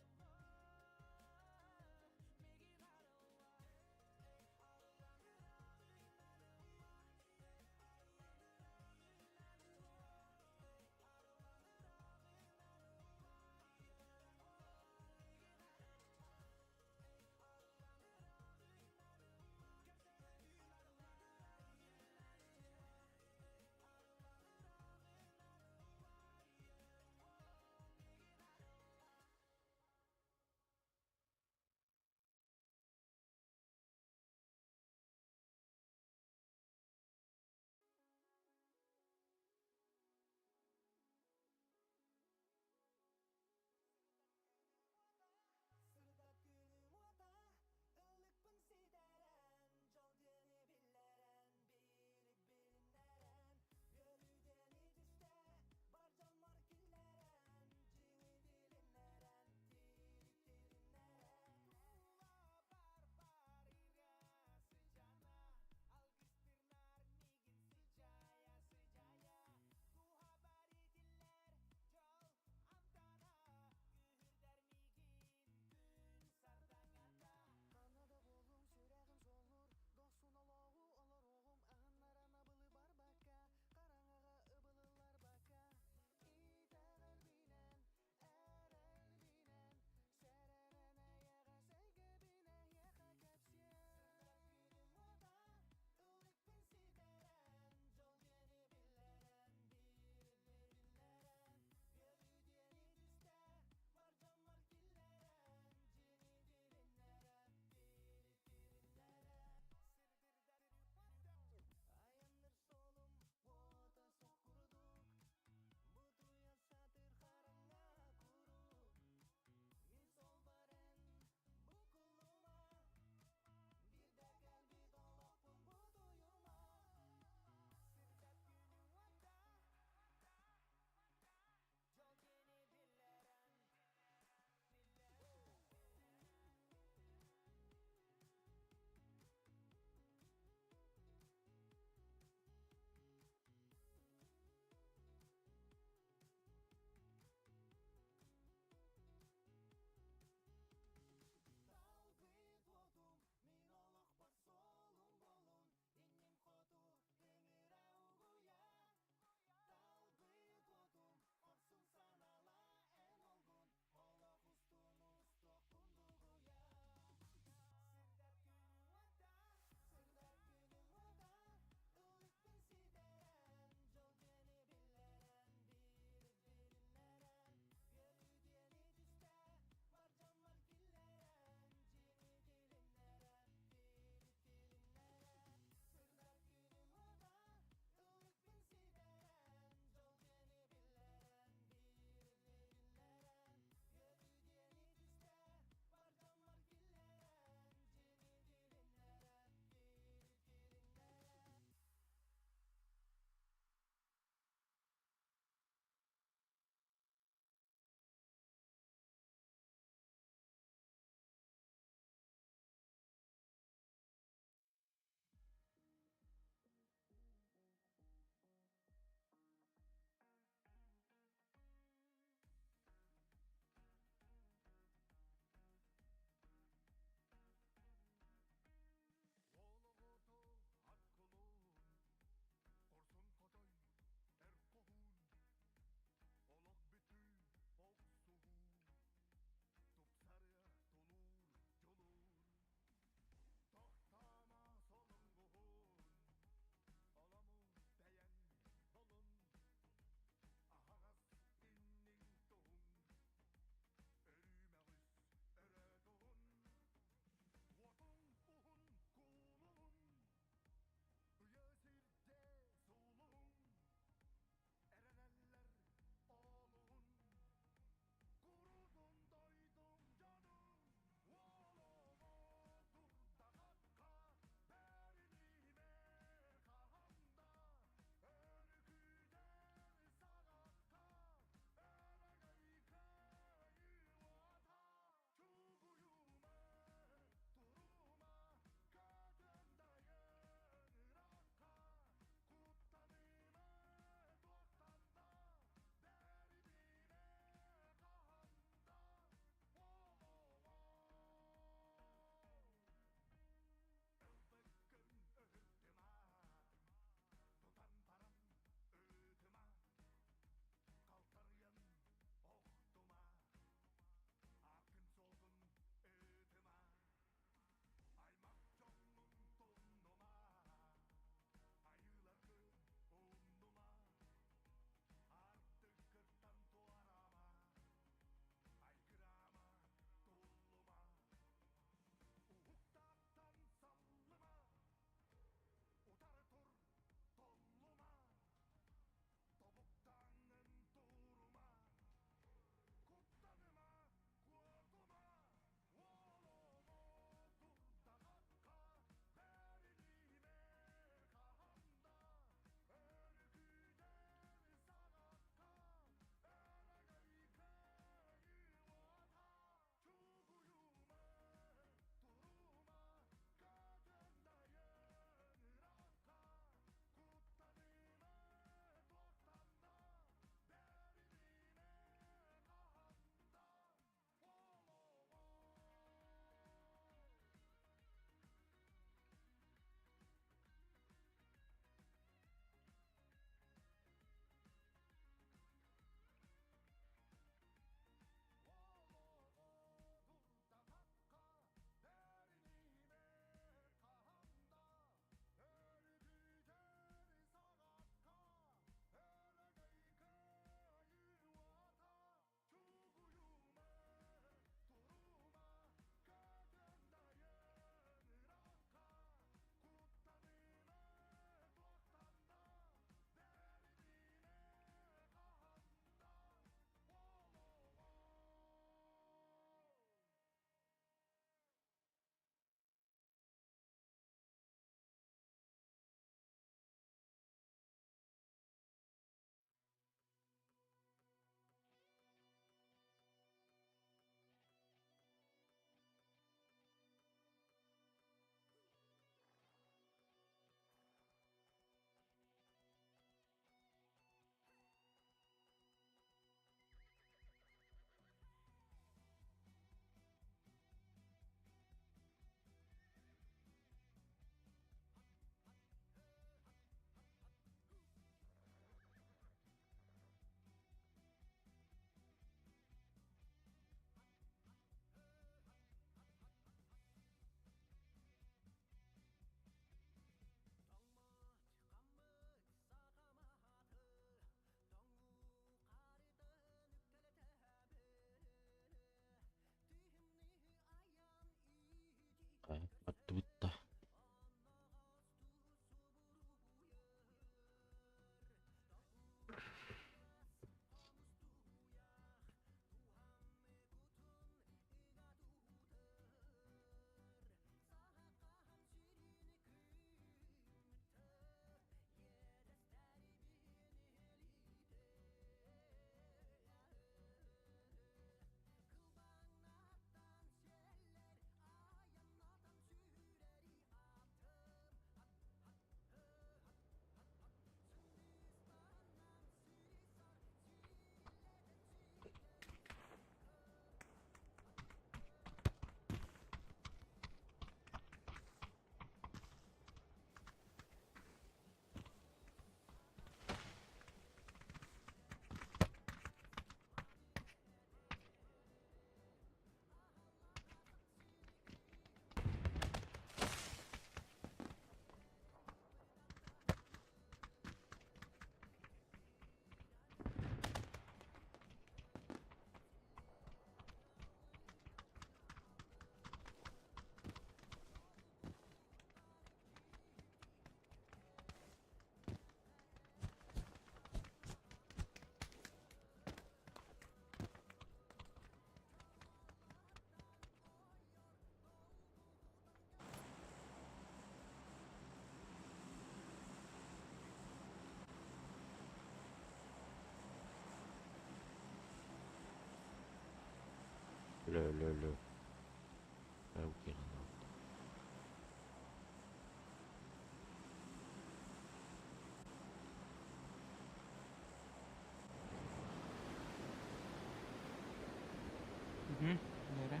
Нэрэ.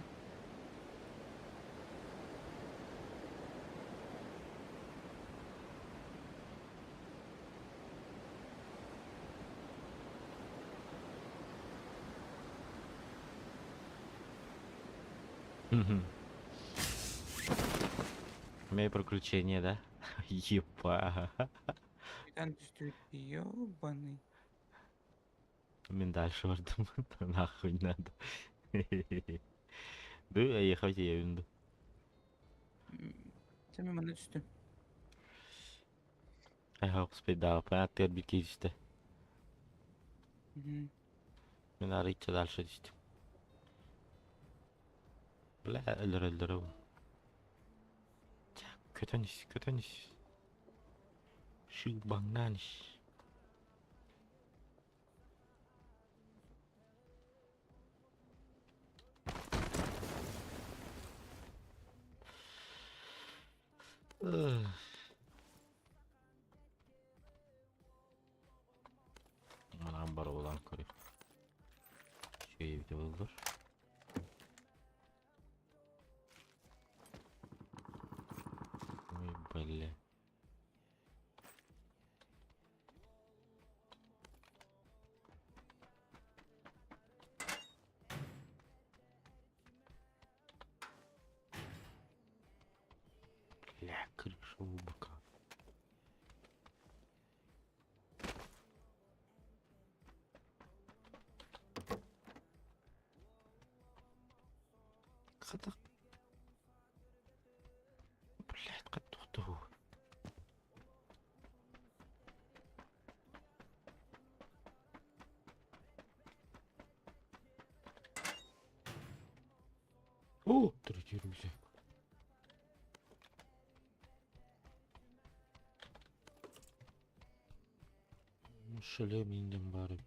Мои приключения, да? Еба. Капитан түстүбүт ёбаный. Мин дальше бардым. Нахуй надо. Ду, ехать я винду. Чэ мин манна түстүм. I hope спидапа аттыгар бир кииристэ. Мин арыйча дальше түстүм. Бля, өлөр өлөрөбүн. Көтөн ис, көтөн ис. Шыбаңнаан ис. Манан бар буолан көрүөх. Үчүгэй эбитэ буоллар. Ой, бля. Бля, крыша у быка. Хата. Блядь, хата О, третий рюкзак. Шлем инден бар эбит.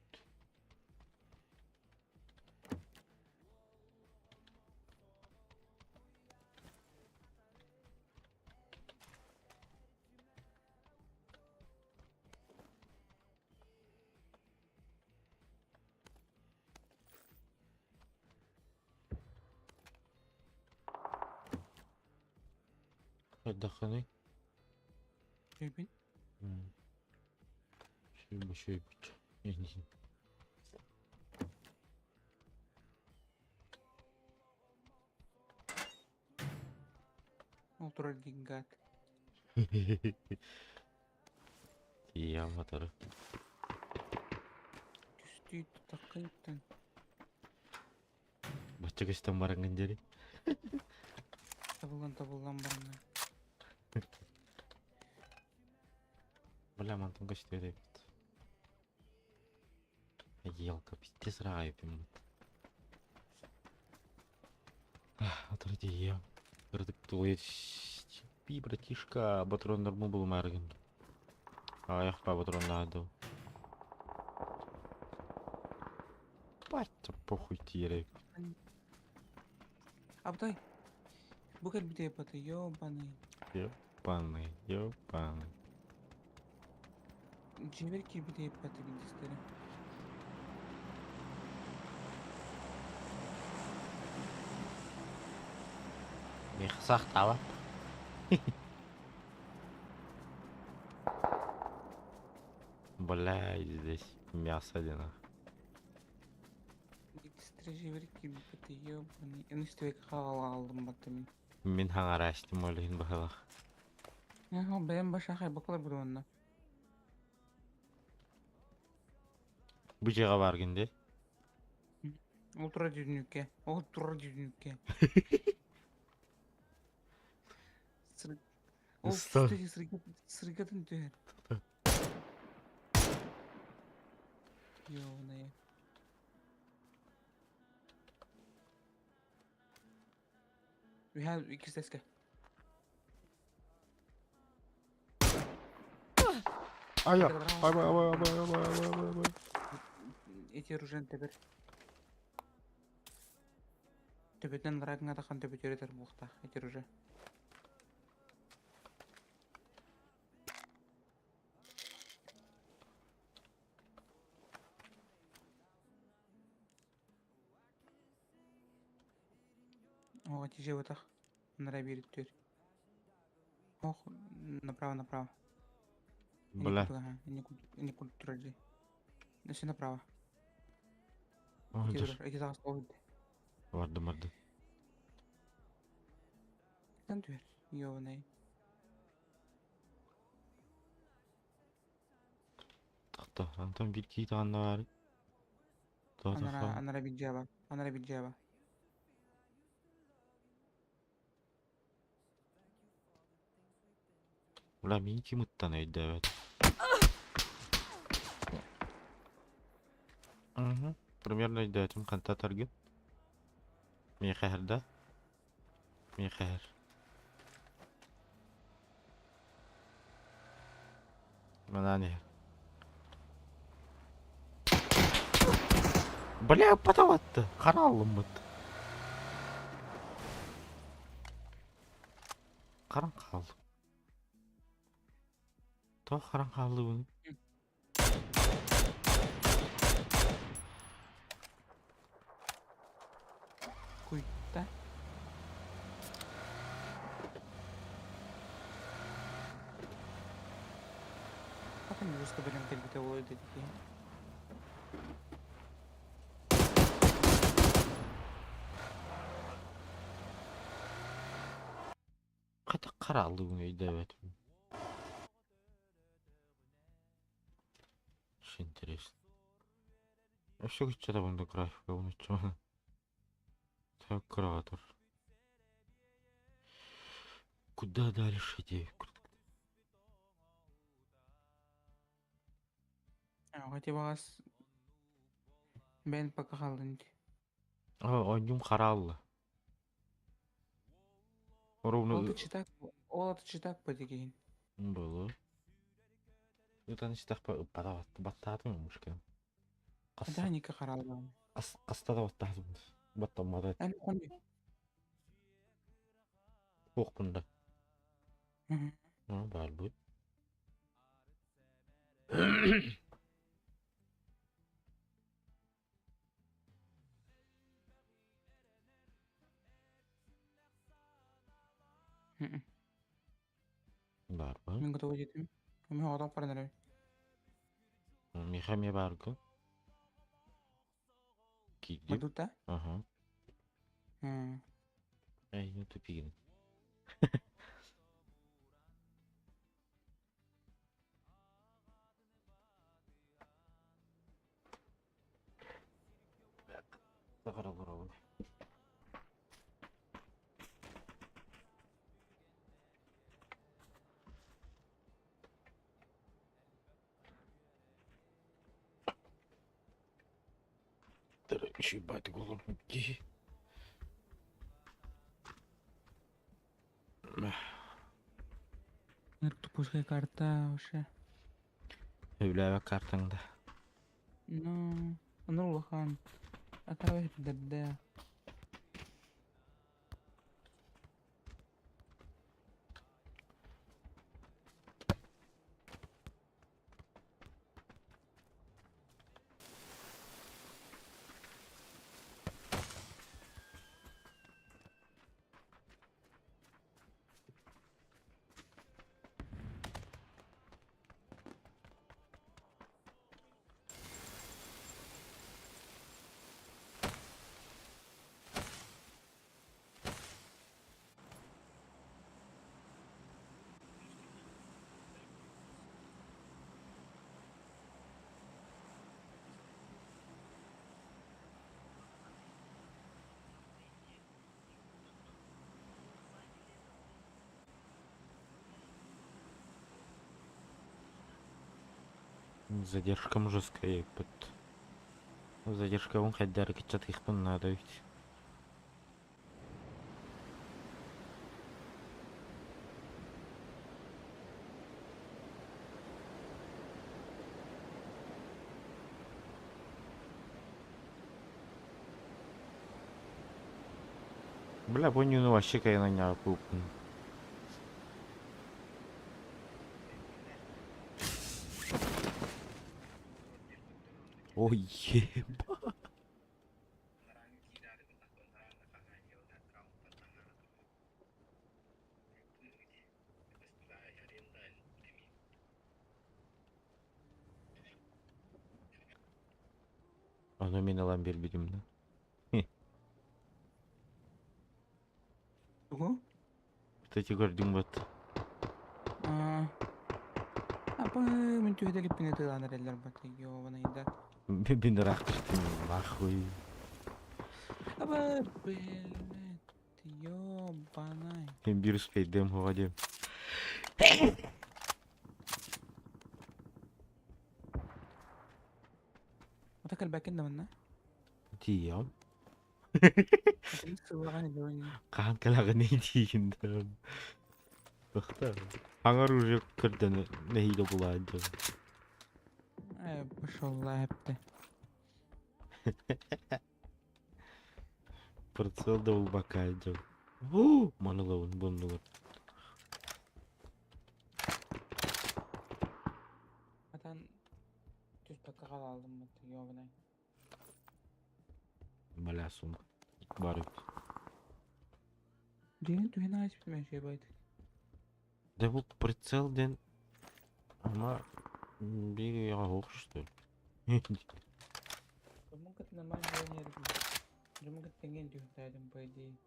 Хайдаххыный? Өйбүн. Сүүрбэ эйигин. Ол турар дингат. Тиийэн батары. Түстүү тутаккыттан. Бачча көстөн бараҥҥын диэри. Табыллан табыллан бараҥҥын. Бля, мантан көстүө эбит. Елка, пиздец ыраҕайбын. Отор тиийиэм. Кыратык тугуй Би, братишка, патроннарбын булумаарыгын. Аҕыйах па патроннаах дуу. Бачча похуй тиийэр Абдай. Бу кэлбитэ баты, ёбаный. Ёбаный, ёбаный. Дьиэбэр киирбитэ баты билдистэрэ. Миэхэ саахтаабат. Бля, здесь мясо одинаково. Мин хаҥараастым ол иһин быһалах. Бэйэм башахай бакалар буруонна. Бу дьиэҕэ бааргын дии? Ол турар дьүннүккэ. Ол турар дьүннүккэ. Ол сыргатын түһэр. Ёбаная. Үһэ иккистэскэ. Ая, абай, абай, абай, абай, абай, абай. Эти оружие тэбэр. Төбөтүнэн ынараа гыҥҥатаххына төбөтүгэр ытар буолуохтаах этэр уже. О, тиже бытах. Ынараа биир үттүөр. Ох, направо, направо. Инник Бля. курдук аха, инник курдук турар дии. Өссө направо. Ой, Ити дыр. турар, ити таҕыс ол Бардым, бардым. Тан түһэр. Ёбаный. Тахта. Антон биир киһи таҕанна баары. Тоҕо Анараа, тахха? анараа биир дьиэ бар. Анараа биир дьиэ бар. Бля, мин ким ыттан өйдөөбөт. Угу. Примерно өйдөөтүм ханта атаргын. Миэхэ эһэрдэ. Миэхэ эһэр. Манаан иһэр. Бля, потом атты. Хара аллыммыт. Харан хааллым. Тоҕо харан хааллыбын? Куйта. Как они жестко бэлэм кэлбитэ буолуой да киһи. Хата харааллыбын өйдөөбөтүм. Очень интересно. Өссө кыччатабын да графикабын оччоҕуна. Так кыраҕатар. Куда дальше идти? Ити баҕас бэйэн пока хааллын ити. Оонньуум хараалла. Ровно Ол читак, ол аты читак по дигиһин. Было. Ытан истэхпэ ыппата баттаатым мушка. Да, ника харааллаан. Хаста да баттаатым. Баттаммата. Эн хон Суохпун да. Баар будет. Баар ба. Мин готова диэтим. Мин оҕотон көрөн эрэбин. Миэхэ эмиэ бааргын. Киирдим. Мадута? Аха. Эй, ну тупигин. Сахара олоробун. Ебать, голову киһи. Тупускай карта вообще. Сөбүлээбэт картаҥ да. Ну, ону улахан. Акара бэрдэ. Задержка жесткая под. Задержка он хайдар кыччатыахпын наада эбит. Бля, бу ньууну вообще кайын кууппун. Ой, еба. Ону мин ылан биэрбитим да. Тугу? Кстати, көрдүҥ бат. Апа, мин түһэ илиппин ытыалаан эрэллэр бат, ёбаный да. Мин ыраах түстүм, нахуй. Аба, блядь, ёбаный. Мин биир успейдыам хоҕо диэм. Ата кэлбэккин да манна? Тиийэҕим. Сыллаҕан илиҥ. Хаһан кэлэҕиний диигин да. Бахта. Хаҥар оружие көрдөн нэһиилэ булаан дьон. Э, пошел лапты. Прицел да булбакка дьон. Манылабын буннулар. Атан түспэккэ хаалалым ёбаный. Бля, сумка. Бар эбит. Диэн түһэн ааспытым эшэ байт. Да бу прицел диэн ама биир үйэҕэ суох что ли? Дьоммун кытта нормально буолан Дьоммун кытта тэҥҥэ түһүктээдим по идее.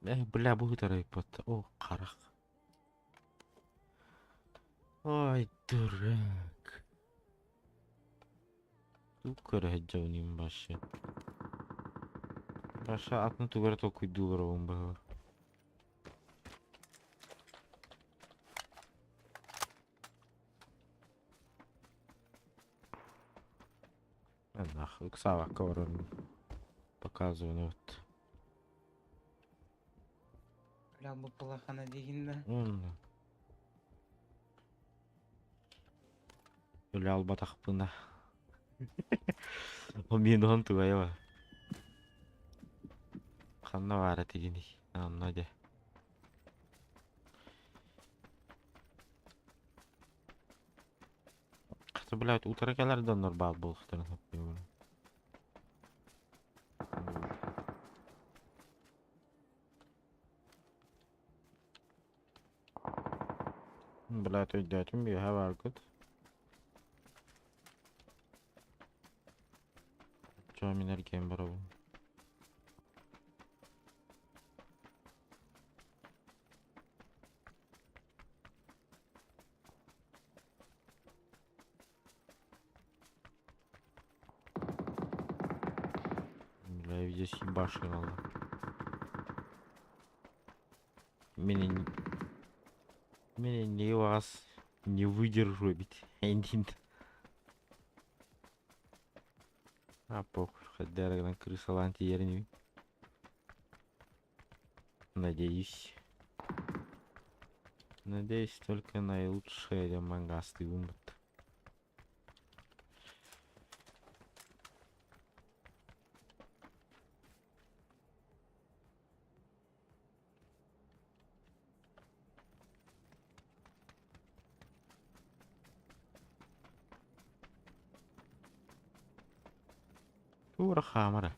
Э, бля, бу ытарайпат. О, харах. Ой, дурак. Тугу көрө сылдьабын вообще? Баша атын тугу эрэ толкуйдуу олоробун быһыылаах. Нахуй, ыксаабакка баран показываю вот. Бля, бу плохана диигин да. Онно. Өлө албатахпына. О минуһун тугайа Ханна баара тигиний? Онно дьэ. Хата, блядь, утары кэлэр дьоннор баар буолуохтарын сөп Блядь, өйдөөтүм үөһэ бааргыт. Чё мин эргийэн барабын. Бля, здесь ебашило. Меня не... не вас не выдержу ведь. Эндин. А похуй, хотя крыса ланти Надеюсь. Надеюсь только наилучшее для мангасты умбат. Тура хамара.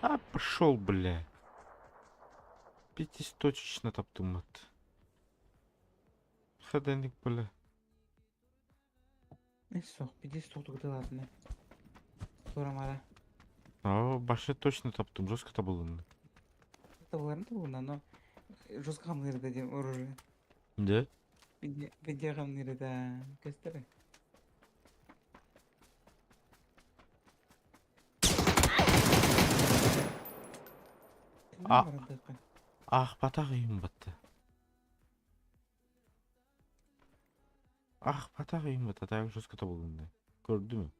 А, пошел, бля. Пятисточечно таптыммыт. Хаденник бля. Суох, биди суохтук ытылаатына. Турамара. А, башы точно таптым, жестко табылынды. Табыларын табылына, но жестко хамныыр да диэн оружие. Да? Видео хамныыр да көстөр. А. Ах, батақ үйім батты. Ах, батақ үйім батты. Так жестко табылынды. Көрді ме?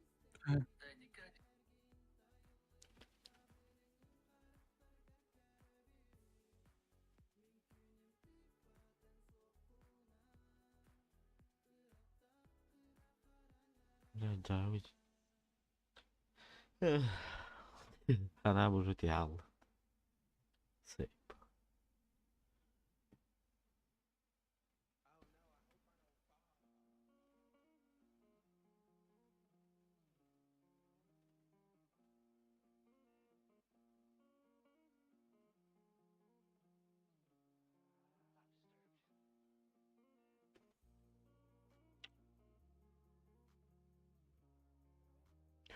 Бля, да, ведь. Она уже идеал. Сейп.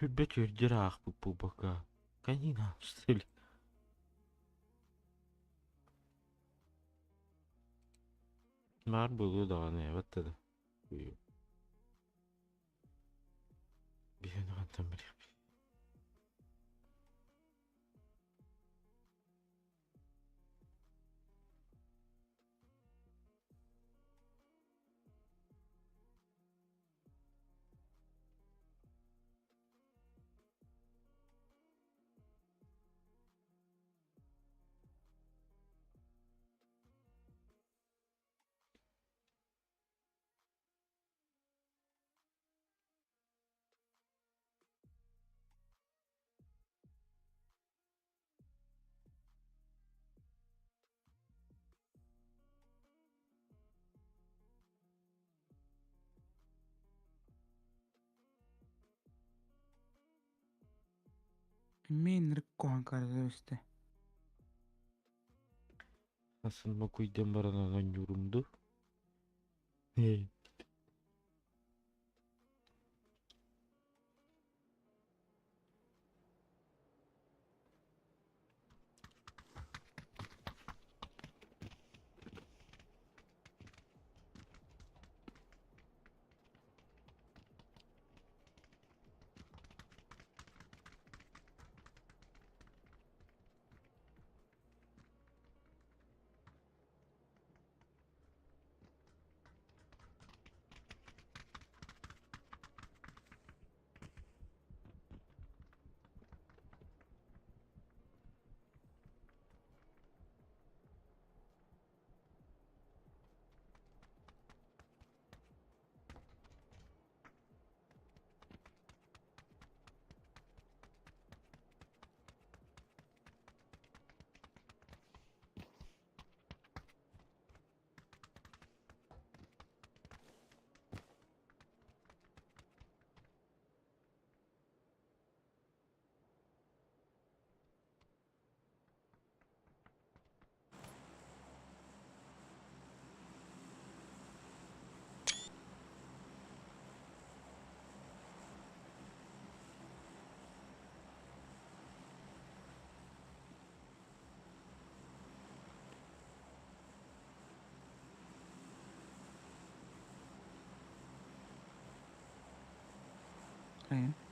Хүрбэт үрдер аахпыт буолбакка. Канина, что ли? Баар буолуо даҕаны эбэтэ да. Биһиги хантан билиэхпит. Мен рыккохан кардырысты. Асын мокуйден баран оонньуурум дуу?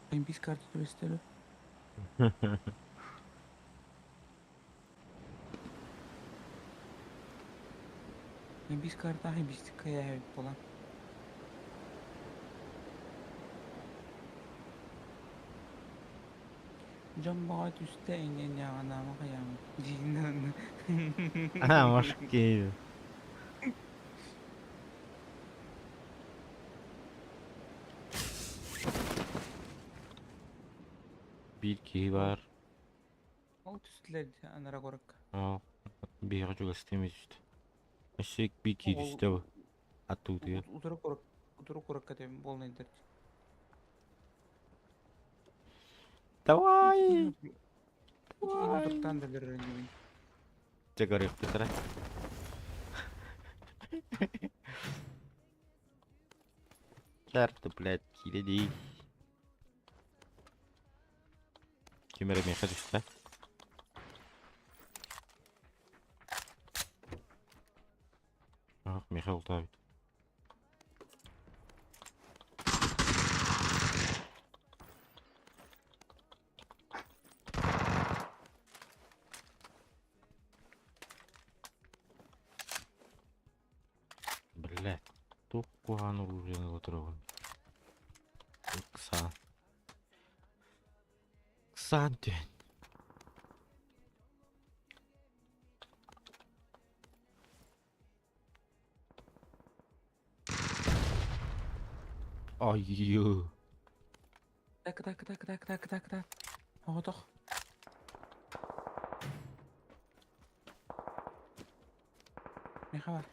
Мен бис карта төлөстөрү. Мен бис карта хай бис кая болан. Жон бага түстэ эңен яганама каям. Дигинен. А, может, Биир киһи баар. Ол түстүлэр анара корок. Оо, биһиэхэ чугастыы эмэ түстэ. Өссө биир киһи түстэ бу. Аттыбытыгар. Утары корок, утары корокка тем болнайдар. Давай! Давай! Туктан да берер. Чэ көрүөхпүт эрэ. Чарты, блядь, киирэ дии. Ким эрэ миэхэ түстэ. Ах, миэхэ ултаабыт. Блядь, туох куһаҕан оружиены ыла турабын. Ыксаан. Ыксаан түһэн. Айыы. Так, так, так, так, так, так, так. Оҕотох. Миэхэ бар.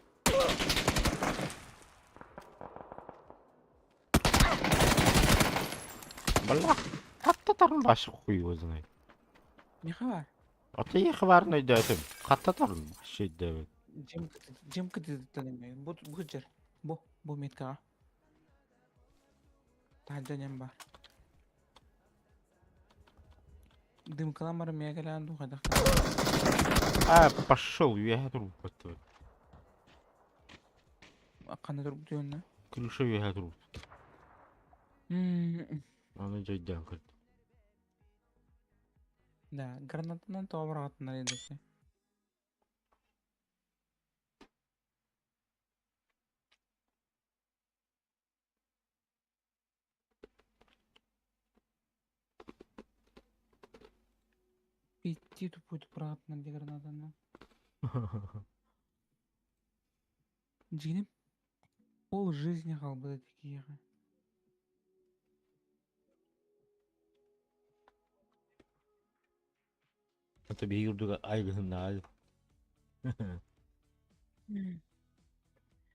Бля, хаттатарын башы хуй его знает. Миэхэ бар. Ата ехе барын өйдөөтүм. Хаттатарын башы өйдөөбүт. Дьим дьим кытыытыттан эмэ. Бу бу сылдьар. Бу бу меткаҕа. Таһырдьа ньэм баар. Дымкалаан баран миэхэ кэлэҕин дуу хайдах А, пошел, үөһэ турбут. Ханна турбут уонна? Крыша үөһэ турбут. Аны дьайдаан көрдүм. Да, гранатанан тоҕо быраҕатыннар эдэрси. Питтии туппут быраҕатыннар дии гранатанан. Дьиҥинэн пол жизни хаалбыт этэ киһиэхэ. Это биһиги курдук айгыһыннаҕа.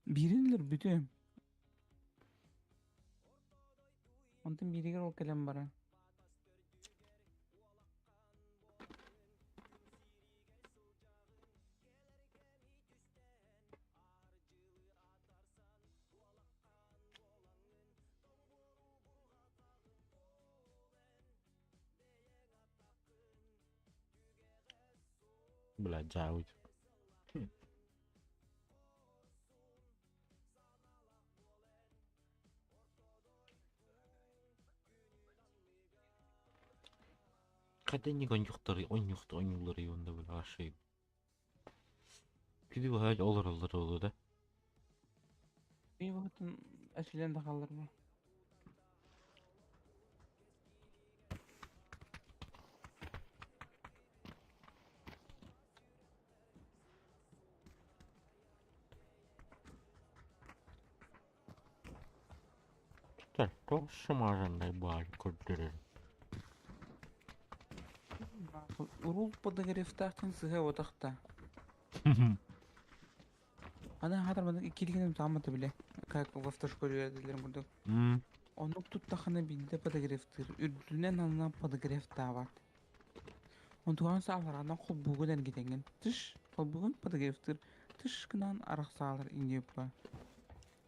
Биирин өлөрбүтүм. Онтон бииригэр ол кэлэн баран. Бля, дьаабыт. Хатынник онньуктары онньукту онньууллары уонна бля ашыйым. Күнү быһа олороллор буолуо да? Мин баҕатын эчилэн да хаалларма. Туох сымаарындай баар көрдөрөр. Урул подогревтаахтан сыһа отахта. Аны хатар маны иккилигин таамата биле. Как в автошколе үөрэтэллэрин курдук. Оннук туттахына биирдэ подогревтыыр. Үрдүнэн анна подогревтаабат. Онтугаан саалараанан холбуугун эргитэҥҥин. Тыш холбуугун подогревтыыр. Тыш гынан арахсаалар индиэппа.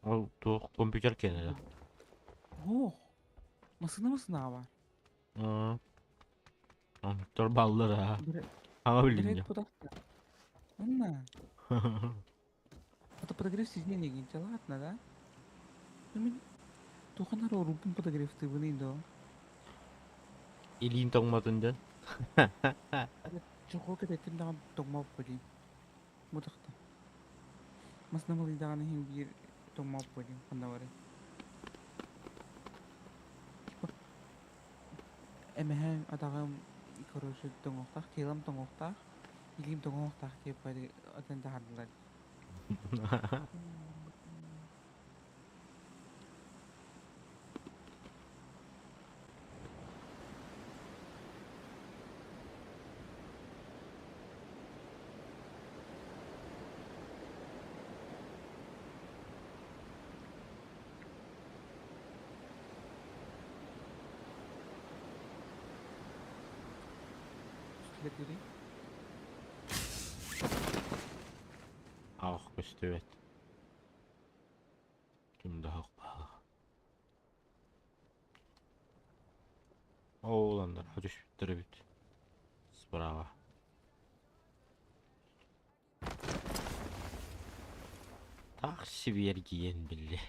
Ол туох компьютер киэнэ да? Ох, масына масына баар. Онтор баллар аа. Ама билиннэ. Онна. Это подогрев сиденья гинча, ладно, да? Ну, мен туханар оруппун подогревтыыбыный до. Илиин тоҥмотун дьон. Чохуо кэтэттим даҕаны тоҥмоппун дии. Бутахта. Масына малыйдаҕына иһин биир тоҥмоппун дии ханна барый. Типа эмэһэм атаҕым короче тоҥуохтаах, телом тоҥуохтаах, илиим тоҥуохтаах диэп атын таһаардылар. Үстүлэр Көстүбэт. Ким да суох баҕалаах. Оҕолоннор түспүттэр эбит. Справа. Таах сибиэргийэн биллэ.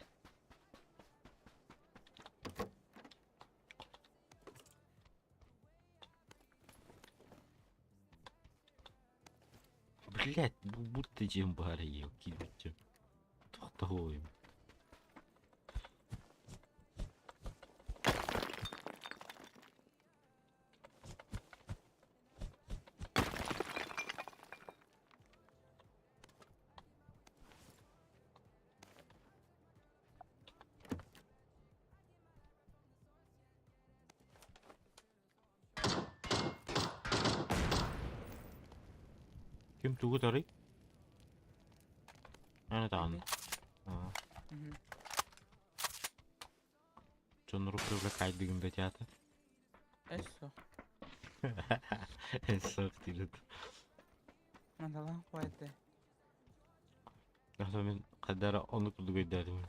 Блять, будто чем баар ел киирбиччэ. Тохтоһуойум. Ким тугу тарый? Аны даҕаны. Аа. Дьоннору привлекайдыгын да театр. Эссо. Эссо диир. Мандалан хуайты. Ахса мин хайдара ону курдук өйдөөтүм.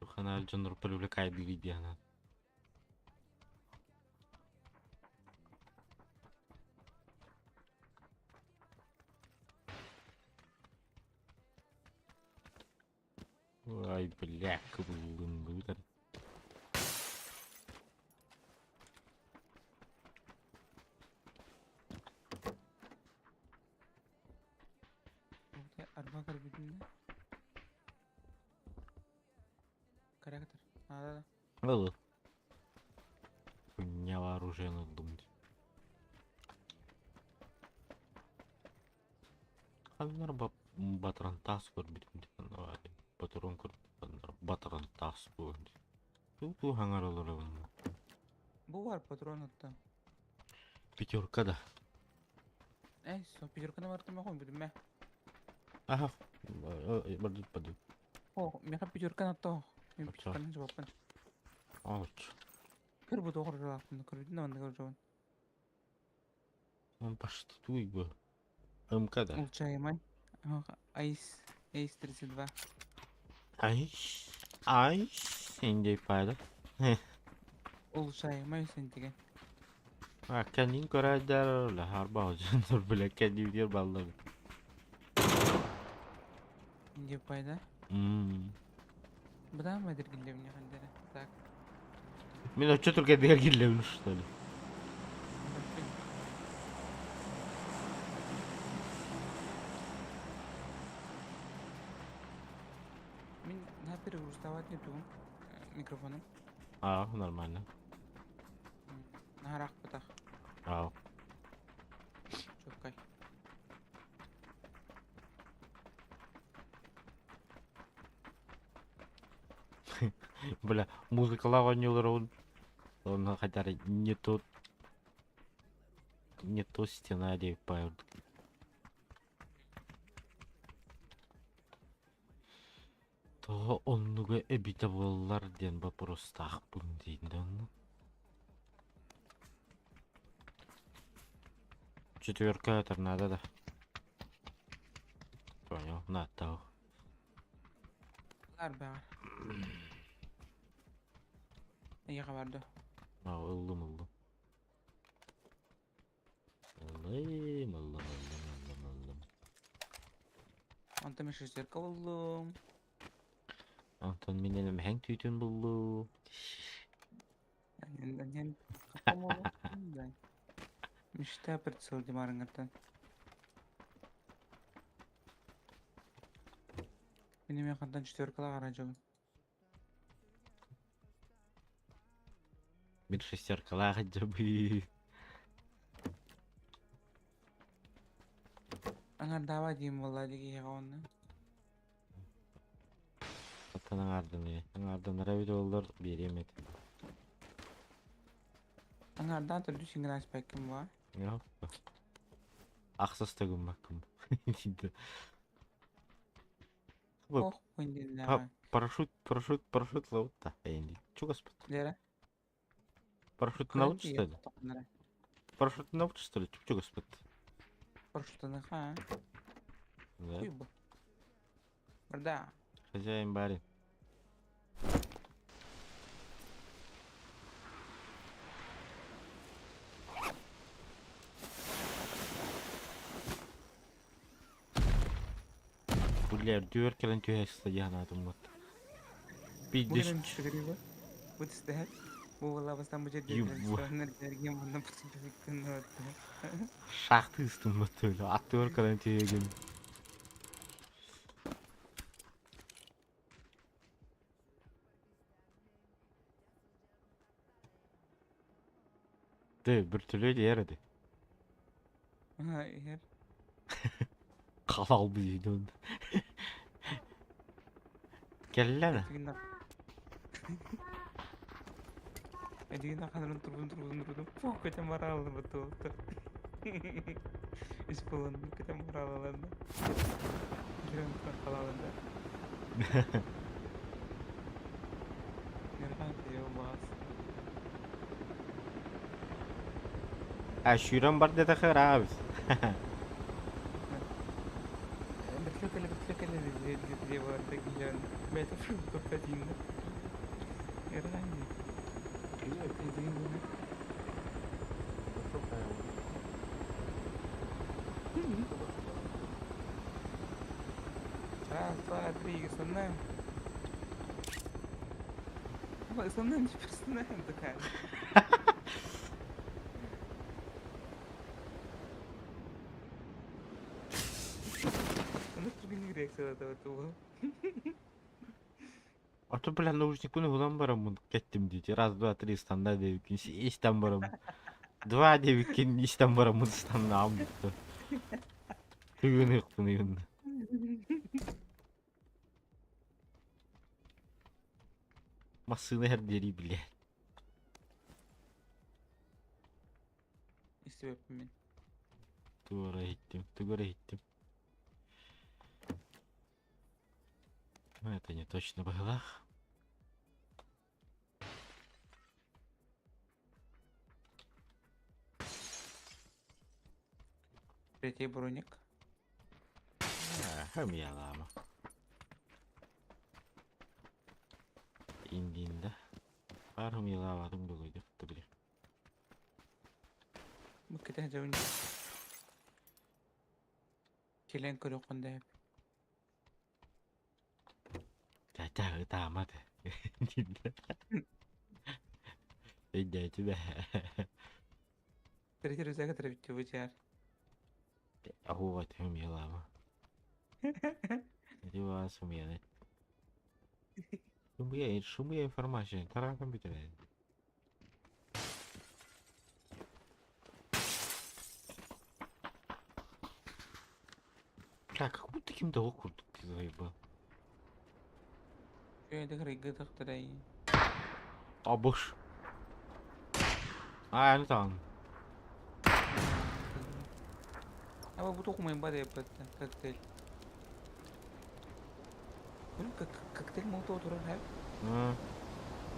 Туханаар дьоннор привлекайдыгый диэн. Ай, бля, кыбыллым быытар. Арба көрбүтүм да. Карактер. А, да. Ыл. Хуйня оружие ыллым. Ханнар батрантаас көрбүтүм Патрон көрбүт батрантаас буолан. Туу хаҥар олоробун. Бу бар патрон отта. Пятерка да. Эй, со пятерканы бартым охом бүтүмэ. Аха. Бардыт бардыт. О, меха пятерканы отто. Мен пятерканы жабаппын. Алыч. Көр бу доҕор жабаппын. Көрбүтүн да манна көржобун. Он почти туй бу. МК да. Улучшаемый. Айс. Эйс 32. Айс. Айс. Индей пайда. Улучшаемый сен деген. А, кэннин көрөөдөр харба дьоннор бile кэннибитигэр баллар. Индей пайда. Быдаан бадыргиллебине хандара. Так. Мин оччо түргэнник эргиллэбин что ли? Мин на перегрузтавать не тугум микрофоным. А, нормально. Наһараах бытах. Аа. Чоккай. Бля, музыкалаах оонньуулар онно хайдах не тот не то стена диэбит Тоҕо оннуга эбитэ буоллар диэн боппуруостаахпын диин да онно. Четверка торнадо да. Понял, нааттаах. Лар баар. Эйиэхэ бар дуо? Аа, ыллым ыллым. Ыллым, ыллым, ыллым, ыллым, ыллым. Онтон мин шестерка буллум. Онтон мин эмэһэҥ түүтүн буллум. Мечта прицел димарыҥҥыттан. Мин эмиэ хантан четверкалаах араадьабын. Мин шестеркалаах дьабыы. Аҥардаабат диэн буолла дии киһиэхэ уонна. Оттон аҥаарданы аҥаарданара эбит буоллар биэриэм этэ. Аҥаардаан төрдүс иҥин ааспаккын буо. Ахсыс да гыммаккын. Ох, күндүннэҕэ. Парашют, парашют, парашют лаутта. Эйинди. Чугас бут. Лера. Парашют наут что ли? Парашютынан что ли? Чупчу господь. Парашютаныха. Да. Куйбу. Да. Хозяин барин. Бля, үрдүгэр кэлэн түһэ сыста дии санаатым вот. Бу Биирдэ кэлэн түшүгүрүбэ. Бу түстэһэр. Бу буоллабастан бу Ебу. жерден манна бу Шахты ыстым вот öyle. Аттыгар кэлэн түһэгин. Ты бөртөлөт иһэр этэ. Иһэр. Халал быйдын. Кэллэ да. Эдигин ханарын турбун турбун турбун. Фу, көтөн бараалды бутууту. Үс болон көтөн бараалаларды. Жүрөн халалында. Нерхан тио бас. А сүүрэн бар диэтэхэ ыраабыт. Бөртөлөт кэлэ бөртөлөт кэлэ бэйэтэ фу Эрхан. Раз, два, три, СНМ. СНМ, теперь СНМ такая. Она түргэнник реакциялата тугу. А то бля наушникпын булан бараммын кэттим диэти. Раз, два, три стандар диэбиккин истэн бараммын. Два диэбиккин истэн бараммын станнаҕым бүттэ. Тыгыныахпын ыйынна. Массыына иһэр диэри бile. Истибэппин мин. Тугу эрэ иһиттим, тугу эрэ иһиттим. Ну это не точно быһыылаах. Третий броник. Хымыйалаама. Индиинда. Баар хымыйалаабатым буолуо били. Бу кэтэх дьабын кэлэн көрүөххүн да Чача ытаама да. Өйдөөтүм ээ. Третий рюкзак трэбитти бу Оһуобай хымыйалаама. Ити баҕа сымыйаны. Сымыйа, сымыйа информация тараатан бүтэрэн. Бля, как будто ким-то ох курдук ты заебал. Үчүгэйдик рыйгы тахтарай. А бош. А, ну там. Аба бу тохумайын бар эппетте коктейль. Блин, как коктейль молотова турар хэп.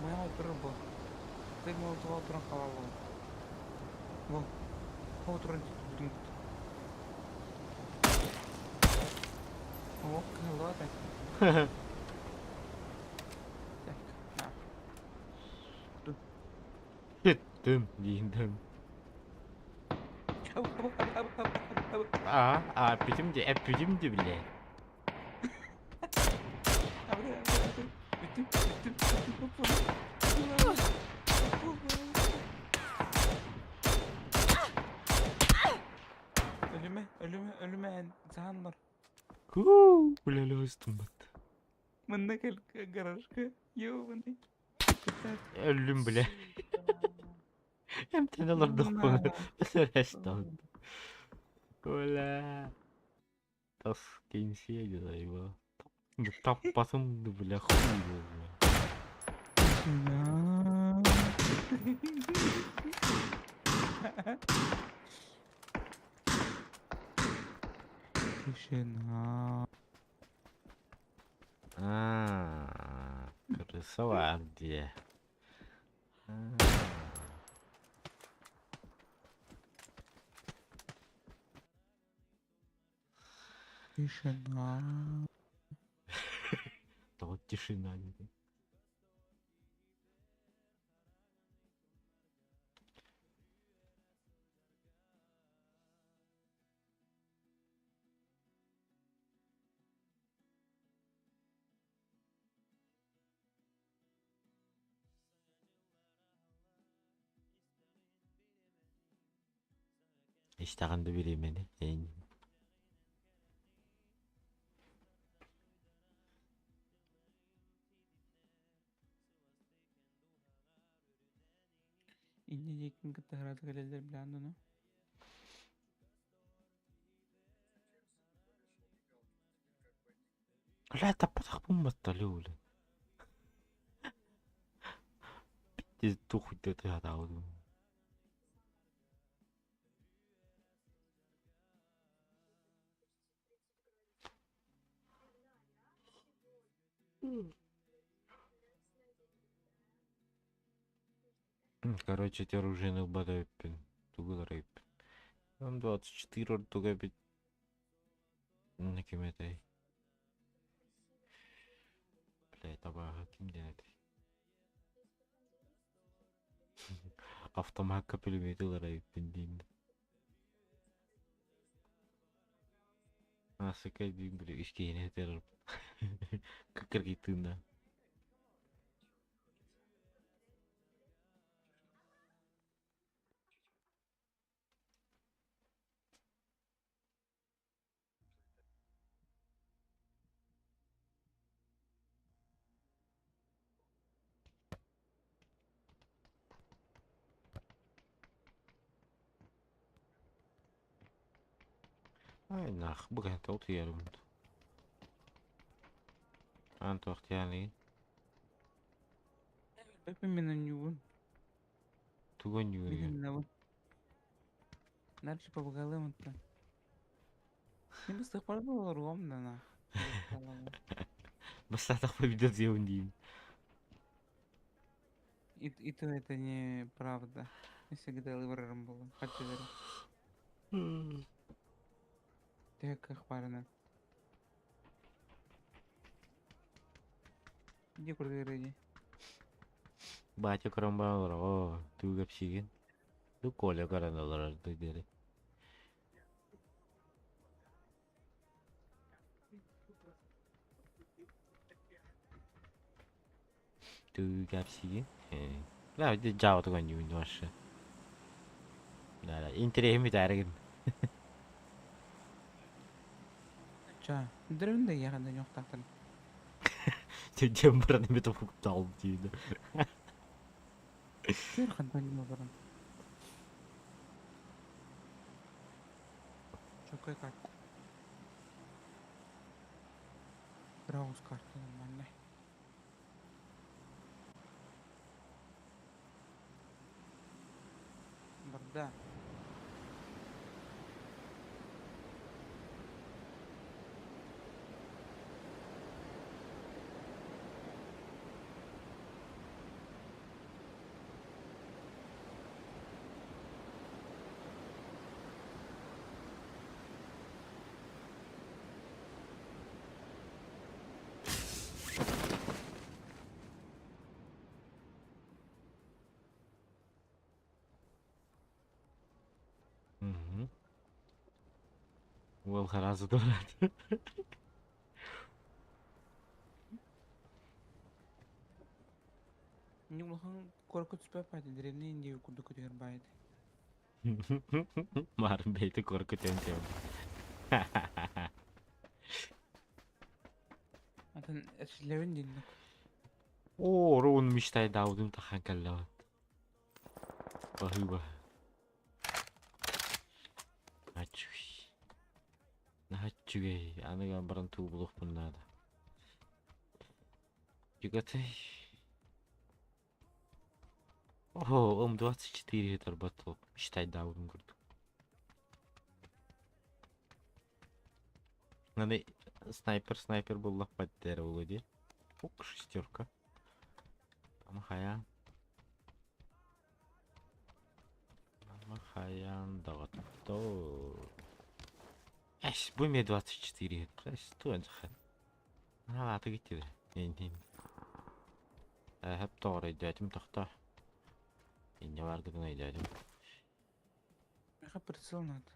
Моя турар бу. Коктейль молотова туран халал. Бу. Бу туран бүтүн. О, кылата. Так, на. Бүттүм диин. А, а, эппитим ди, эппитим ди, блядь. Бүттүм, бүттүм, бүттүм. Өлүмэ, өлүмэ, өлүмэ эн саһан бар. Хуу, бля, ыстым бат. Манна кэл гаражка. Ёбаный. Өллүм, бля. Эмтэн олордохпун. Рестан. Бля. Тас кенсия заебал. Таппасым, бля, хуй был, бля. Тишина. А, крыса бар дии. Тишина. Тоҕо тишина диэтиҥ? Истэҕин да бириэмэни эйин Инньэ диэкин кытта ыраата кэлэллэр билэҕин ону? Бля, таппатахпын батталыы үлэ. Тухуйда тыһатаабытым. Короче, ити оружиены ылбат эбиппин. Тугу ылар эбиппин. М24 ордук эбит. Ким этэй? Бля, табааһы ким диэн этэй? Автомакка пулемет ылар эбиппин диин. Аасыка диин били үс киһини этэр. Кыргыйтыына. Ай нах, бу кэнтэ утуйарым. Аан туохтианый? Билбэппин мин онньуубун. Тугу онньууругун? Мин оннобун. Дальше побагалыам оттон. Мин быстыахпар да олоруом да на. Бастаатахпа видео диэбин диим. И то это неправда. Я всегда выбором была. Хочу верить. Төһө кыах баарынан. Дии курдук эрэ Батя көрөн баран олорор, оо, тугу кэпсиигин? Ду Коля көрөн олорор дуу диэри. Тугу кэпсиигин? Бля, дьаабытык оонньуубун вообще. Да, интэриэһим бүтээригин. Ча, дөрүн да иэхэн да ньуохтаахтарын. Дьэн баран эбит охуктаал диир. Көр хантан баран. Чокой карта. Браус карта нормальная. Барда. Мгм. Уол харааса туораата. Инньэ улахан куоракка түспэт баайда, дэриэбинэ индиэ курдук көтүһэр баайда. Марын бэйэтэ куоракка түһэн тэбэн. Атын эрчиллэбин дииллэр. Оо, оруун мечтайдаабытым тахан кэллэҕин. Баһыыба. Аччуй. Наһаа үчүгэй. Аны баран тугу булуохпун наада. Чугатай. О, М24 это Мечтайдаабытым курдук. Надо снайпер, снайпер буллахпат дэр буолуо дии. Ок, шестерка. Ама хайаан. Ама хайаан доҕоттоор. Эс, бу эмиэ 24 Эс, туон саха. Анаалааты гиттилэр. Иннин. Эһэп тоҕор өйдөөтүм тохтоо. Инньэ бааргытын өйдөөтүм. Миэхэ прицел надо.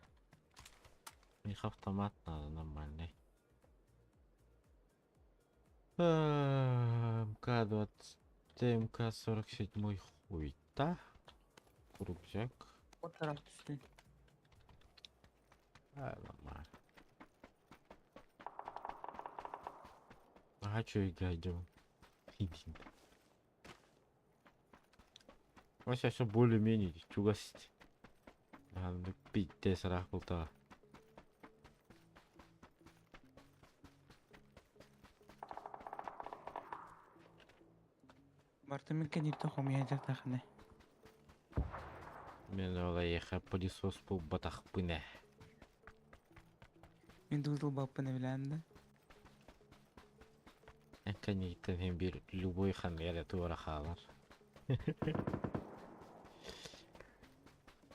Миэхэ автомат надо нормальный. МК-20, МК-47 хуйта. Рюкзак. Отарах түстүн. А, нормально. Ага, чё играть Вообще все более-менее чугас. Пиздец, рах бултаҕа. Бартымын кэнниттэн хомуйа дьахтахына. Мен ол эйиэхэ пылесос булбатахпын ээ. Мин дузлбаппын эбилээн да. Эн кэнниттэн иһин биир любой ханна эрэ туора хаалар.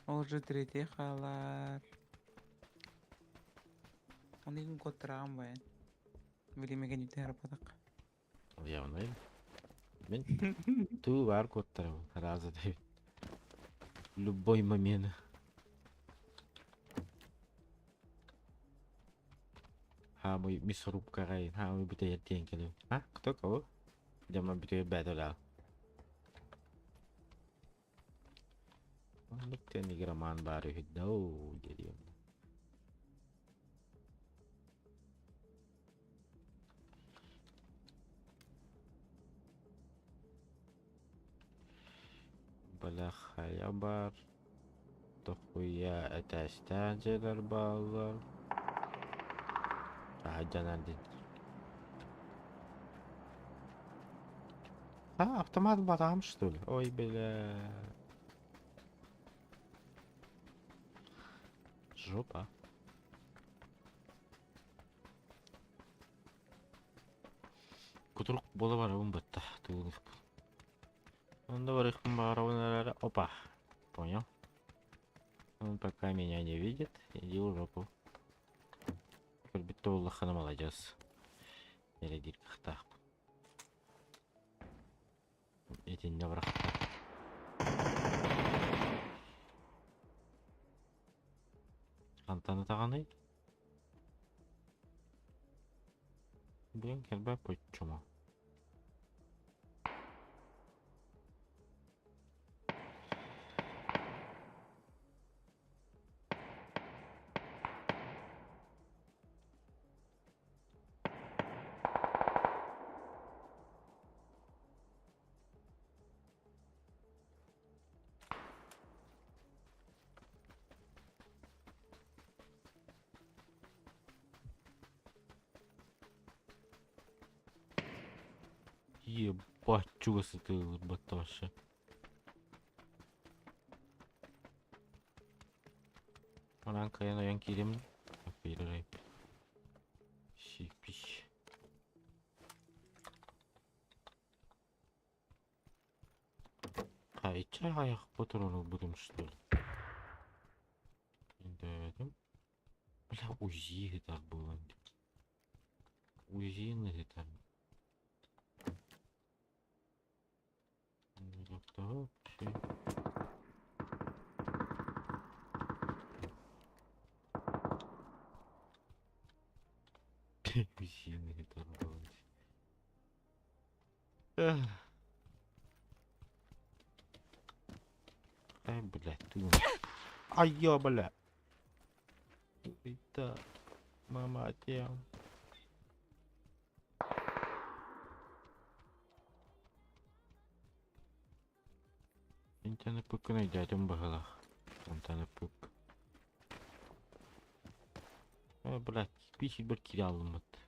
Ол же третий хаалар. Оны күн куоттараҕын байан. Билиме кэнниттэн хараппатах. Явно. Мин туу баар куоттарабын раза диэбит. Любой момент. Хаамый мясорубкаҕа хаамый бүтэйэр диэн кэлим. А, кто кого? Дьама бүтэйэр бээтэ Оннук диэн игроман баар үһү доо дириэм. Бля хайа баар, дохуя этээстээх дьиэлэр бааллар. Таһырдьанан дин. А, автомат барам что ли? Ой, бля. Жопа. Кутурук буола барабын бытта. Тугун Онно барыахпын баҕарабын эрээри опа. Понял. Он пока меня не видит, иди в жопу. Көрбүт да буоллаххына маладьыас. Эрэ диир кыахтаахпын. Итиннэ бырахта. Хантан ытаҕаный? Блин, кэлбэт почему? Ебать, чугас ытыылырбат вообще. Онон кыайан ойон киирим. Сипись. Хайча аяқ патрон ылбытым что ли? Өйдөөбөтүм. Бля, УЗИ ыытар буолан УЗИ-ны ыытар. УЗИ-ны ыытар буолан. Ай, блядь, ты. Ай, ё, бля. Это мама тем. Интаны пыккын өйдөөтүм быһылах. Онтаны пык. Э, блядь, писит бір кире алыммыт.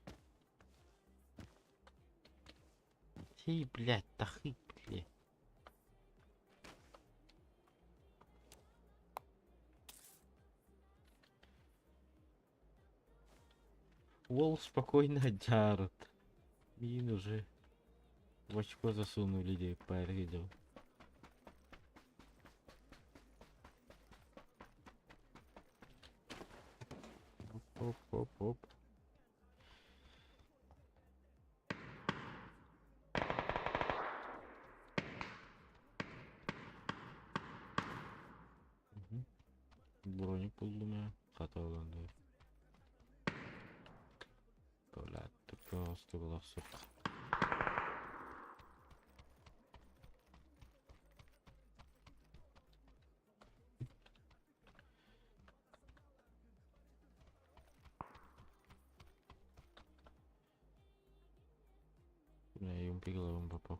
Сей, блядь, тахы, блядь. Уол спокойно дярут. Мин уже в очко засунули, где видел. Оп, оп, оп. Броник булдум я. Хата оланды. Бля, просто было сука. Бля, юмпигловым попал.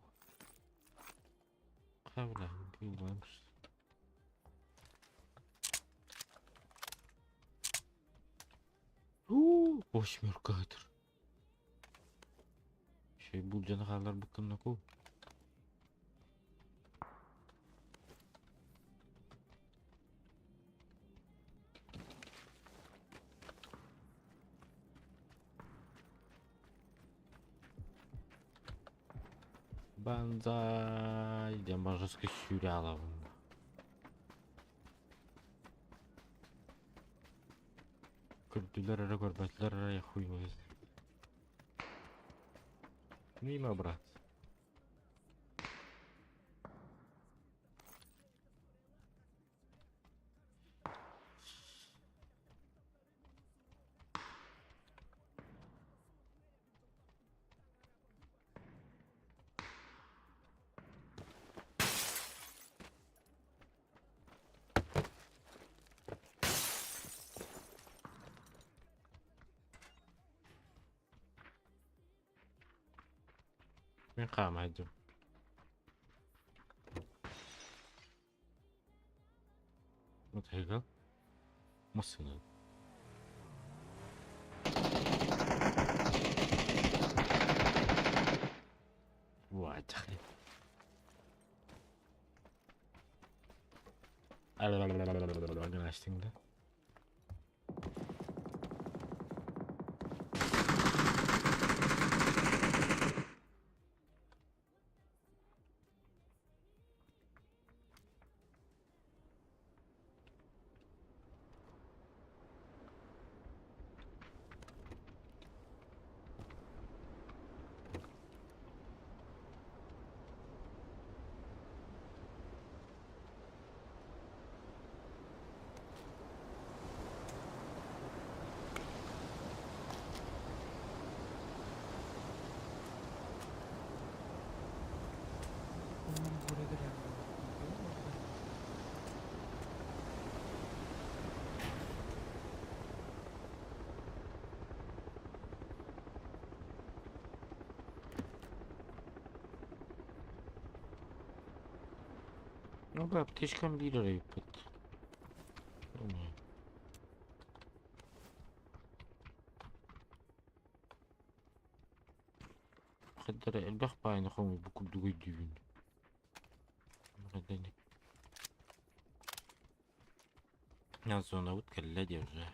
Ха, бля, юмпигловым. Восьмерка это. Еще и булдьан хаалар букканнаку. Банзай, диэн бажаска сүүрэ Көрдүлэр эрэ көрбөтүлэр эрэ я хуй его знает. Мимо, брат. Мин хаамайдым. Вот Массыына. Вот. Гынастың да. Ну да, аптечкам биир эрэ ыыппыт. Хайдара элбэх баайны хомуйбут курдук өйдүүбүн. Зонабыт кэллэ дии уже.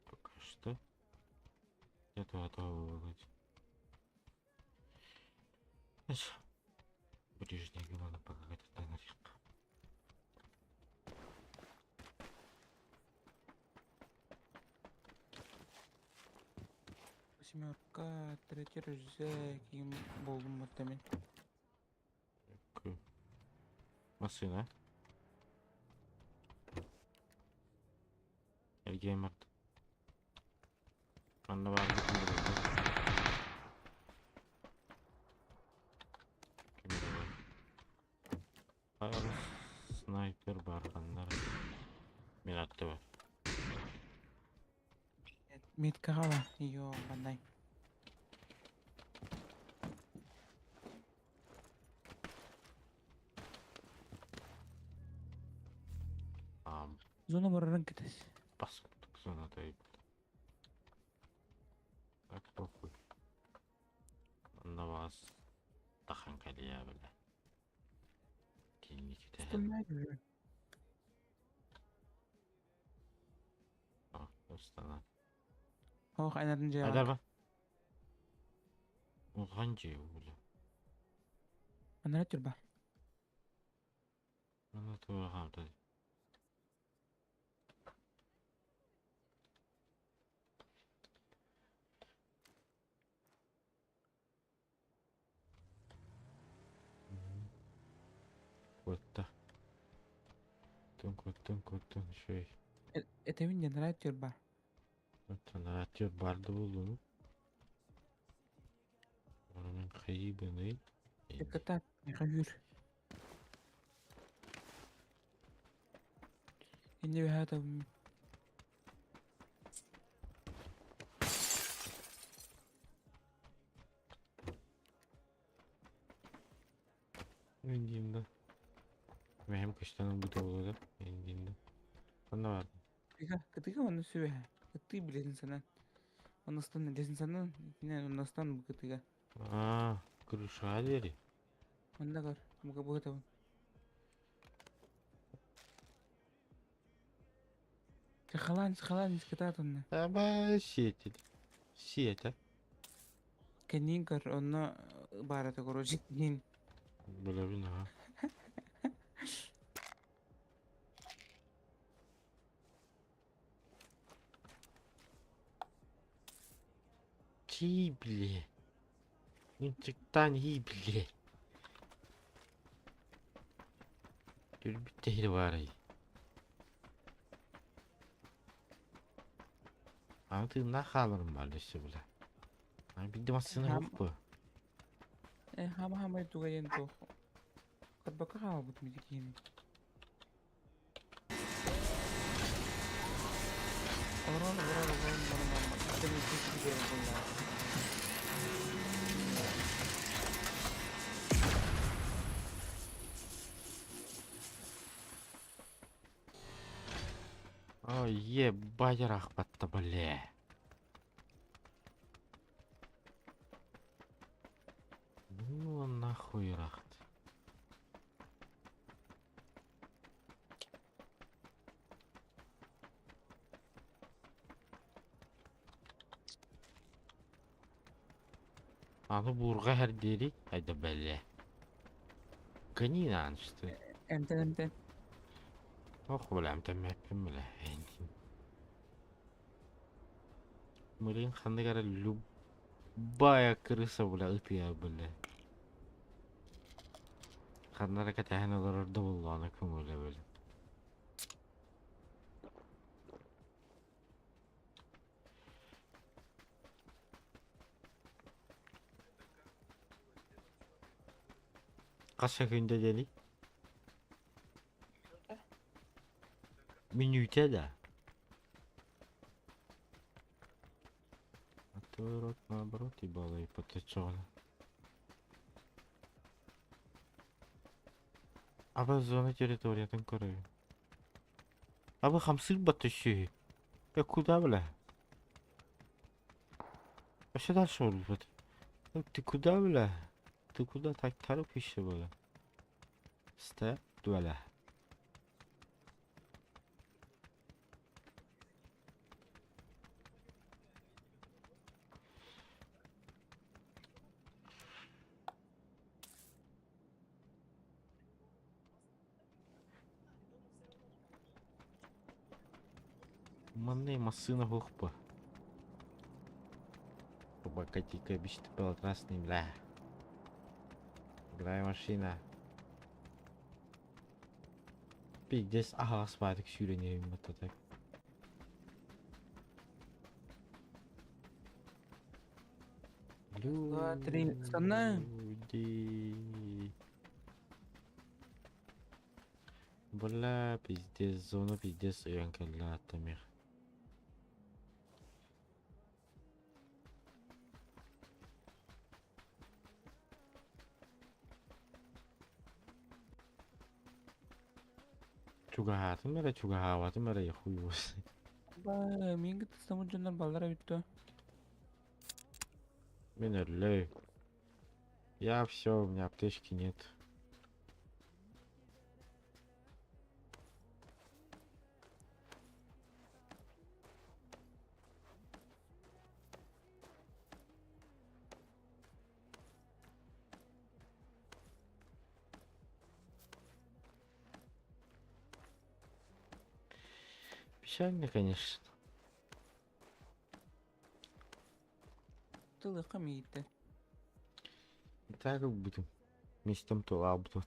Пока что. Это готово выбрать. Ближний надо пока это нафиг. Восьмерка, третий рюкзак, им болдум вот Машина. Эргеймарт. Манна баар Бар снайпер бар ханнар. Мен атты бар. Меткаҕа Йоо, бандай. Зона барарын кытыс. Бас зона тайып. Так похуй. Онно бас тахан калия бля. Кинги ките. Стальная. Устана. Ох, айнатын дьиэҕэ. Айдарба. Улахан дьиэ бу. Анара түрба. Аны тура хаамта. Куотта. Куоттун, куоттун, куоттун, үчүгэй. Этэбин диэн анара түрба. Оттон аратыр барды буллуну. Оның хайыбыный. Кыта, меха жүр. Инде бэһэ Индиимда. Мехем кыштанын бу тобулуда. Индиимда. Онно бар. Кытыга, кытыга оны сүбэһэ. Кытыы билесин санан. Онустан билесин санан, итинэн онустан бу кытыга. Аа, крышаға дери. Онда көр, мука бу табын. Сахалаан, сахалаан искатаат онно. Аба сиэти. Сиэте. Кэнниин көр, онно баарата короче, кэнниин. Билэбин аха. Чи бле. Инчиктан и бле. Түрбүттэ барай. Аны тыыннаах хааларым бар өссө бile. Аны бидде массыына Хам- хоппу. Э, хама хама туга диэн туох. Кырбакка хаалбыт мити киһини. Олорон, олорон, олорон, олорон, олорон. Атын икки киһи буолла. Ой, ебать рахпатта, бля. Ну нахуй рахт. Аны бурга хәрдери, айда бәле. Гони что. Эмтен, эмтен. Ох, бля, амтан бля. Мырын ханныгара любая крыса, бля, ытыя, бля. Ханнара катахан олорор да буллана көңүлэ бля. Каша күндө дели? Минүтэ да. А то рот наоборот ебало и потечёно. Аба зона территориятын көрөйүн. Аба хамсык батышы. Я куда, бля? Вообще дальше вот. Ты куда, бля? Ты куда так торопишься, бля? Ста, бля. Манны массына хохпа. Бакатика бишти красный, бля. Играй машина. Пиздец, ага, спадок сюренеем вот так. Два, три, станаем. Люди. Бля, пиздец, зона пиздец, уянкалла тамир. Чугаһаатын мэрэ, чугаһаабатын мэрэ, хуй его. Ба, мин кытыстамыт дьоннор баллара бүттө. Мен өрлөй. Я все, у меня аптечки нет. Печально, конечно. Тылыхха мииттэ. Так ылбытым. Местом туолаабыт.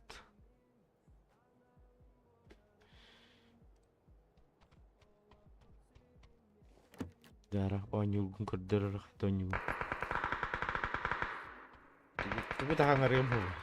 Дара оонньуургун көрдөрөр оонньуу. Тугу таһаҥарыам буолуо.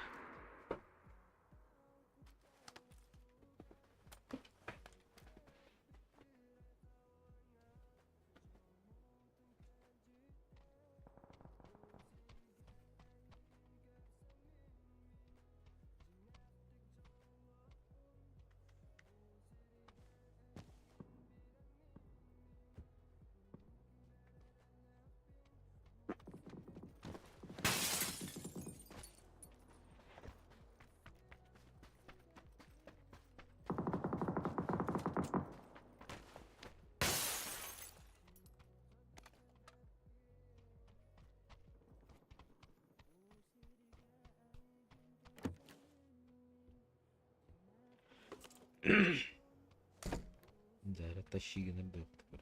Дьэ, тащи гынан быһыттар.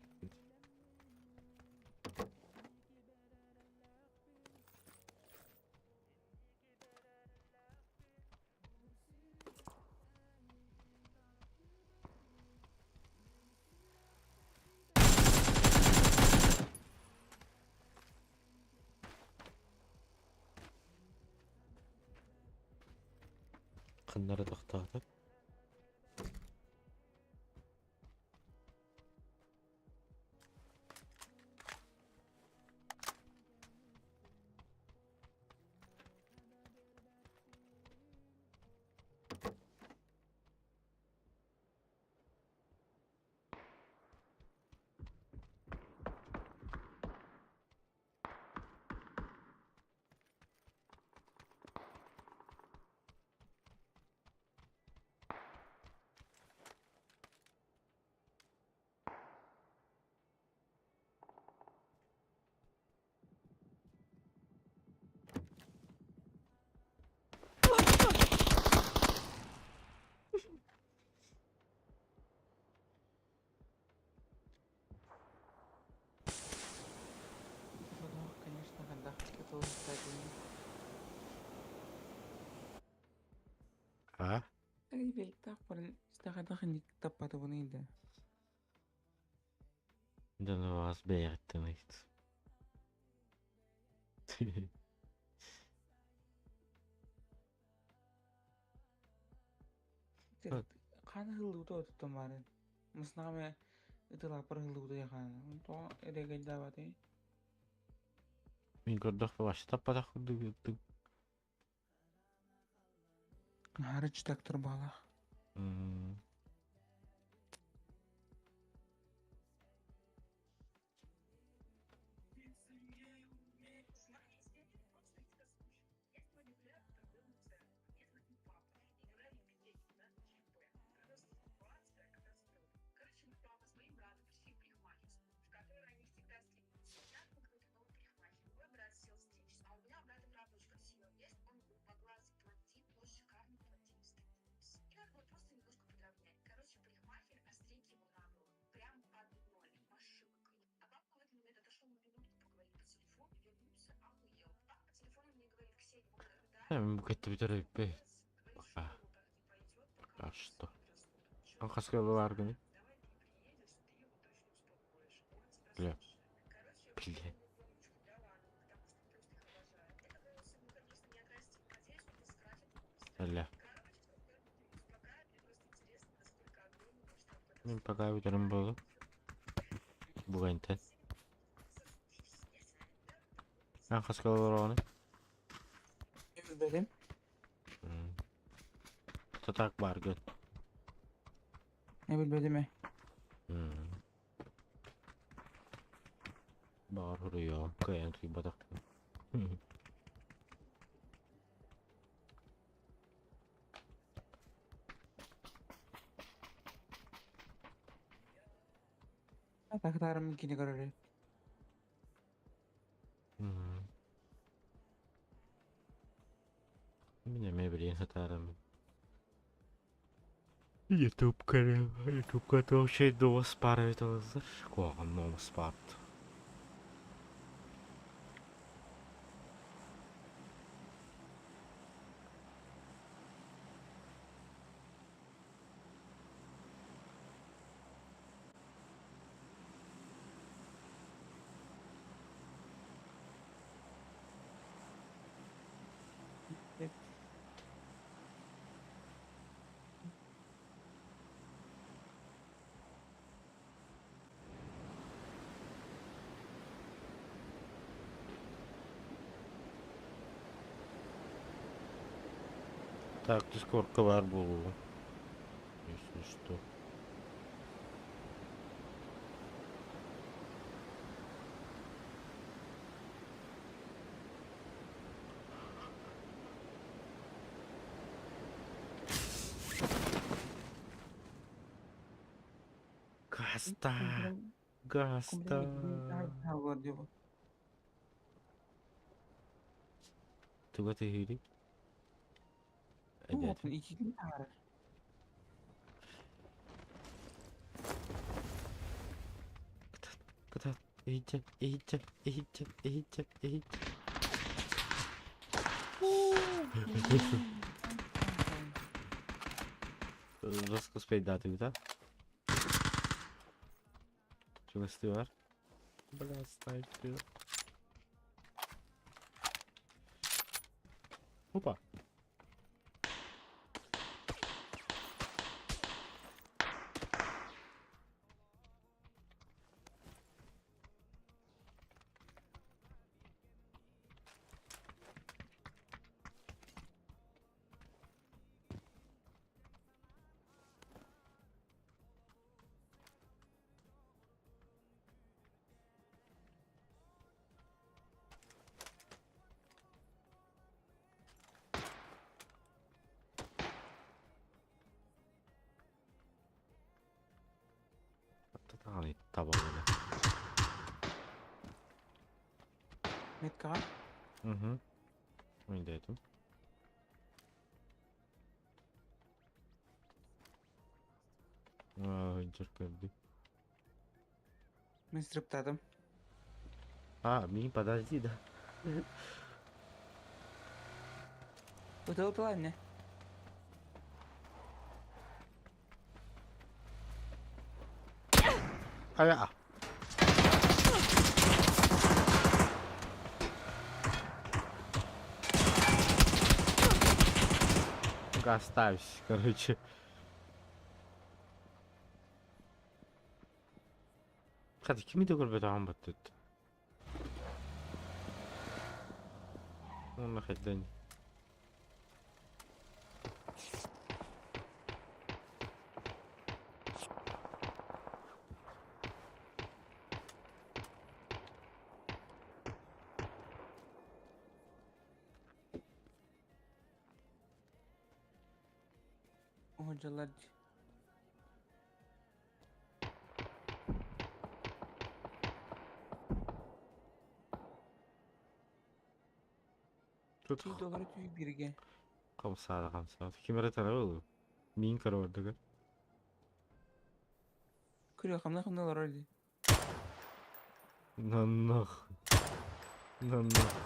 Ханнара тохтоото. Бодох, конечно, хайдах ытылыктаатыҥ. А? Бэлтээх баран истэхайдах инник таппатыбыный да. Да ну вас бэйэҕиттэн ыйыт. Хаана ыһыллыбыта отуттан баарын. Мыснаҕа ытылааппар ыһыллыбыта яхаана. Тоҕо эрэгэйдээбатый? Мин көрдөхпө вообще таппатах курдук ыттым. Наһаа читактар баалаах. Мин бу кэттибит эрэ Пока. Пока что. Хаска бааргыный? Бля. Бля. Бля. Мин пока бүтэрим буолу. Бугайынтан. Ан хаска олороҕуный? Билбэтим. Татак бааргын. Не билбэтим ээ. Баҕар суруйуоҕум, кыайан утуйбатахпын. Атахтарым кини көрөрү. Мин эмиэ билигин сатаарым. Ютуб Ютубка туох дуос баар эбит олордор. Куһаҕан номус баарт. Так, дискордка баар буолуоҕум. Если что. Гаста! Гаста! Туга тыһыырый? Кытат, кытат, иһитчэ, иһитчэ, иһитчэ, иһитчэ, иһитчэ. Жестко успейдаатыбыт, а? Чугастыы бар. Бля, снайпер. Опа. Табалары. Меткаҕа? Угу. Өйдөөтүм. Дьэр көрдүм. Мин стриптаатым. А, мин подожди, да. Ытыл тыла эмне? Хайа. Оставься, короче. Хата кими да көрбөтөҕүм баттыт. Уонна хайдан. Hocalar Тут доллары түй бирге. Хамсаада хамсаада. Ким эрэ тарабыл. Миин көрө Көрө хамна хамна олорор дии. На нахуй. На нахуй.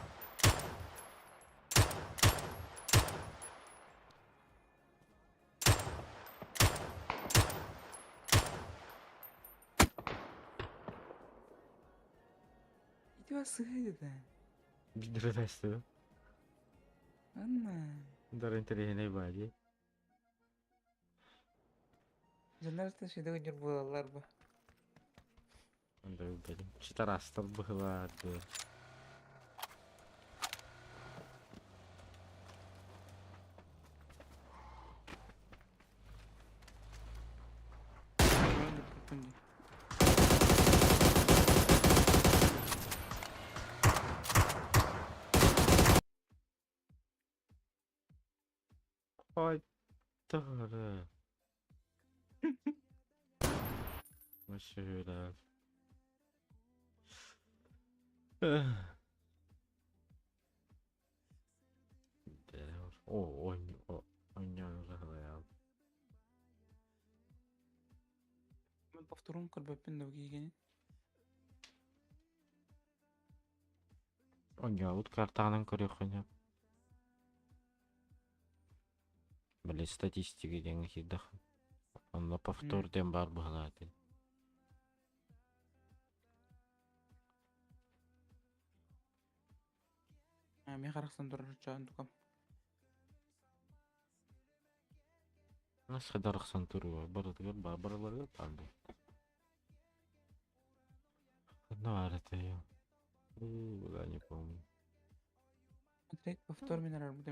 Ити вас сыһыы да. Бидрэтэстэ. Анна. Дар интэриэһинэй баа дии. Дьоннор шеде өнөр буолаллар бу. Читарастар быһылаарды. Ой, тары. Вообще, О, ой, ой, Мин повторун көрбөппүн да киһигини. Оонньообут картаҕынан көрүөххүн сөп. Били статистика диэҥҥэ киирдэххэ. Онно повтор диэн баар быһалаах этин. Мин харахсан турар чаан тукам. Нас хадарахсан туруга барытыгар баар барыларыгар баар буол. Ханна баар этэй? Бля, не помню. Смотреть повтор мин арар бу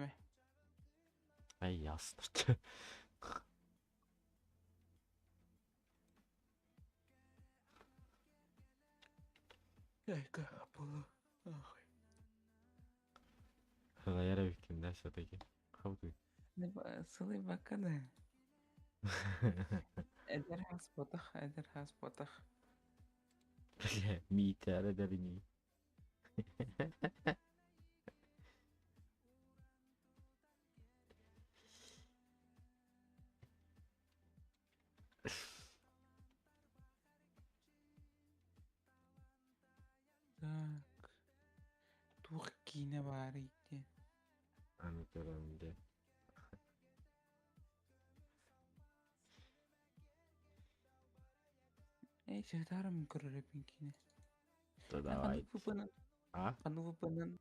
Ай, ясно. Дай-ка было. Ах. Сылайар эбиккин да все-таки. Хабытый. Сылай бакка да. Эдэр хаспотах, эдэр хаспотах. Бля, Митя, да не. Так. Туох киинэ баар ити. Аны көрөм де. Эй, сытаарым көрөр эбин киинэ. Да давай. Ханнык VPN? А? Ханнык VPN?